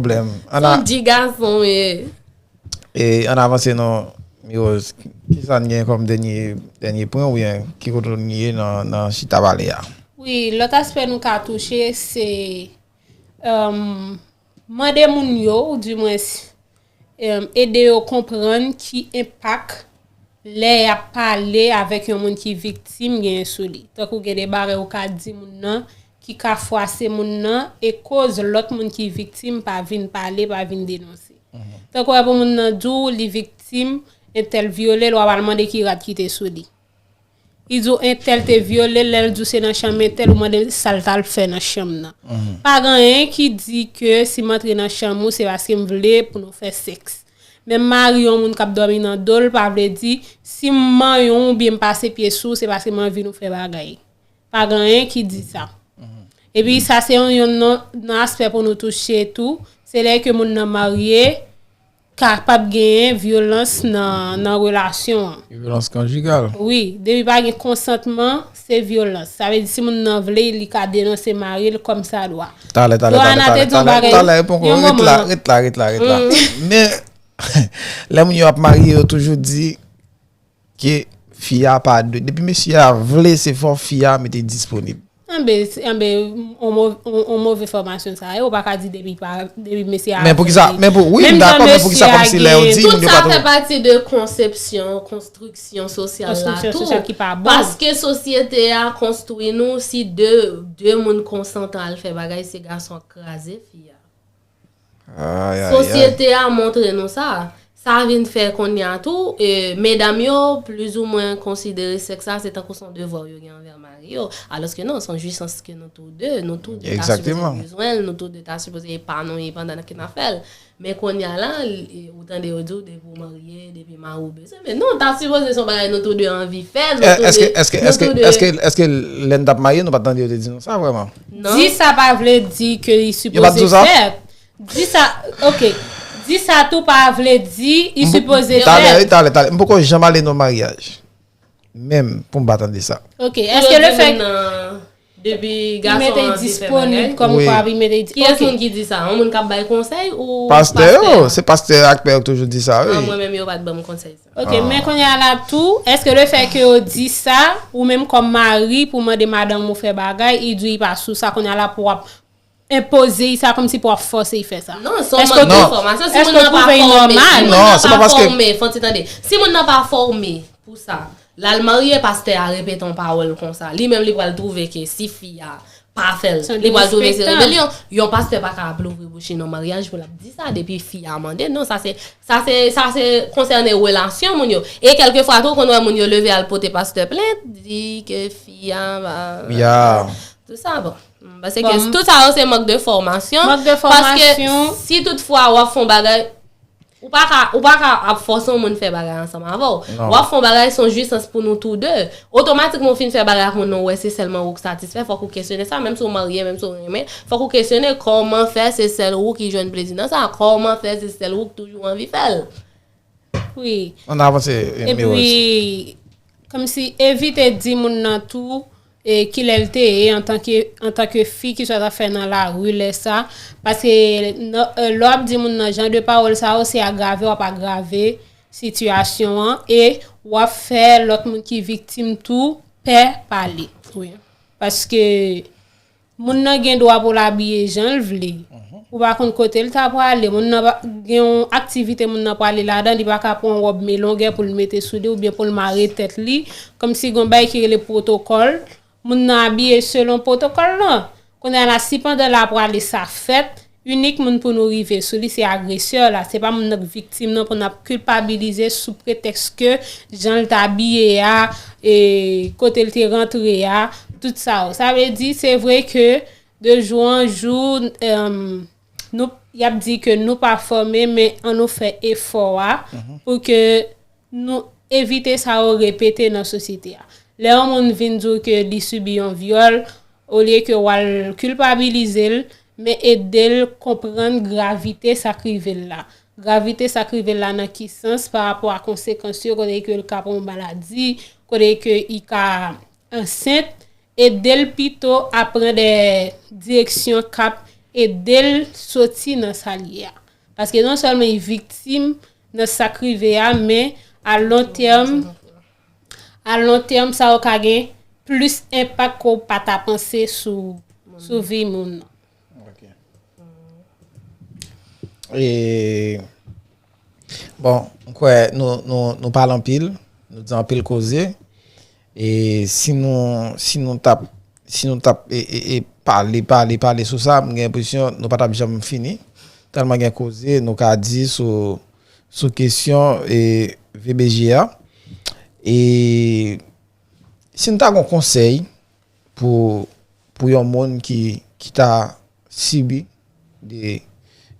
pwoblèm. Ann Son a- di gason ye. E ann avanse non, Mirose, ki sa n gen kòm dènye, dènye pwen oubyen ki kote n ye nan, nan chita pale a? Wi, lòt aspè nou ka touche se um, mande moun yo, ou dimwens um, ede yo konprann ki enpak lè y ap pale avèk yon moun ki viktim genyen sou li. Tankou gen de bagay ou ka di moun nan ki ka fwase moun nan e koz lòt moun ki viktim pa vin pale, pa vin denonse. Tankou wè pou moun nan di w li viktim, entèl vyole l, w ap al mande ki rad ki te sou li. Li di w entèl te vyole l, lè l di w se nan chanm entèl, ou mande sa l t al fè nan chanm nan. Pa gen anyen ki di ke si m antre nan chanm ou, se paske m vle pou nou fè sèks. Menm mari yon moun k ap dòmi nan do l pa vle di si m manyen w oubyen m pase pye sou w, se paske m anvi nou fè bagay. Pa gen anyen ki di sa. Epi sa se yon, yon nan, nan aspè pou nou touche tou, se lè ke moun nan marye, kapab genyen vyolans nan, nan relasyon an. Vyolans konjigal. Wi, depi pa gen konsantman, se vyolans. Sa vle di si moun nan vle, li ka denonse mari l kòm sa dwa. Talè, talè, Johanna talè, te di yon talè, bagay, talè, poko, yon ret la, moman. Ret la, ret la, ret la. Men, lè moun yo ap marye, yo toujou di ke fi a pa dwe. Depi mesye a vle, se fò fi a mete disponib. Anbe, anbe, on mo- on- on move fòmasyon sa ye, ou pa ka di depi pa depi mesye a Men pou ki sa, vle. Men pou, wi, m Menm dakò, jan men pou ki sa mesye a kòm si lè yo gen- di, Tout moun yo sa pa fè tou. Pati de konsepsyon, konstriksyon sosyal la Konstriksyon tou. Sosyal ki pa bon. Paske sosyete a konstwi nou si de, de moun konsantan al fè bagay, se gason k kraze fi a. Ay, ay, ay. Sosyete a montre nou sa. Sa vin fè kounye a tou, e, medam yo plizoumwen konsidere sèks la se tankou se yon devwa yo gen anvè mari yo. Alòske non, se yon jwisans ke nou tou de, nou tou de ta Exactement. Sipoze bezwen l, nou tou de ta sipoze epanouyi pandan ke n ap fè l. Men kounye a la, e, ou tande yo di w depi w marye, depi mari w bezwen. Men non, ta sipoze se yon bagay nou tou de anvi fè, nou tou Èske, de, èske, nou èske, tou de èske, èske lè n t ap marye, nou pa t tande yo te di nou sa vrèman? Non. Di sa pa vle di ke li Yo pa t di sipoze sa? Fè. Di sa, ok. Di sa tou pa vle di, i sipoze Talè, fè. Wi, talè, talè. M poko janm ale nan maryaj. Menm pou m pa tande sa. Ok, èske le fè Depi i mete disponib kòm Wi. kwa i mete Ki es di. moun ki di sa? Yon moun k ap bay konsèy ou Pastè yo, se pastè ak pè yo k toujou di sa, wi. Mwen menm yo pa t ban m konsèy sa. Ok, men kounye a la tou, èske le fè ke yo di sa, ou menm kòm mari pou mande madanm ou fè bagay, i di i pa sou sa, kounye a la pou w ap enpoze i sa kòmsi pou w ap fòse i fè sa? Non, se yon Èske mank ou- enfòmasyon. Si èske moun nan ou pa twouve i fòme, nòmal? si moun Non, nan se pa pa paske- fòme, fon ti tande. Si moun nan pa fòme pou sa, l al marye, pastè a repete yon pawòl konsa. Li menm li pral twouve ke si fi a pa fè l, Se li pral twouve se derespektan. rebelyon. Yon pastè pa ka ap louvri bouch li nan maryaj pou l ap di sa depi fi a mande. Non, sa se sa se sa se konsène relasyon moun yo. E kèlkefwa tou, konn wè moun yo leve al pote pastè plent, di ke fi a pa- Ya. Tout sa, bon. Paske tout sa yo se mank de fòmasyon. Mank de fòmasyon. Paske si toutfwa w ap fè yon bagay, ou pa ka, ou pa ka ap fòse yon moun fè bagay ansanm avè w. Non. W ap fè yon bagay se yon jwisans pou nou tou de. Otomatikman ou fin fè bagay ak moun nan, ou wè se sèlman ou k satisfè, fòk ou kesyone sa, menm si w marye, menm si w renmen, fòk ou kesyone kòman fè se sèl ou ki jwenn plezi nan sa, kòman fè se sèl ou k toujou anvi fè l. Wi. Ann avanse, Mirose. Epi, kòmsi evite di moun nan tou e kilè l te ye antanke antanke fi ki sot ap fè nan lari lè sa. Paske nan- e, lè w ap di moun nan jan de pawòl sa yo, se agrave w ap agrave sitiyasyon an e w ap fè lòt moun ki viktim tou pè pale. Wi. Paske moun nan gen dwa pou l abiye jan l vle. Ou pa konn kote l ta prale. Moun nan pa- gen yon aktivite moun nan prale ladan, li pa ka pran wòb men longè pou l mete sou li oubyen pou l mare tèt li. Kòmsi gen yon bagay ki rele pwotokòl. Moun nan abiye selon pwotokòl lan. Kounye a la, si pandan l ap prale sa fèt, inik moun pou nou rive sou li se agresè la. Se pa moun nan k viktim nan pou n ap kilpabilize sou pretèks ke jan l t abiye a, e kote l te rantre a, tout sa yo. Sa vle di, se vre ke de jou an jou, em, nou, y ap di ke nou pa fòme, men ann nou fè efò a pou ke nou evite sa yo repete nan sosyete a. Lè yon moun vin di w ke li sibi yon vyòl, olye ke w al kilpabilize l, men ede l konprann gravite sa k rive l la. Gravite sa k rive l la nan ki sans pa rapò a konsekans yo, kote ke l ka pran yon maladi, kote ke i ka ansent, ede l pito a pran de direksyon k ap ede l soti nan sa l ye a. Paske non sèlman li viktim nan sa k rive a, men a lon tèm, a lon tèm, sa yo ka gen plis enpak ke w pa ta panse sou, sou vi moun nan. Ok. E, bon, m kwè nou, nou, nou pale anpil, nou di anpil koze. E si nou, si nou t ap, si nou t ap e, e, e pale, pale, pale sou sa, m gen enpresyon nou pa t ap janm fini. Tèlman gen koze nou ka di sou, sou kesyon e V B G a. E si nou ta gen yon konsèy pou, pou yon moun ki, ki ta sibi de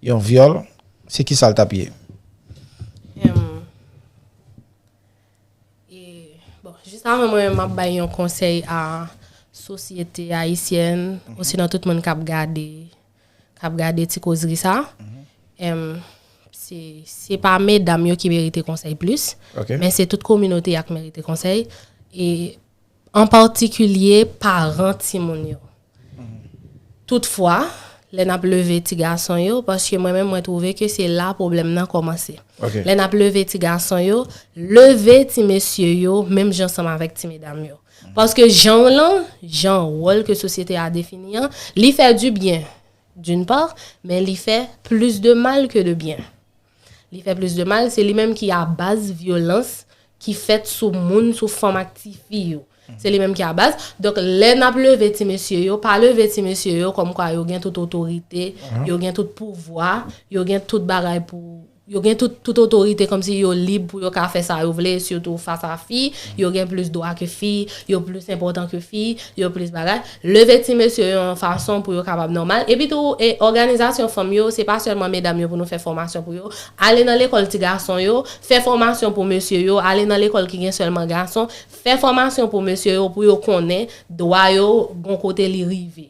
yon vyòl, se ki sa l t ap ye? Em, e, bon, jis avan mwen, m ap bay yon konsèy a sosyete ayisyèn, osinon tout moun k ap gade, k ap gade ti kozri sa. Em, se, se pa medam yo ki merite konsèy plis, Ok. men se tout kominote a k merite konsèy. E an patikilye paran timoun yo. Toutfwa, lè n ap leve ti gason yo, paske mwen menm mwen twouve ke se la pwoblèm nan kòmanse. Ok. Lè n ap leve ti gason yo, leve ti mesye yo menm jan ansanm avèk ti medam yo. Paske jan w lan, jan wòl ke sosyete a defini an, li fè du byen, d'une part, men li fè plis de mal ke de byen. Li fè plis de mal, se li menm ki a baz vyolans ki fèt sou moun, sou fanm ak tifi yo. Se li menm ki a baz. Donk, lè n ap leve ti mesye yo, pa leve ti mesye yo kòmkwa yo gen tout otorite, yo gen tout pouvwa, yo gen tout bagay pou, yo gen tout, tout otorite kòmsi yo lib pou yo ka fè sa yo vle, sitou fas a fi, yo gen plis dwa ke fi, yo plis enpòtan ke fi, yo plis bagay. Leve ti mesye yo yon fason pou yo kapab nòmal. Epi tou, e, òganizasyon fanm yo, se pa sèlman medam yo pou nou fè fòmasyon pou yo. Ale nan lekòl ti gason yo, fè fòmasyon pou mesye yo, ale nan lekòl ki gen sèlman gason, fè fòmasyon pou mesye yo, pou yo konnen dwa yo, gon kote li rive.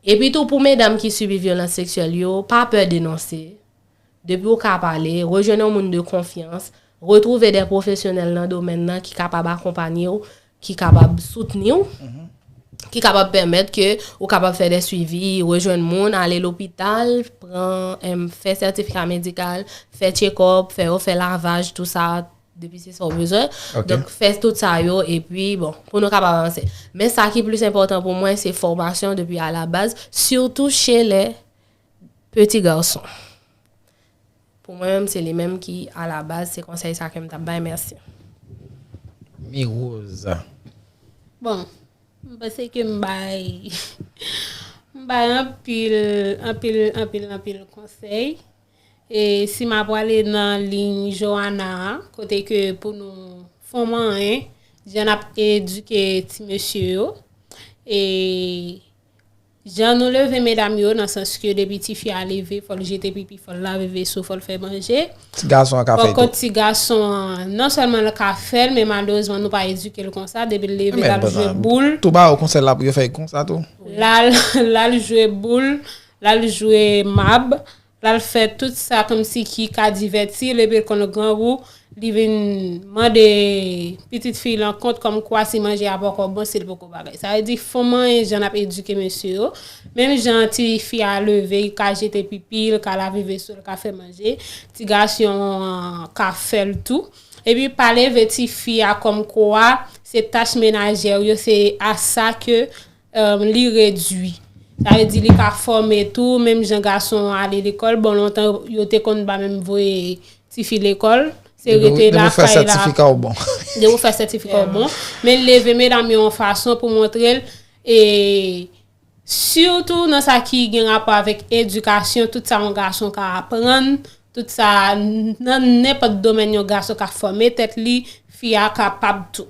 Epi tou, pou medam ki sibi vyolans seksyèl yo, pa pè denonse. depi w ka pale, rejwenn yon moun de konfyans, retwouve de pwofesyonèl nan domèn nan ki kapab akonpanye w, ki kapab soutni w, ki kapab pèmèt ke ou kapab fè de swivi, rejwenn moun, ale lopital, pran, em, fè sètifika medikal, fè tchekòp, fè yo fè lavaj, tou sa, depi se sa w bezwen. Ok. Donk, fè tout sa yo, epi, bon, pou nou kapab avanse. Men sa ki plis enpòtan pou mwen, se fòmasyon depi alabaz, sitou chez les petits garçons. Pou mwen menm, se li menm ki alabaz, se konsèy sa ke m t ap bay. Mèsi. Mi Rose. Bon, m panse ke m bay m bay anpil anpil anpil anpil konsèy. E si m ap prale nan liy Joana a, kote ke pou nou fè manyen, jan n ap edike ti mesye yo. E jan nou leve medam yo, nan sans ke depi tifi a leve, fò l jete pipi, fò l lave veso, fò l fè manje. Ti gason an ka fè Pòkò tou. Ti gason an, non sèlman l ka fè l, men malerezman nou pa edike l konsa. Depi l leve, l al jwe boul. Tou ba yo konsèy la pou yo fè l konsa tou. L al, l al jwe boul, l al jwe mab, l al fè tout sa kòmsi ki ka divèti l, epi l konn grangou, li vin mande pitit fi l an kont kòmkwa si manje a poko bon, si l poko bagay. Sa vle di fò manyen jan n ap edike mesye yo. Menm jan tifi a leve, li ka jete pipi, li ka lave veso, li ka fè manje. Ti gason an ka fè l tou. Epi pa leve tifi a kòmkwa se tach menajè yo, se a sa ke um, li redui. Sa vle di li ka fòme tou, menm jan gason an ale lekòl. Bon, lontan yo te konn pa menm voye tifi lekòl. Se rete lakay la. Depi w fè sètifika w bon. Depi w fè sètifika w bon. Men leve medam yo yon fason pou montre l, e sitou nan sa ki gen rapò avèk edikasyon, tout sa yon gason ka aprann, tout sa nan nenpòt domèn yon gason ka fòme tèt li, fi a kapab tou.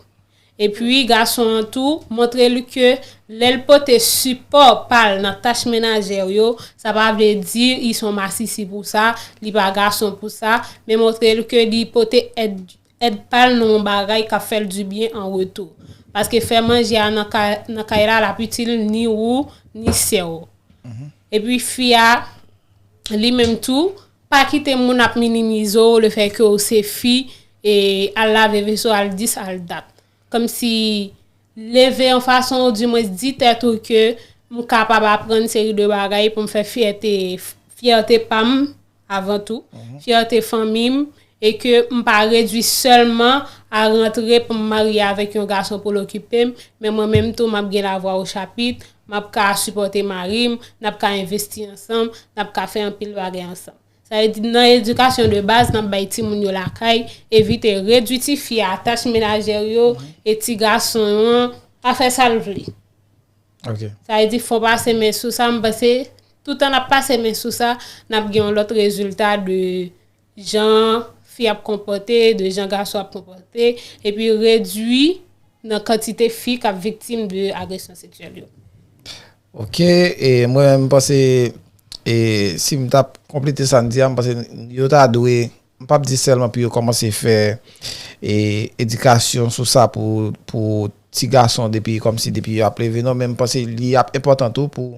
Epi gason an tou, montre l ke lè l pote sipò pa l nan tach menajè yo, sa pa vle di li se yon masisi pou sa, li pa gason pou sa, men montre l ke li pote èd, èd pa l nan yon bagay k ap fè l dibyen an retou. Paske fè manje a nan kay, nan kay la, l ap itil ni ou, ni sè w. Epi fi a, li menm tou, pa kite moun ap minimize w, lefètke w se fi, e al lave veso, al dis, al dat. Kòmsi leve yon fason, ou dimwens di tèt ou ke m kapab aprann seri de bagay pou m fè fyète, fyète pa m avan tou, fyète fanmi m, e ke m pa redui sèlman a rantre pou m marye avèk yon gason pou l okipe m, men mwen menm tou, m ap gen lavwa o chapit, m ap ka sipòte mari m, n ap ka envesti ansanm, n ap ka fè anpil bagay ansanm. Sa vle di, nan edikasyon de baz, n ap bay timoun yo lakay, evite redui tifi a tach menajè yo, e ti gason an ka fè sa l vle. Ok. Sa vle di, fò pase men sou sa, m panse, toutan n ap pase men sou sa, n ap gen yon lòt rezilta de jan fi ap konpòte, de jan gason ap konpòte, epi redui nan kantite fi k ap viktim de agresyon seksyèl yo. Ok, e mwen, m panse, e si m t ap konplete sa n di a, m panse yo ta dwe, m p ap di sèlman pou yo kòmanse fè, e, edikasyon sou sa pou, pou ti gason depi, kòmsi depi yo ap leve, non, men m panse li ap enpòtan tou pou,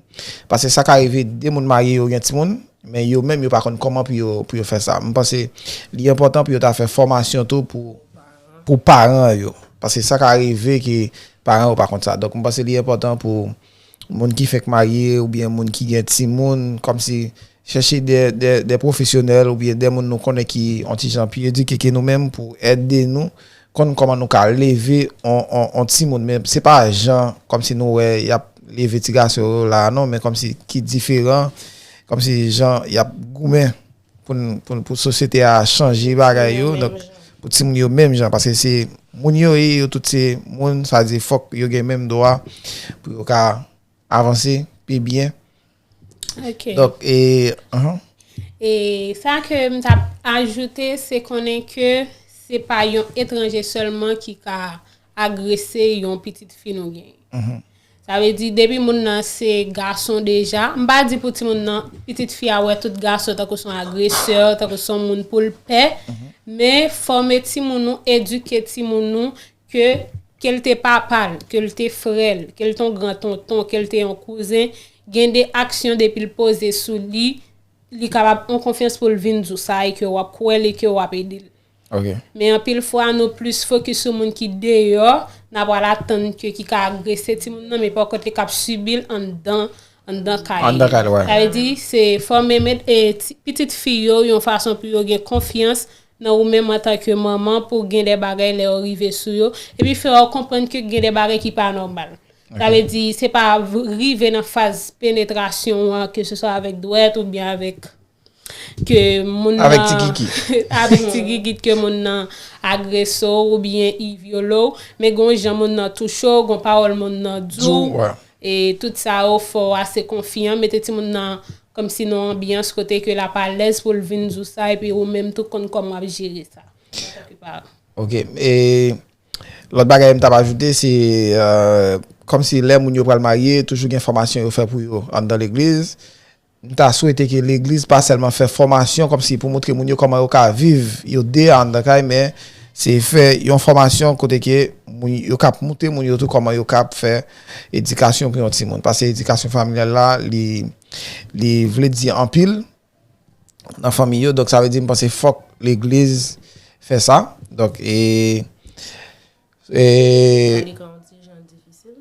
paske sa ka rive de moun marye yo gen timoun, men yo menm yo pa konn kòman pou yo, pou yo fè sa. M panse li enpòtan pou yo ta fè fòmasyon tou pou, pou paran yo, paske sa ka rive ke paran yo pa konn sa. Donk, m panse li enpòtan pou moun ki fèk marye oubyen moun ki gen timoun, kòmsi chèche de, de, de pwofesyonèl oubyen de moun nou konnen ki yon ti jan pi edike ke nou menm pou ede nou konn kòman nou ka leve on, on, on timoun. Men se pa jan kòmsi nou wè y ap leve ti gason yo la, non, men kòmsi ki diferan, kòmsi jan y ap goumen pou, n- pou, n- pou sosyete a chanje bagay yo, donk pou timoun yo menm jan, paske se moun yo ye, yo tout se moun, sa di fòk yo gen menm dwa pou yo ka avanse pi byen. Ok. Donk, e, anhan. E sa ke m t ap ajoute, se konnen ke se pa yon etranje sèlman ki ka agrese yon pitit fi nou genyen. Sa vle di, depi moun nan se gason deja, m pa di pou timoun nan, pitit fi a wè tout gason tankou se yon agresè, tankou se yon moun pou l pè, men fòme timoun ou, edike timoun ou ke, ke l te papa l, ke l te frè l, ke l te yon gran tonton, ke l te yon kouzen, gen de aksyon depi l poze sou li, li kapab on konfyans pou l vin di w sa e ke w ap kwè l e ke w ap ede l. Ok. Men anpil fwa, nou plis fokis sou moun ki deyò, n ap pral atann ke ki ka agrese timoun nan, men pa kont li k ap sibi l anndan, anndan kay li. Anndan kay li, wi. Sa vle di, se fòme met, e, ti- pitit fi yo yon fason pou yo gen konfyans nan ou menm antanke manman, pou gen de bagay lè yo rive sou yo, epi fè yo konprann ke gen de bagay ki pa nòmal. Sa vle di, se pa v- rive nan faz penetrasyon an, ke se swa avèk dwèt oubyen avèk ke moun nan Avèk ti kiki. Avèk ti kiki ke moun nan agrese w oubyen i vyole w, men gon jan moun nan touche w, gon pawòl moun nan di Di w, w, wi. E tout sa yo fè w ase konfyan, mete timoun nan kòmsi nan yon anbyans kote ke l ap alèz pou l vin di w sa, epi ou menm tou konn kòman w ap jere sa. Antanke paran. Ok. E lòt bagay m t ap ajoute, se euh, kòmsi lè moun yo pral marye, toujou gen fòmasyon yo fè pou yo anndan legliz. M ta swete ke legliz pa sèlman fè fòmasyon kòmsi pou montre moun yo kòman yo ka viv yo de anndan kay, men se fè yon fòmasyon kote ke moun yo k ap montre moun yo tou kòman yo ka fè edikasyon pou yon timoun. Paske edikasyon familyal la, li, li vle di anpil nan fanmi yo. Donk, sa vle di, m panse fòk legliz fè sa. Donk, e, e, Li ka yon ti jan difisil.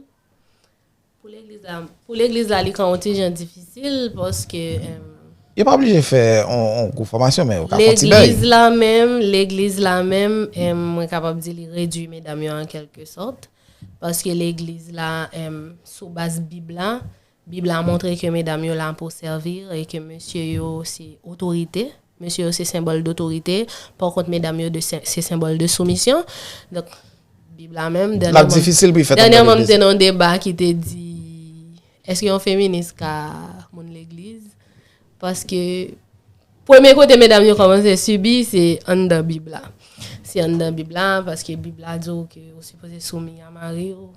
Pou legliz la, pou legliz la, li ka yon ti jan difisil paske. Em, yo pa oblije fè on, on gwo fòmasyon, men yo ka fè on ti bèy. Legliz la menm, legliz la menm, em, mwen kapab di li redui medam yo an kèlke sòt. Paske legliz la, em, sou baz Bib la, Bib la montre ke medam yo la pou sèvi e ke mesye yo se otorite. Mesye yo se senbòl dotorite. Pa kont, medam yo de sen- se senbòl de soumisyon. Donk, Bib la menm, L ap difisil pou y fè tanbèl dènyèman, m legliz. Te nan yon deba ki te di, èske yon feminis ka moun legliz? Paske premye kote medam yo kòmanse sibi, se anndan Bib la. Se anndan Bib la, paske Bib la di w ke ou sipoze soumi a mari w.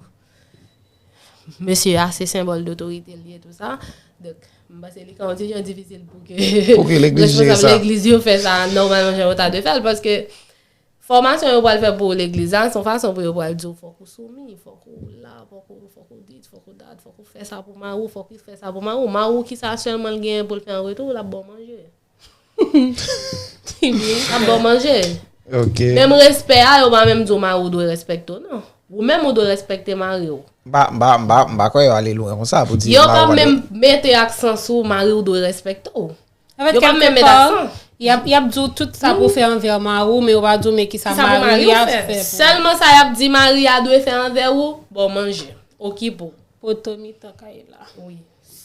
Mesye a se senbòl dotorite l ye, tou sa. Donk, m panse li ka yon ti jan difisil pou ke Pou ke legliz jere responsab sa. Legliz yo fè sa nòmalman jan yo ta dwe fè l, paske fòmasyon yo pral fè pou legliz la, se yon fason pou yo pral di w fòk ou soumi, fòk ou la, fòk ou, fòk ou dit, fòk ou dat, fòk ou fè sa pou mari w, fòk ou fè sa pou mari w. Mari w, kisa sèlman l genyen pou l fè an retou? L ap ba w manje. L ap ba w manje. Ok. Menm respè a, yo pa menm di w mari w dwe respekte w, non. Ou menm ou dwe respekte mari w. M pa, m pa, m pa, m pa kwè yo ale lwen konsa pou di Yo mari pa w pa menm mete aksan sou mari w dwe respekte w. Anfèt, Yo pa menm met kèlkefwa, aksan. Y ap, y ap di w tout sa pou fè anvè mari w, men yo pa di w men kisa Kisa pou mari mari a w fè? fè pou Sèlman sa y ap di mari a dwe fè anvè ou, ba w manje, okipe w. Poto mitan kay la. Wi.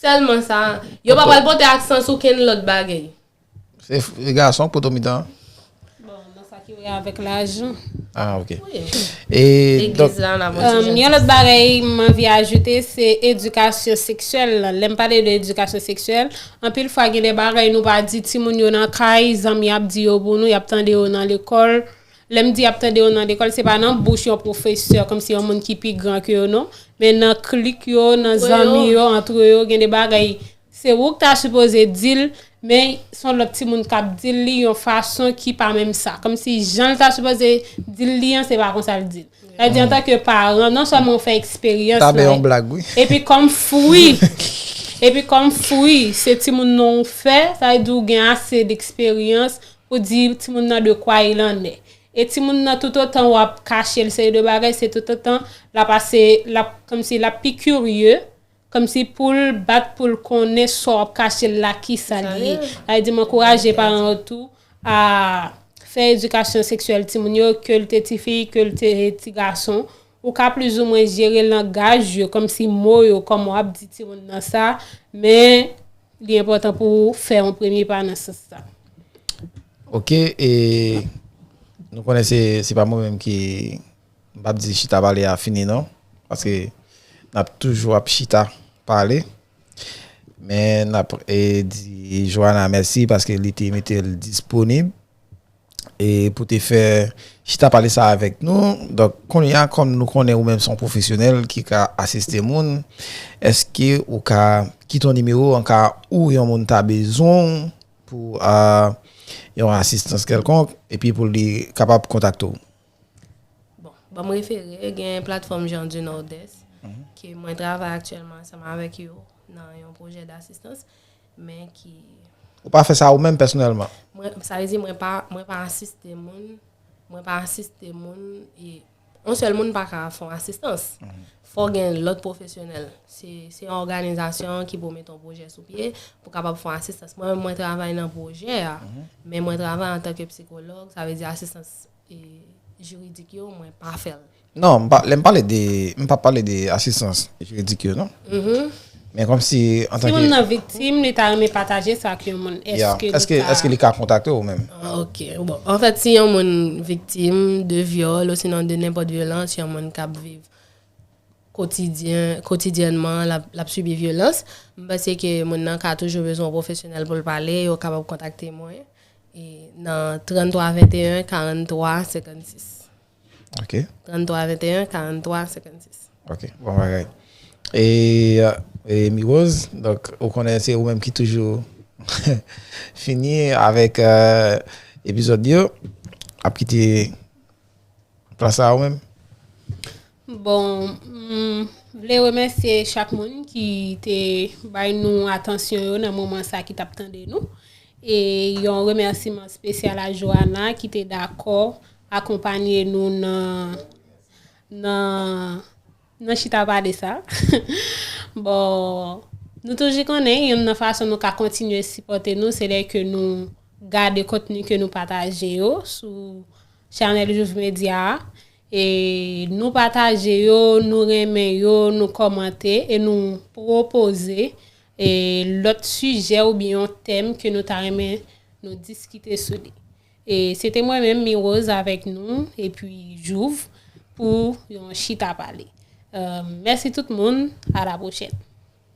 Sèlman sa. Yo pa pral pote aksan sou kenn lòt bagay. Se f- e gason poto mitan. Bon, nan sa ki wè avèk lajan. Ah, ok. Wi. E donk, Legliz la, n ap Um, yon lòt bagay m anvi ajoute, se edikasyon seksyèl la. Lè m pale de edikasyon seksyèl, anpil fwa gen de bagay nou pa di timoun yo nan kay, zanmi ap di yo pou nou, y ap tande yo nan lekòl. Lè m di y ap tande yo nan lekòl, se pa nan bouch yon pwofesè, kòmsi yon moun ki pi gran ke yo, non. Men nan klik yo, nan Wi, zanmi yo. Yo, antre yo, gen de bagay, se ou k ta sipoze di l, men se yon lòt timoun k ap di l li yon fason ki pa menm sa. Kòmsi jan l ta sipoze di l li an, se pa konsa l di l. Sa vle di, antanke paran, non sèlman w fè eksperyans ta bay la, yon blag, wi. Epi kòm fwi, epi kòm fwi, se timoun nan w fè, sa vle di w gen ase d eksperyans pou di timoun nan de quoi il en est. E timoun nan, toutotan w ap kache l seri de bagay, se toutotan l ap ase, l ap, kòmsi l ap pi kirye, kòmsi pou l bat pou l konnen sa w ap kache l la, kisa l ye. Sa vle di, m ankouraje paran yo tou a fè edikasyon seksyèl timoun yo, ke l te tifi, ke l te ti gason. Ou ka plizoumwen jere langaj yo, kòmsi mo yo, kòman w ap di timoun nan sa, men li enpòtan pou w fè yon premye pa nan sans sa. Ok, e nou konnen se, se pa mwen menm ki, m p ap di chita pale a fini non, paske n ap toujou ap chita pale. Men n ap e, di Joana mèsi paske li te mete l disponib e pou te fè chita pale sa avèk nou. Donk, kounye a, kòm nou konnen ou menm se yon pwofesyonèl ki ka asiste moun, èske ou ka kite yon nimewo an ka ou yon moun ta bezwen w pou a, yon asistans kèlkonk, epi pou li kapab kontakte w? Bon, ban m refere, gen platfòm Jan di Nòdès, ke mwen travay aktyèlman ansanm avèk yo nan yon pwojè dasistans, men ki Ou pa fè sa ou menm pèsonèlman? Mwen, sa vle di mwen pa mwen pa asiste moun, mwen pa asiste moun e yon sèl moun pa ka fè yon asistans. Fò gen lòt pwofesyonèl. Se se yon òganizasyon ki pou mete yon pwojè sou pye pou kapab fè yon asistans. Mwen menm mwen travay nan pwojè a, men mwen travay antanke psikològ, sa vle di asistans e jiridik yo, mwen pa fè l. Non, m pa, lè m pale de, m pa pale de asistans jiridik yo, non. Men kòmsi, Si moun nan viktim, li ta renmen pataje sa ak yon moun, èske li ka... Èske li ka kontakte ou menm? Ok, bon. Anfèt, si yon moun viktim de vyòl osinon de nenpòt vyolans, yon moun k ap viv kotidyen, kotidyènman, l ap, l ap sibi vyolans, m panse ke moun nan ka toujou bezwen yon pwofesyonèl pou l pale, yo kapab kontakte mwen e nan trannntwa venteyen, karannntwa senkannsis. Ok. Trannntwa venteyen, karannntwa senkannsis. Ok, bon bagay. E, e Mirose, donk, ou konnen se ou menm ki toujou fini avèk euh, epizòd yo. Ap kite plas la ou menm. Bon, m vle remèsye chak moun ki te bay nou atansyon yo nan moman sa ki t ap tande nou. E yon remèsiman espesyal a Joana ki te dakò akonpanye nou nan nan nan chita pale sa. Bon, nou toujou konnen youn nan fason nou ka kontinye sipòte nou se lè ke nou gade kontni ke nou pataje yo sou chanèl Juv Media a. E nou pataje yo, nou renmen yo, nou kòmante e nou pwopoze e lòt sijè oubyen yon tèm ke nou ta renmen nou diskite sou li. E se te mwen menm Mirose avèk nou epi Jouv pou yon chita pale. Euh, mèsi tout moun, a la pwochèn.